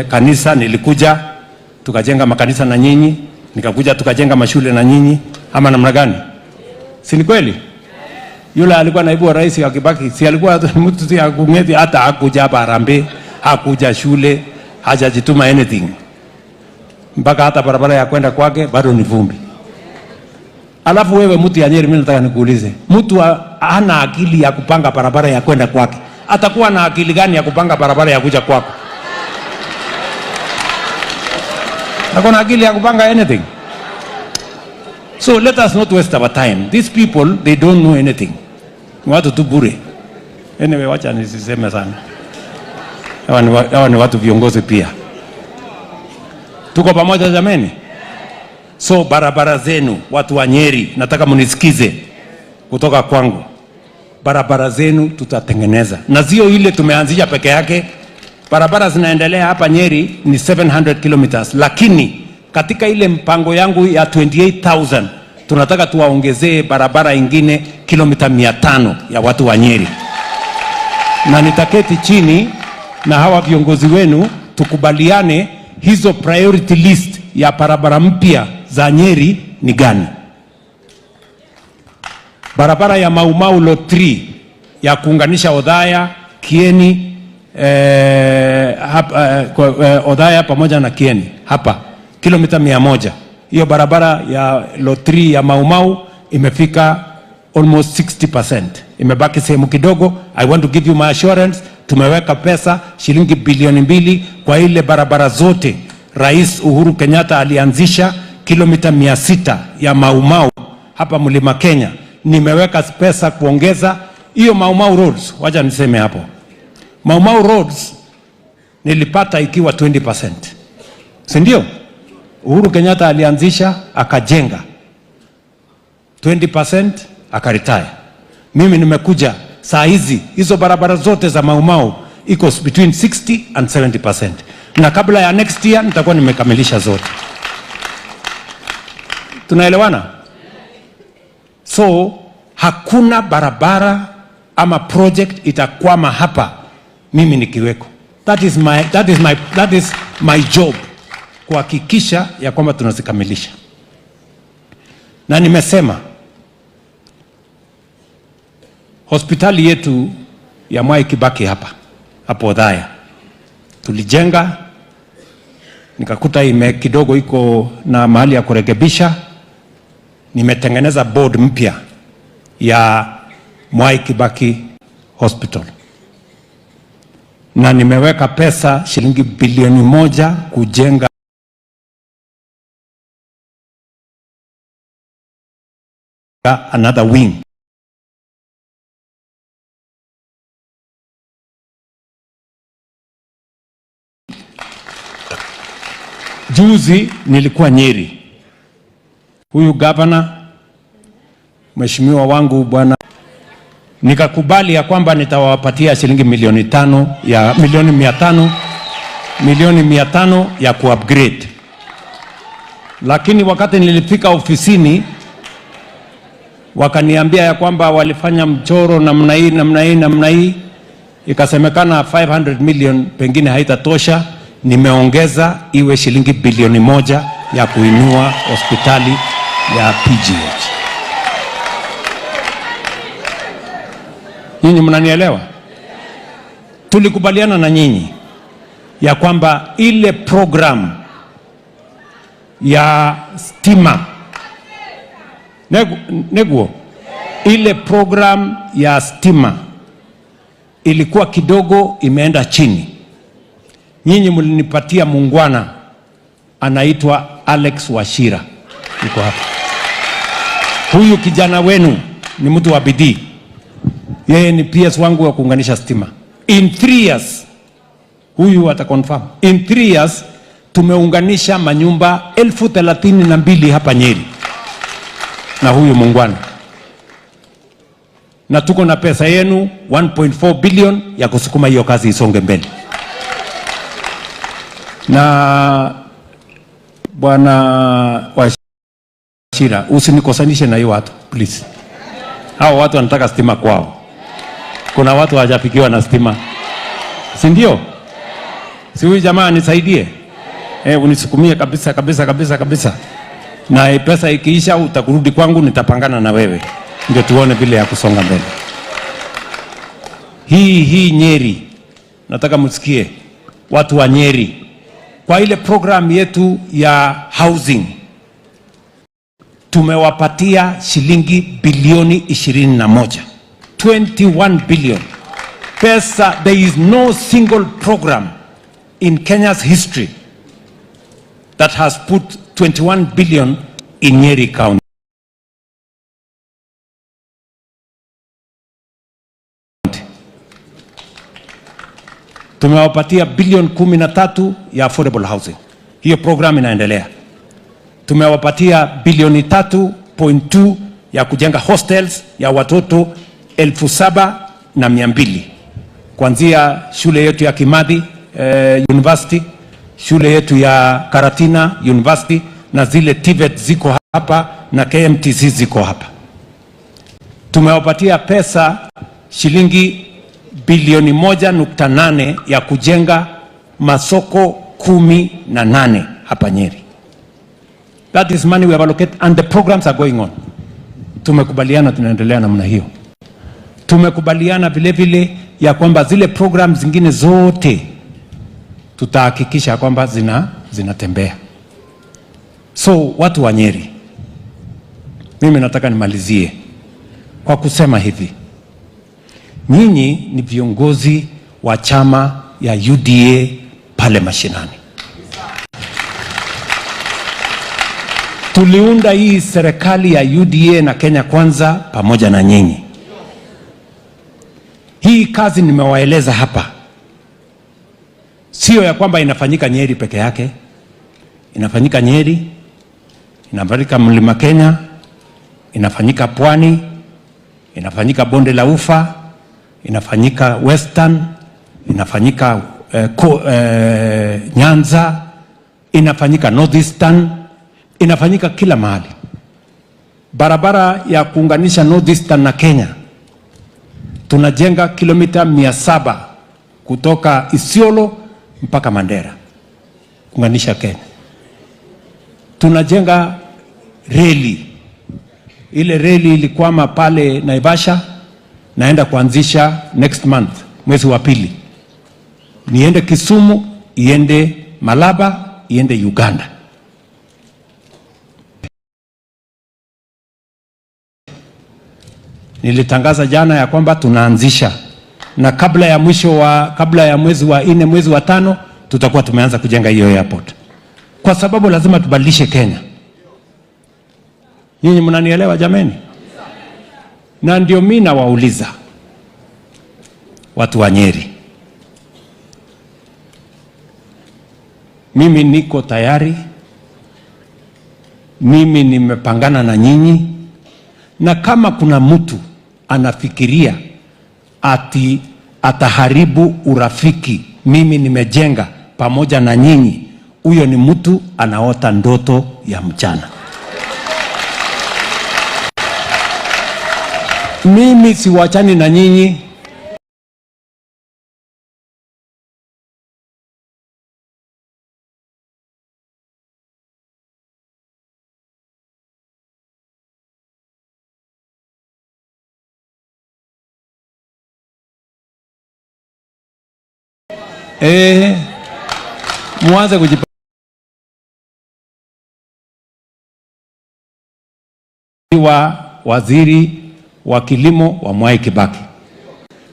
kanisa nilikuja, tukajenga makanisa na nyinyi, nikakuja tukajenga mashule na nyinyi, ama namna gani? Si ni kweli? Yule alikuwa naibu wa rais wa Kibaki, si alikuwa mtu ya kungeti, hata hakuja hapa Harambee, hakuja shule, hajajituma anything. Mpaka hata barabara ya kwenda kwake bado ni vumbi. Alafu wewe mtu ya Nyeri, mimi nataka nikuulize, mtu hana akili ya kupanga barabara ya kwenda kwake, atakuwa na akili gani ya kupanga barabara ya kuja kwako? Hakuna akili ya kupanga anything. So let us not waste our time. These people, they don't know anything. Ni watu tu bure. Anyway, wacha nisiseme sana. Hawa ni watu viongozi pia. Tuko pamoja jameni? So barabara zenu, watu wa Nyeri, nataka mnisikize kutoka kwangu. Barabara zenu tutatengeneza. Na sio ile tumeanzisha peke yake. Barabara zinaendelea hapa Nyeri ni 700 kilometers, lakini katika ile mpango yangu ya 28,000 tunataka tuwaongezee barabara ingine kilomita 500 ya watu wa Nyeri. Na nitaketi chini na hawa viongozi wenu tukubaliane hizo priority list ya barabara mpya za Nyeri ni gani. Barabara ya Mau Mau Lot 3 ya kuunganisha Othaya, Kieni, hapa, Othaya pamoja na Kieni hapa kilomita 100. Hiyo barabara ya Lot 3 ya Mau Mau imefika almost 60%. Imebaki sehemu kidogo. I want to give you my assurance, tumeweka pesa shilingi bilioni 2 kwa ile barabara zote. Rais Uhuru Kenyatta alianzisha kilomita 600 ya Mau Mau hapa Mlima Kenya. Nimeweka pesa kuongeza hiyo Mau Mau roads. Wacha niseme hapo, Mau Mau roads nilipata ikiwa 20%, si ndio? Uhuru Kenyatta alianzisha akajenga 20% akaretire. Mimi nimekuja saa hizi hizo barabara zote za Mau Mau iko between 60 and 70%, na kabla ya next year nitakuwa nimekamilisha zote. Tunaelewana? So hakuna barabara ama project itakwama hapa mimi nikiweko. That is my job, kuhakikisha ya kwamba tunazikamilisha. Na nimesema hospitali yetu ya Mwai Kibaki hapa hapo Othaya tulijenga, nikakuta ime kidogo iko na mahali ya kurekebisha. Nimetengeneza board mpya ya Mwai Kibaki Hospital na nimeweka pesa shilingi bilioni 1 kujenga another wing. Juzi nilikuwa Nyeri. Huyu gavana mheshimiwa wangu bwana, nikakubali ya kwamba nitawapatia shilingi milioni 5 ya milioni 500, milioni 500 ya kuupgrade. Lakini wakati nilifika ofisini wakaniambia ya kwamba walifanya mchoro namna hii namna hii namna hii, ikasemekana 500 million pengine haitatosha. Nimeongeza iwe shilingi bilioni 1 ya kuinua hospitali ya PGH. Nyinyi mnanielewa? Tulikubaliana na nyinyi ya kwamba ile program ya stima neguo, ile program ya stima ilikuwa kidogo imeenda chini. Nyinyi mlinipatia muungwana anaitwa Alex Wachira, yuko hapa. Huyu kijana wenu ni mtu wa bidii. Yeye ni PS wangu wa kuunganisha stima. In 3 years, huyu ataconfirm. In 3 years tumeunganisha manyumba 32,000 hapa Nyeri na huyu muungwana. Na tuko na pesa yenu 1.4 billion ya kusukuma hiyo kazi isonge mbele. Na bwana Wachira, usinikosanishe na hiyo watu please. Hao watu wanataka stima kwao. Kuna watu hawajafikiwa na stima, si ndio? Si huyu jamaa nisaidie, unisukumie kabisa kabisa kabisa kabisa. Na pesa ikiisha utakurudi kwangu, nitapangana na wewe ndio tuone vile ya kusonga mbele. Hii Nyeri, nataka msikie watu wa Nyeri. Kwa ile program yetu ya housing tumewapatia shilingi bilioni 21. 21 billion. Pesa, there is no single program in Kenya's history that has put 21 billion in Nyeri County. Tumewapatia bilioni 13 ya affordable housing. Hiyo program inaendelea. Tumewapatia bilioni 3.2 ya kujenga hostels ya watoto 7,200. Kuanzia shule yetu ya Kimathi University, shule yetu ya Karatina University, na zile TVET ziko hapa na KMTC ziko hapa. Tumewapatia pesa shilingi bilioni 1.8 ya kujenga masoko 18 hapa Nyeri. That is money we have allocated and the programs are going on. Tumekubaliana tunaendelea namna hiyo. Tumekubaliana vile vile ya kwamba zile programs zingine zote tutahakikisha kwamba zinatembea. So watu wa Nyeri, mimi nataka nimalizie kwa kusema hivi. Nyinyi ni viongozi wa chama ya UDA pale mashinani. Tuliunda hii serikali ya UDA na Kenya Kwanza pamoja na nyinyi. Hii kazi nimewaeleza hapa, sio ya kwamba inafanyika Nyeri peke yake. Inafanyika Nyeri, inafanyika Mlima Kenya, inafanyika Pwani, inafanyika Bonde la Ufa, inafanyika Western, inafanyika Nyanza, inafanyika Northeastern, inafanyika kila mahali. Barabara ya kuunganisha Northeastern na Kenya tunajenga kilomita 700 kutoka Isiolo mpaka Mandera kuunganisha Kenya. Tunajenga reli. Ile reli ilikwama pale Naivasha, naenda kuanzisha next month, mwezi wa pili. Niende Kisumu, iende Malaba, iende Uganda. Nilitangaza jana ya kwamba tunaanzisha, na kabla ya mwisho wa kabla ya mwezi wa 4, mwezi wa 5 tutakuwa tumeanza kujenga hiyo airport. Kwa sababu lazima tubadilishe Kenya. Nyinyi mnanielewa jameni? Na ndio mimi nawauliza watu wa Nyeri, mimi niko tayari Mimi nimepangana na nyinyi, na kama kuna mtu anafikiria ati ataharibu urafiki mimi nimejenga pamoja na nyinyi, huyo ni mtu anaota ndoto ya mchana. Mimi siwachani na nyinyi. Muanze kujipa wa waziri wa kilimo wa Mwai Kibaki.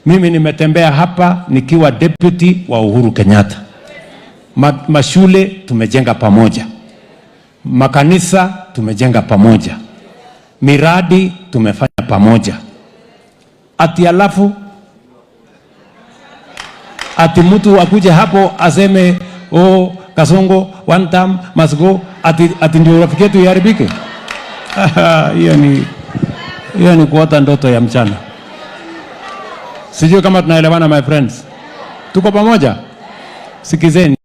Mimi nimetembea hapa nikiwa deputy wa Uhuru Kenyatta. Mashule tumejenga pamoja, makanisa tumejenga pamoja, miradi tumefanya pamoja. Ati alafu ati mtu akuje hapo aseme oh, Kasongo one term must go, ati ndio rafiki yetu iharibike? Hiyo ni kuota ndoto ya mchana. Sijui kama tunaelewana my friends. Tuko pamoja? Sikizeni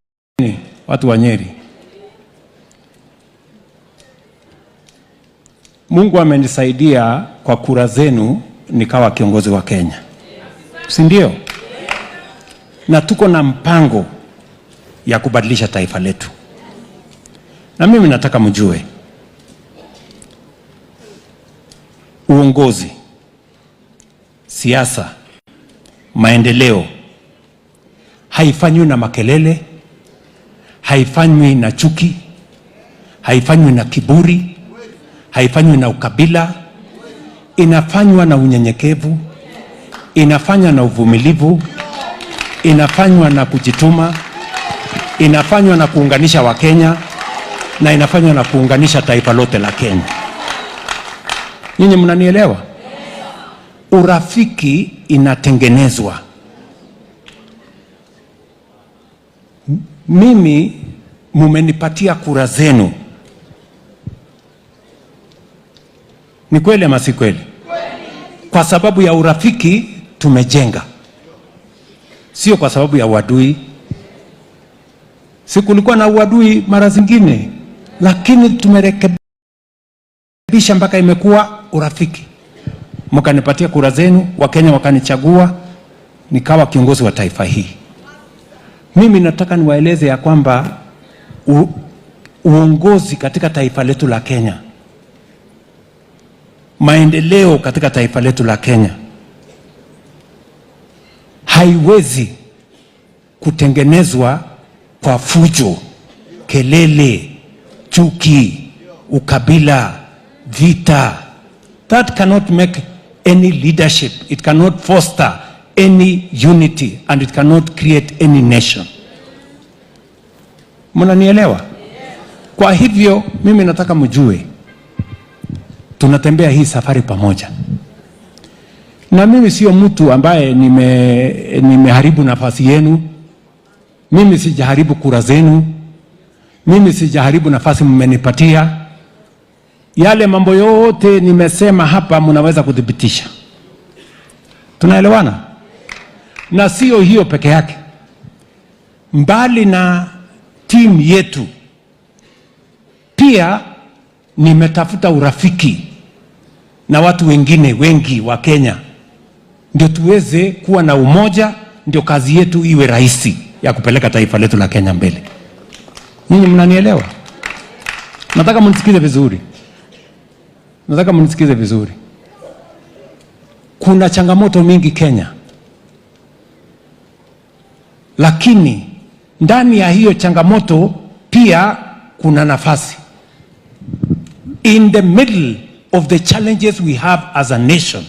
watu wa Nyeri. Mungu amenisaidia kwa kura zenu nikawa kiongozi wa Kenya. Si ndio? Na tuko na mpango ya kubadilisha taifa letu. Na mimi nataka mjue, uongozi, siasa, maendeleo haifanywi na makelele, haifanywi na chuki, haifanywi na kiburi, haifanywi na ukabila, inafanywa na unyenyekevu, inafanywa na uvumilivu, inafanywa na kujituma, inafanywa na kuunganisha Wakenya, na inafanywa na kuunganisha taifa lote la Kenya. Nyinyi mnanielewa? Urafiki inatengenezwa. Mimi mumenipatia kura zenu. Ni kweli ama si kweli? Kwa sababu ya urafiki tumejenga, sio kwa sababu ya uadui. Si kulikuwa na uadui mara zingine, lakini tumerekebisha mpaka imekuwa urafiki. Mkanipatia kura zenu, Wakenya wakanichagua, nikawa kiongozi wa taifa hii. Mimi nataka niwaeleze ya kwamba uongozi katika taifa letu la Kenya, maendeleo katika taifa letu la Kenya haiwezi kutengenezwa kwa fujo, kelele, chuki, ukabila, vita. That cannot make any leadership. It cannot foster any unity, and it cannot create any nation. Mnanielewa? Kwa hivyo mimi nataka mjue tunatembea hii safari pamoja. Na mimi sio mtu ambaye nimeharibu nafasi yenu. Mimi sijaharibu kura zenu. Mimi sijaharibu nafasi mmenipatia. Yale mambo yote nimesema hapa mnaweza kudhibitisha. Tunaelewana? Na sio hiyo peke yake. Mbali na timu yetu, pia nimetafuta urafiki na watu wengine wengi wa Kenya, ndio tuweze kuwa na umoja, ndio kazi yetu iwe rahisi ya kupeleka taifa letu la Kenya mbele. Nyinyi mnanielewa? Nataka mnisikize vizuri. Nataka mnisikize vizuri. Kuna changamoto mingi Kenya, lakini ndani ya hiyo changamoto pia kuna nafasi. In the middle of the challenges we have as a nation,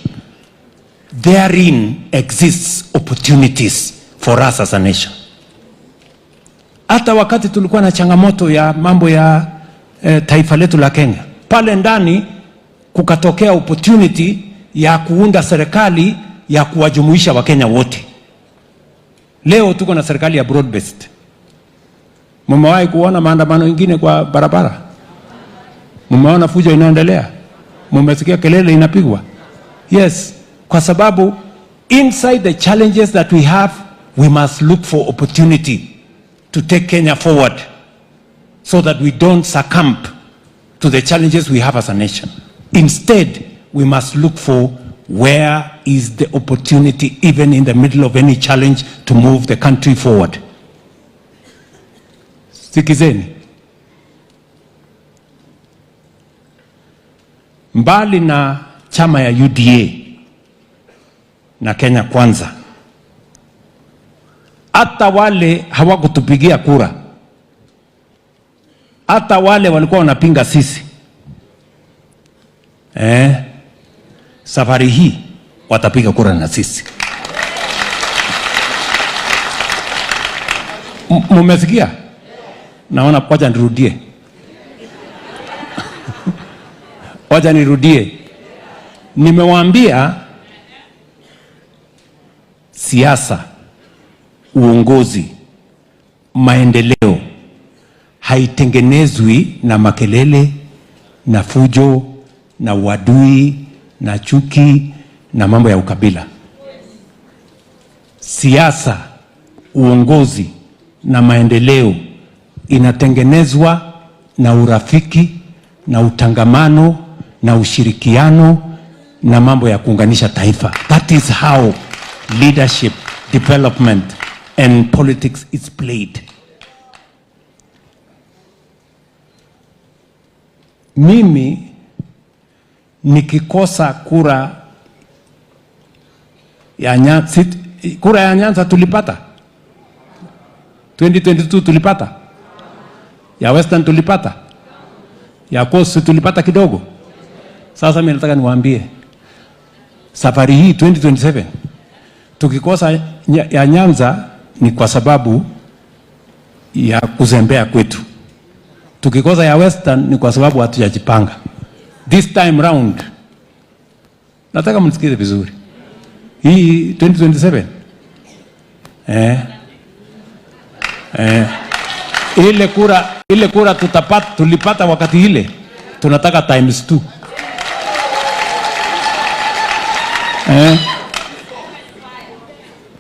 therein exists opportunities for us as a nation. Hata wakati tulikuwa na changamoto ya mambo ya taifa letu la Kenya, pale ndani kukatokea opportunity ya kuunda serikali ya kuwajumuisha Wakenya wote. Leo tuko na serikali ya broad based. Mmewahi kuona maandamano mengine kwa barabara? Mumeona fujo inaendelea? Mumesikia kelele inapigwa? Yes, kwa sababu inside the challenges that we have, we must look for opportunity to take Kenya forward so that we don't succumb to the challenges we have as a nation. Instead, we must look for where is the opportunity, even in the middle of any challenge, to move the country forward. Sikizeni. Mbali na chama ya UDA na Kenya Kwanza, hata wale hawakutupigia kura, hata wale walikuwa wanapinga sisi, safari hii watapiga kura na sisi. Mumesikia? Naona, wacha nirudie. Wacha nirudie. Nimewaambia siasa, uongozi, maendeleo haitengenezwi na makelele na fujo na uadui na chuki na mambo ya ukabila. Siasa, uongozi na maendeleo inatengenezwa na urafiki na utangamano na ushirikiano na mambo ya kuunganisha taifa. That is how leadership, development and politics is played. Mimi nikikosa kura ya Nyanza, kura ya Nyanza tulipata 2022, tulipata ya Western, tulipata ya Coast, tulipata kidogo. Sasa mimi nataka niwaambie, safari hii 2027 tukikosa ya Nyanza ni kwa sababu ya kuzembea kwetu. Tukikosa ya Western ni kwa sababu hatujajipanga. This time round, nataka mnisikize vizuri. Hii 2027 ile kura tulipata wakati ile, tunataka times 2.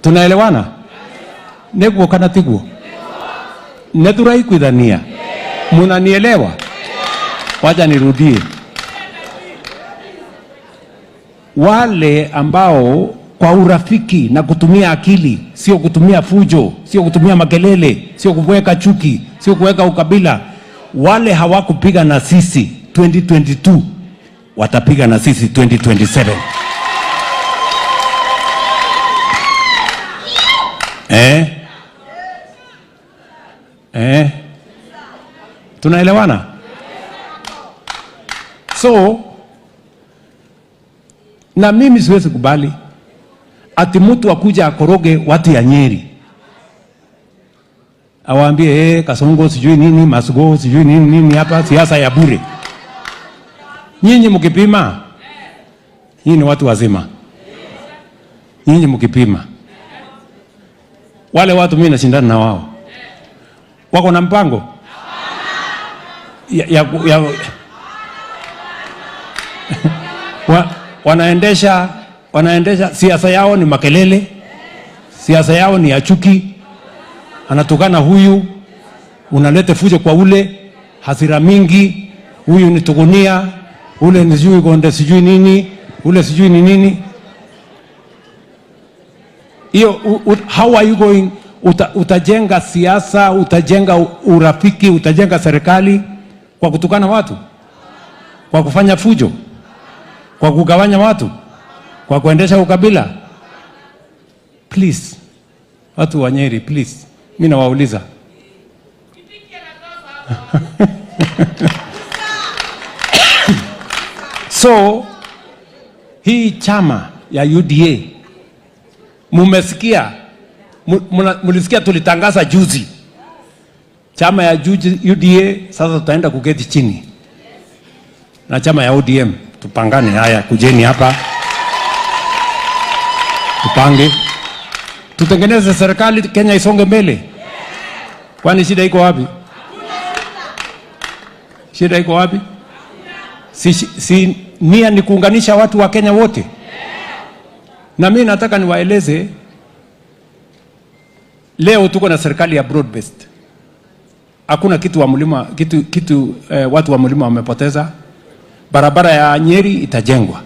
Tunaelewana? Neguo kana tiguo? Neturaikuithania? Munanielewa? Wacha nirudie. Wale ambao kwa urafiki na kutumia akili, sio kutumia fujo, sio kutumia makelele, sio kuweka chuki, sio kuweka ukabila, wale hawakupiga na sisi 2022 watapiga na sisi 2027. Tunaelewana? So, na mimi siwezi kubali ati mtu akuja akoroge watu ya Nyeri, awaambie Kasongo sijui nini, Masugo sijui nini nini, hapa siasa ya bure. Nyinyi mkipima, nyinyi ni watu wazima. Nyinyi mkipima, wale watu mimi nashindana na wao, wako na mpango wanaendesha siasa yao ni makelele, siasa yao ni ya chuki. Anatukana huyu, unalete fujo kwa ule, hasira mingi, huyu ni tugunia, ule ni sijui gonde sijui nini, ule sijui ni nini. Hiyo, how are you going? Utajenga siasa, utajenga urafiki, utajenga serikali kwa kutukana watu, kwa kufanya fujo, kwa kugawanya watu, kwa kuendesha ukabila? Please, watu wa Nyeri, please, mimi nawauliza. So, hii chama ya UDA, mumesikia, mulisikia tulitangaza juzi. Chama ya UDA sasa tutaenda kuketi chini na chama ya ODM, tupangane. Haya, kujeni hapa, tupange, tutengeneze serikali, Kenya isonge mbele. Kwani shida iko wapi? Shida iko wapi? Si nia ni kuunganisha watu wa Kenya wote? Na mimi nataka niwaeleze, leo tuko na serikali ya broad based. Hakuna kitu wa mlima, kitu watu wa mlima wamepoteza. Barabara ya Nyeri itajengwa,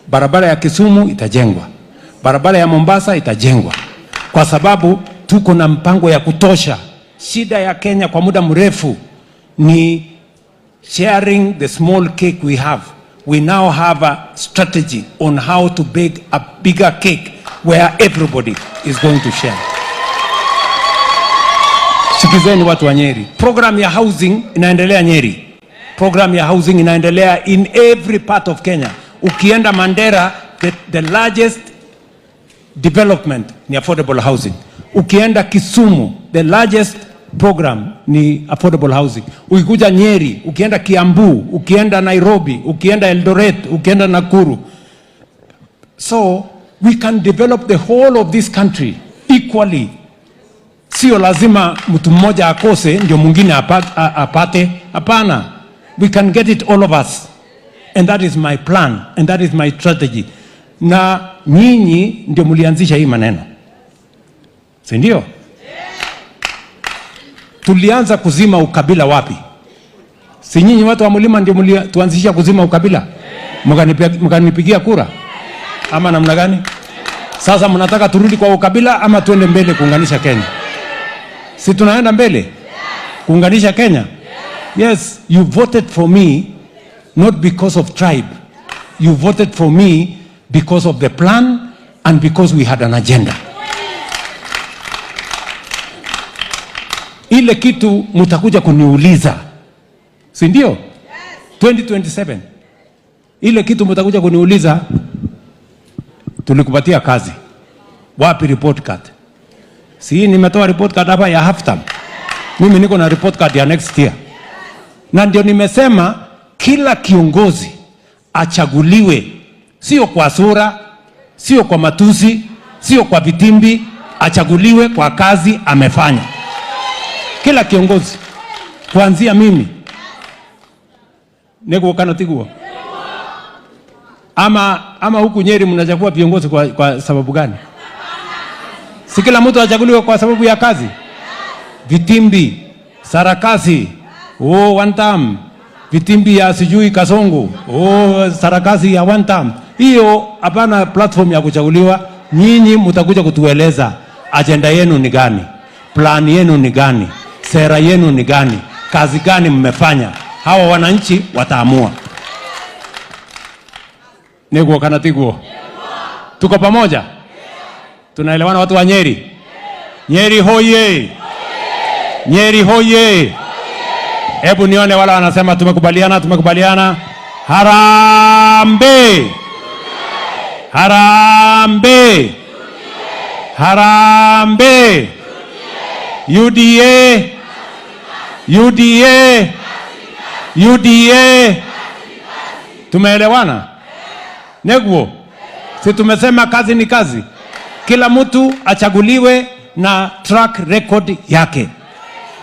barabara ya Kisumu itajengwa, barabara ya Mombasa itajengwa, kwa sababu tuko na mpango ya kutosha. Shida ya Kenya kwa muda mrefu ni sharing the small cake we have. We now have a strategy on how to bake a bigger cake where everybody is going to share. Sikizeni watu wa Nyeri, program ya housing inaendelea Nyeri. Program ya housing inaendelea in every part of Kenya. Ukienda Mandera, the largest development ni affordable housing. Ukienda Kisumu, the largest program ni affordable housing. Ukikuja Nyeri, ukienda Kiambu, ukienda Nairobi, ukienda Eldoret, ukienda Nakuru. So we can develop the whole of this country equally. Sio lazima mtu mmoja akose ndio mwingine apate. Hapana. We can get it, all of us. And that is my plan and that is my strategy. Na nyinyi ndio mlianzisha hii maneno, si ndio? Tulianza kuzima ukabila wapi? Si nyinyi watu wa mlima ndio mlituanzisha kuzima ukabila? Mkanipigia kura ama namna gani? Sasa mnataka turudi kwa ukabila ama tuende mbele kuunganisha Kenya? Si tunaenda mbele kuunganisha Kenya? Yes, you voted for me not because of tribe. You voted for me because of the plan and because we had an agenda. Ile kitu mtakuja kuniuliza, si ndio? 2027. Ile kitu mtakuja kuniuliza, tulikupatia kazi, wapi report card? Si nimetoa report card hapa ya half term. Mimi niko na report card ya next year. Na ndio nimesema kila kiongozi achaguliwe, sio kwa sura, sio kwa matusi, sio kwa vitimbi, achaguliwe kwa kazi amefanya. Kila kiongozi, kuanzia mimi. Niguo kana tiguo? Ama huku Nyeri mnachagua viongozi kwa sababu gani? Si kila mtu achaguliwe kwa sababu ya kazi? Vitimbi, sarakasi, oh one term, vitimbi ya sijui Kasongo, oh sarakasi ya one term. Hiyo hapana platform ya kuchaguliwa. Nyinyi mtakuja kutueleza agenda yenu ni gani, plan yenu ni gani, sera yenu ni gani, kazi gani mmefanya. Hawa wananchi wataamua. Niguo kana tiguo? Tuko pamoja? Tunaelewana watu wa Nyeri? Nyeri hoye! Nyeri hoye! Hebu nione wala wanasema tumekubaliana, tumekubaliana. Harambee! Harambee! Harambee! UDA! UDA! UDA! Tumeelewana? Neguo? Si tumesema kazi ni kazi. Kila mtu achaguliwe na track record yake.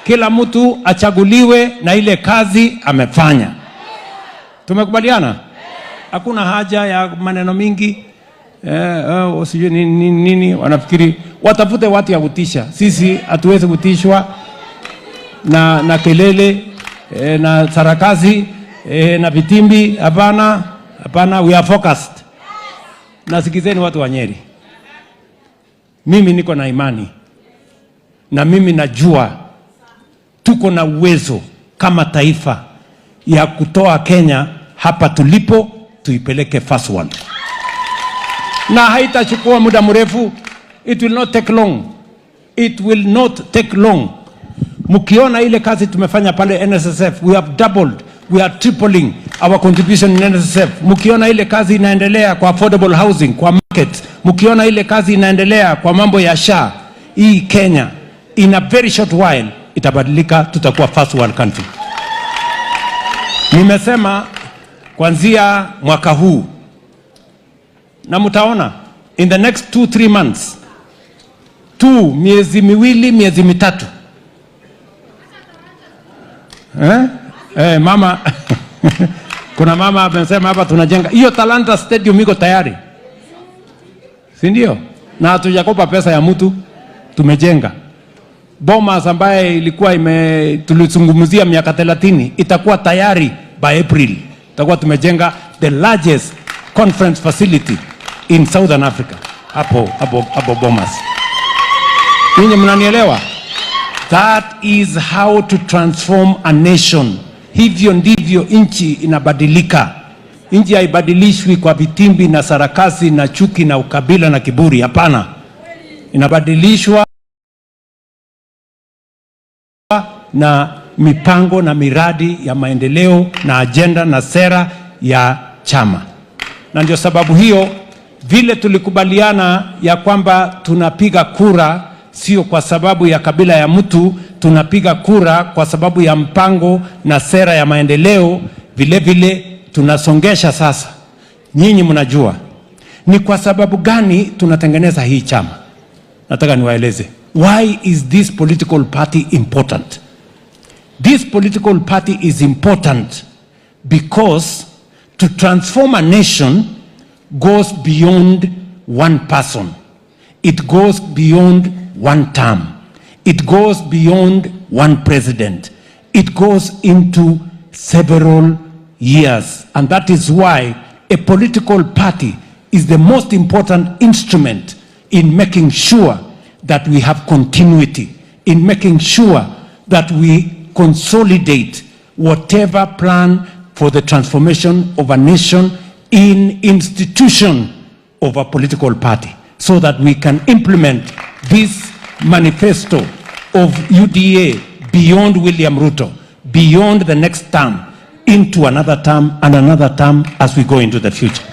Kila mtu achaguliwe na ile kazi amefanya. Tumekubaliana? Hakuna haja ya maneno mingi. Sijui nini, nini, wanafikiri watafute watu ya kutisha. Sisi hatuwezi kutishwa na kelele, na sarakazi, na vitimbi. Hapana, hapana, we are focused. Nasikizeni watu wa Nyeri. Mimi niko na imani na mimi najua tuko na uwezo kama taifa ya kutoa Kenya hapa tulipo tuipeleke first world. Na haitachukua muda mrefu. It will not take long. It will not take long. Mkiona ile kazi tumefanya pale NSSF, we have doubled, we are tripling our contribution in NSSF. Mkiona ile kazi inaendelea kwa affordable housing, kwa market, mkiona ile kazi inaendelea kwa mambo ya SHA, hii Kenya in a very short while itabadilika, tutakuwa first world country. Nimesema kuanzia mwaka huu, na mtaona in the next 2-3 months, tu miezi miwili, miezi mitatu. Mama Kuna mama amesema hapa tunajenga hiyo Talanta Stadium, iko tayari, si ndio? Na hatujakopa pesa ya mtu, tumejenga. Bomas ambaye ilikuwa tulizungumzia miaka 30 itakuwa tayari by April. Itakuwa tumejenga the largest conference facility in Southern Africa hapo hapo hapo Bomas. Ninyi mnanielewa? That is how to transform a nation. Hivyo ndivyo nchi inabadilika. Nchi haibadilishwi kwa vitimbi na sarakasi na chuki na ukabila na kiburi. Hapana, inabadilishwa na mipango na miradi ya maendeleo na ajenda na sera ya chama. Na ndio sababu hiyo vile tulikubaliana ya kwamba tunapiga kura sio kwa sababu ya kabila ya mtu, tunapiga kura kwa sababu ya mpango na sera ya maendeleo. Vile vile tunasongesha sasa. Nyinyi mnajua ni kwa sababu gani tunatengeneza hii chama. Nataka niwaeleze, why is this political party important? This political party is important because to transform a nation goes beyond one person. It goes beyond one term. It goes beyond one president. It goes into several years. And that is why a political party is the most important instrument in making sure that we have continuity, in making sure that we consolidate whatever plan for the transformation of a nation in institution of a political party, so that we can implement this manifesto of UDA beyond William Ruto, beyond the next term, into another term and another term as we go into the future.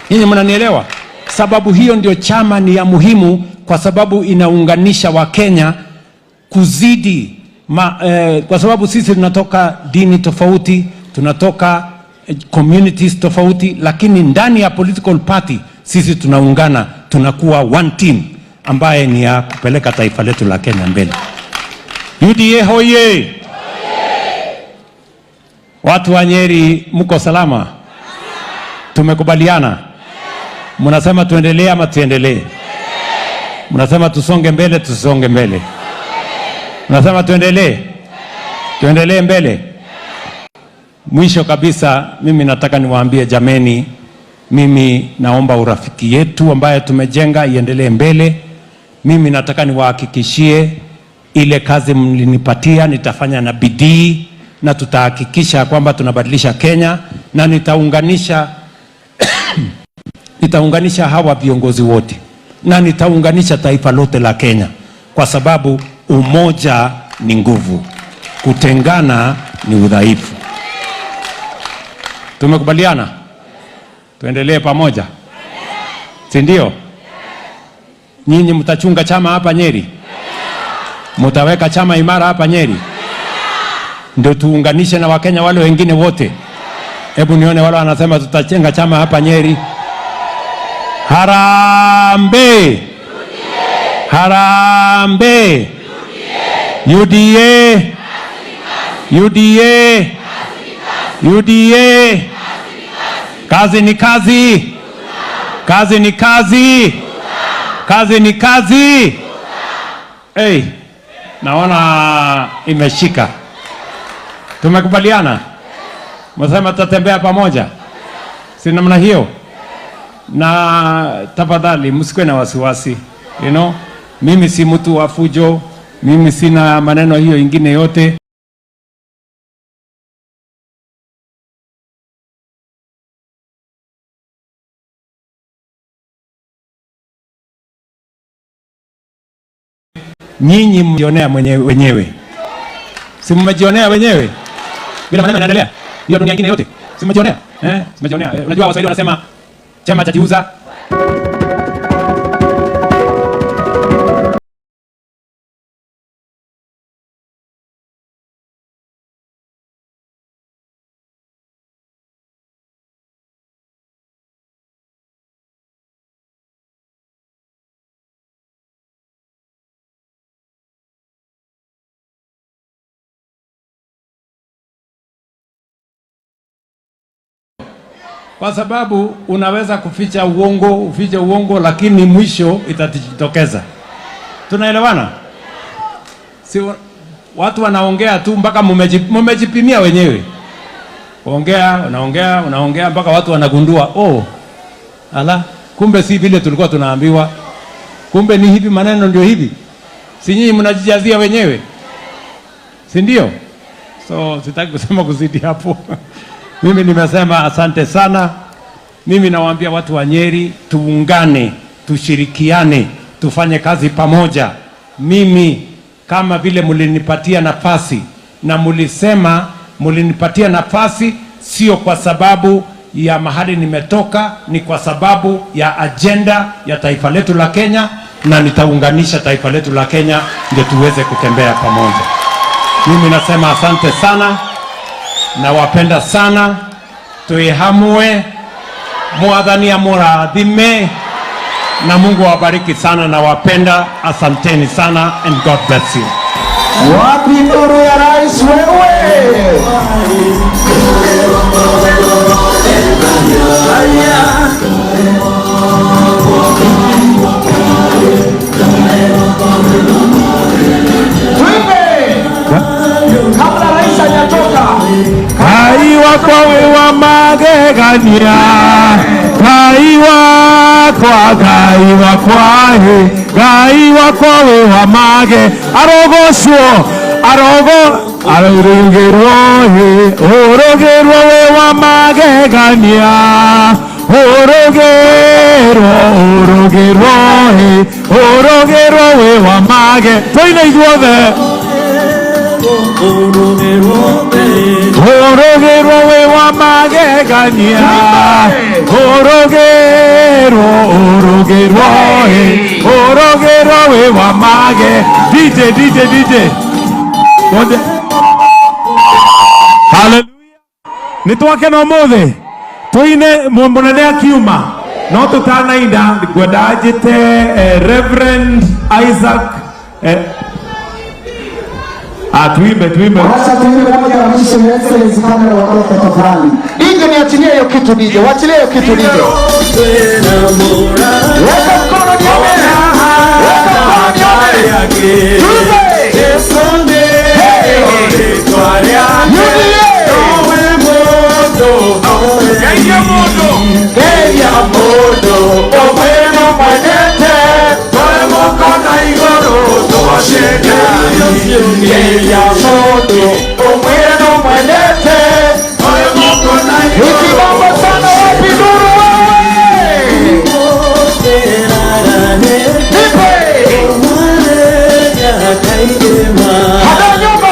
Nyinyi mnanielewa? Sababu hiyo ndio chama ni ya muhimu, kwa sababu inaunganisha Wakenya kuzidi kwa sababu sisi tunatoka dini tofauti, tunatoka communities tofauti, lakini ndani ya political party sisi tunaungana, tunakuwa one team ambaye ni ya kupeleka taifa letu la Kenya mbele. UDA hoye! Watu wa Nyeri mko salama? Tumekubaliana? Mnasema tuendelee ama tuendelee? Mnasema tusonge mbele, tusonge mbele? Mnasema tuendelee? Tuendelee mbele? Mwisho kabisa, mimi nataka niwaambie jameni, mimi naomba urafiki yetu ambaye tumejenga iendelee mbele. Mimi nataka niwahakikishie ile kazi mlinipatia nitafanya na bidii, na tutahakikisha kwamba tunabadilisha Kenya, na nitaunganisha hawa viongozi wote, na nitaunganisha taifa lote la Kenya, kwa sababu umoja ni nguvu, kutengana ni udhaifu. Tumekubaliana? Tuendelee pamoja, si ndio? Nyinyi mtachunga chama hapa Nyeri? Mtaweka chama imara hapa Nyeri? Ndio tuunganishe na Wakenya wale wengine wote. Hebu nione wale wanasema tutachenga chama hapa Nyeri. Harambee! Harambee! UDA! UDA! UDA! Kazi ni kazi! Kazi ni kazi! Kazi ni kazi! Hey, naona imeshika. Tumekubaliana? Msema tutatembea pamoja? Si namna hiyo? Na tafadhali msikuwe na wasiwasi. You know, mimi si mtu wa fujo, mimi sina maneno hiyo ingine yote. Nyinyi mjionea wenyewe. Si mmejionea wenyewe? Bila maneno yanaendelea. Hiyo dunia nyingine yote. Si mmejionea? Mmejionea. Unajua Waswahili wanasema chama cha jiuza. Kwa sababu unaweza kuficha uongo, ufiche uongo, lakini mwisho itajitokeza. Tunaelewana? Si watu wanaongea tu mpaka mumejipimia wenyewe. Ongea, unaongea, unaongea mpaka watu wanagundua, "Oh, ala, kumbe si vile tulikuwa tunaambiwa. Kumbe ni hivi, maneno ndio hivi." Si nyinyi mnajijazia wenyewe? Si ndio? So sitaki kusema kuzidi hapo. Mimi nimesema asante sana. Mimi nawaambia watu wa Nyeri, tuungane, tushirikiane, tufanye kazi pamoja. Mimi kama vile mlinipatia nafasi na mulisema mulinipatia nafasi sio kwa sababu ya mahali nimetoka, ni kwa sababu ya agenda ya taifa letu la Kenya, na nitaunganisha taifa letu la Kenya ndio tuweze kutembea pamoja. Mimi nasema asante sana, nawapenda sana, tuihamue, Mwathani amurathime na Mungu awabariki sana, nawapenda, asanteni sana and God bless you. Wapi nuru ya rais wewe? Tuimbe kabla rais hajatoka. Ngai wakwa wĩ wa magegania, Ngai wakwa, Ngai wakwa ĩ, Ngai wakwa wĩ wa mage, arogocwo, arogo arũrũgĩrwo ĩ, ũrũgĩrwo wĩ wa magegania, ũrũgĩrwo, ũrũgĩrwo ĩ, ũrũgĩrwo wĩ wa mage, tũine ithuothe. Ũrũgĩrwo wĩ wa magegania, ũrũgĩrwo, ũrũgĩrwo ĩ, ũrũgĩrwo wĩ wa mage. DJ, DJ, DJ. Moja. Hallelujah. Nĩ twakena ũmũthĩ tũine mũnene akiuma no tũtanainda ngwenda njĩte Reverend Isaac tuimbe, tuimbe. Wacha tuimbe moja ya mwisho, Your Excellency, kabla waondoke tafadhali. DJ, niachilie hiyo kitu DJ, wachilie hiyo kitu DJ. Weka mkono nione. Weka mkono nione. Tuimbe. Hey. UDA. Geria mũndũ ũmwĩrũ mwendete toe mũkono igũrũ tũgoce Ngai. Geria mũndũ ũmwĩrũ mwendete toe mũkono igũrũ. Ikibamba sana, wapi nuru wewe? Nipe. Hata nyumba.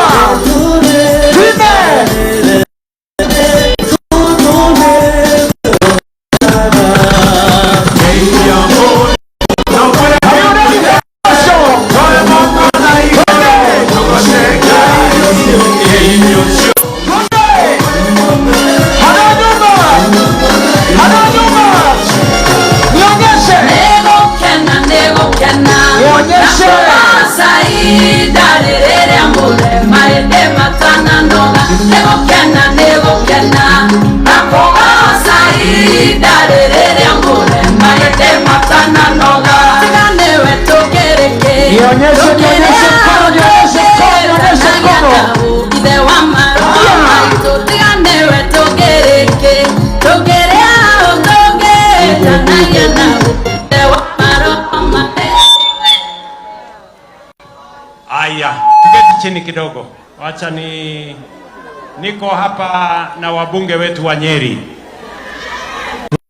Tuimbe. Nionyeshe, nionyeshe mkono, nionyeshe mkono, nionyeshe mkono. Aya, tuketi chini kidogo. Wacha ni niko hapa na wabunge wetu wa Nyeri.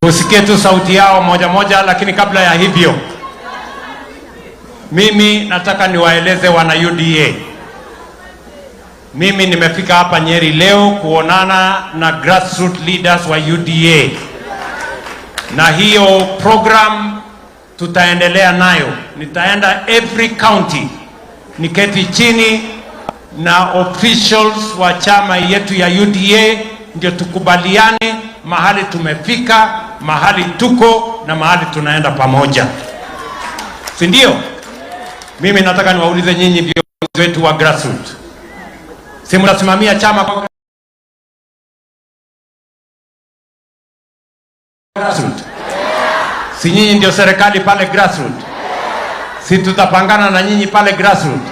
Tusikie tu sauti yao moja moja, lakini kabla ya hivyo mimi nataka niwaeleze wana UDA. Mimi nimefika hapa Nyeri leo kuonana na grassroots leaders wa UDA. Na hiyo program tutaendelea nayo. Nitaenda every county, niketi chini na officials wa chama yetu ya UDA ndio tukubaliane mahali tumefika, mahali tuko na mahali tunaenda pamoja. Si ndio? Mimi nataka niwaulize nyinyi viongozi wetu wa grassroots. Si mnasimamia chama kwa Grassroots. Si nyinyi ndio serikali pale grassroots? Si tutapangana na nyinyi pale grassroots?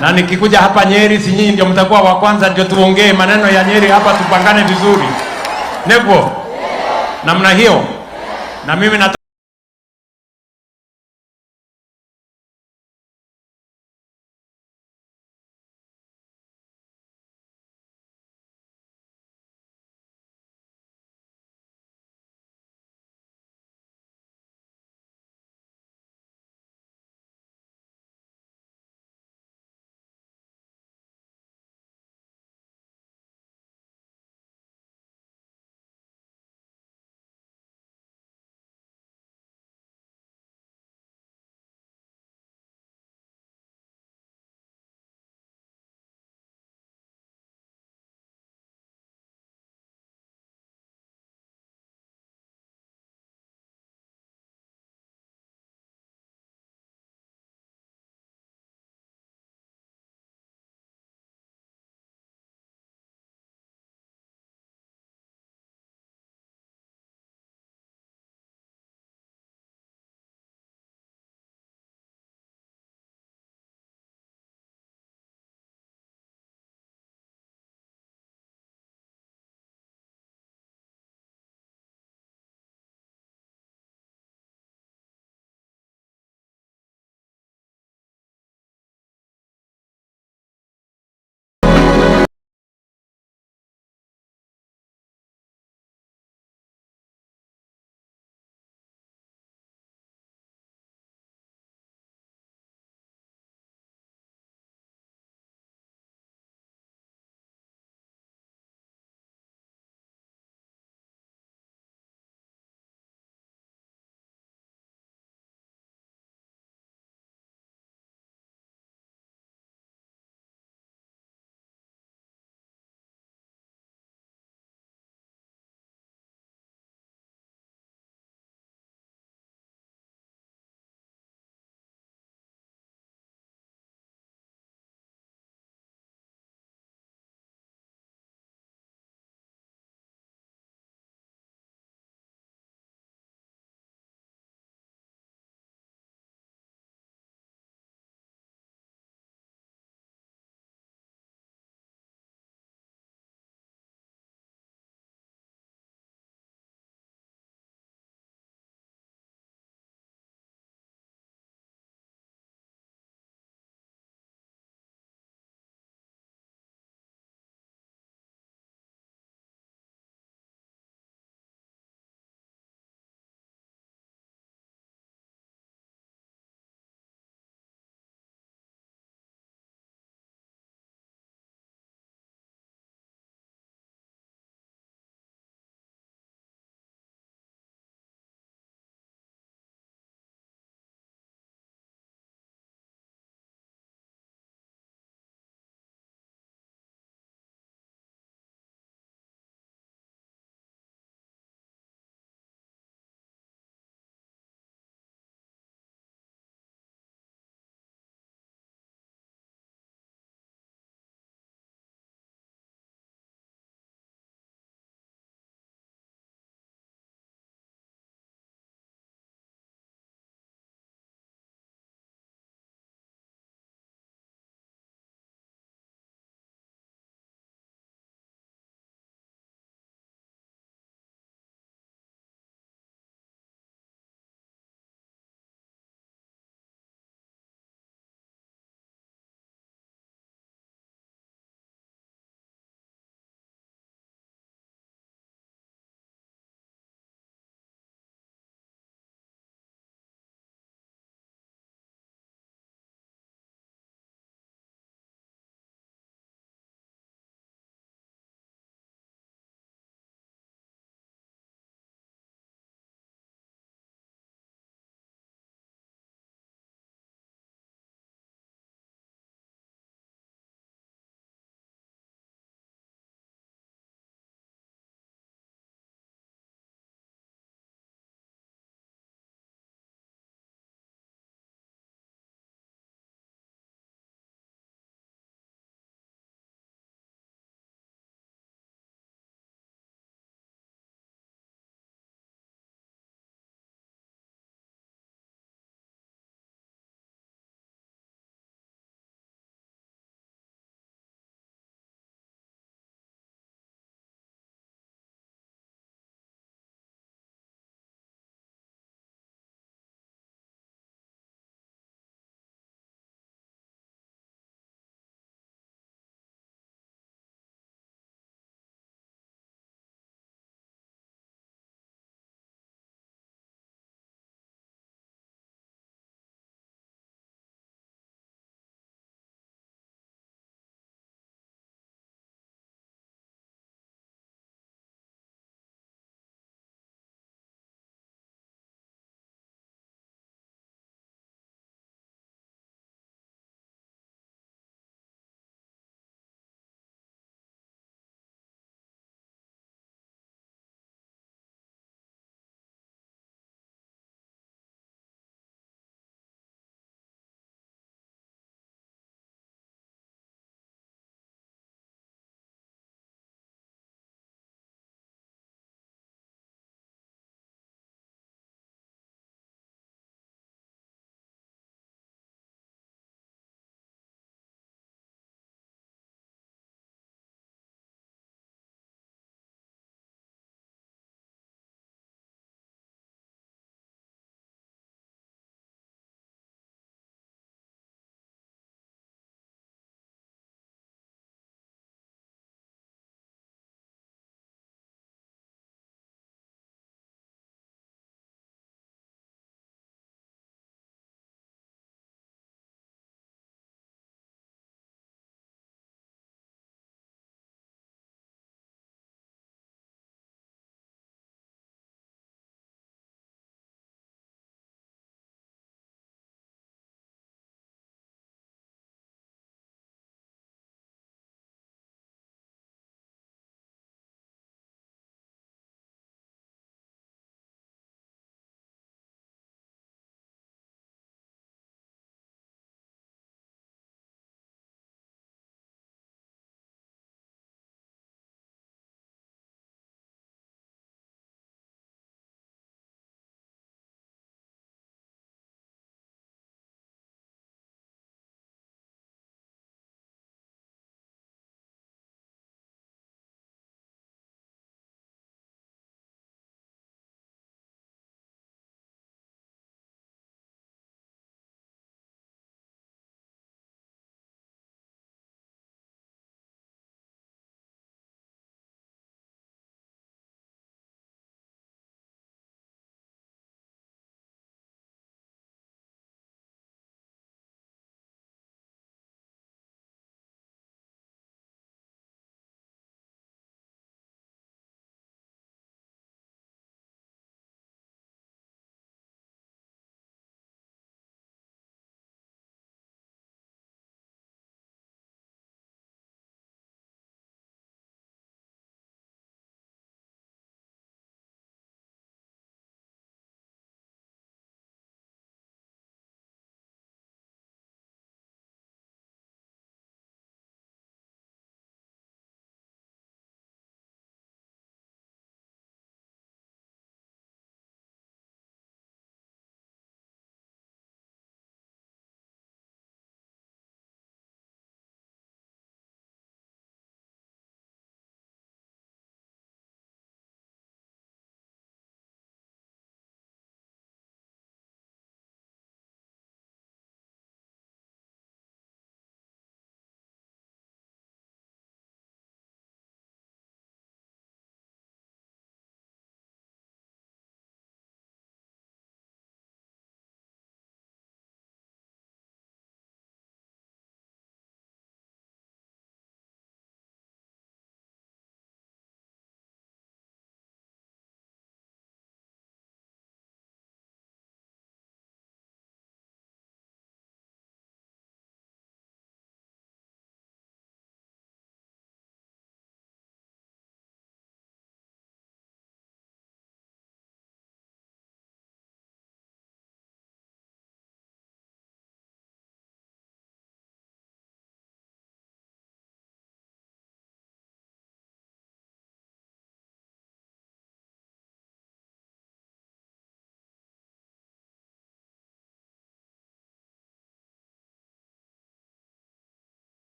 Na nikikuja hapa Nyeri, si nyinyi ndio mtakuwa wa kwanza, ndio tuongee maneno ya Nyeri hapa, tupangane vizuri. Neguo namna hiyo, na mimi nata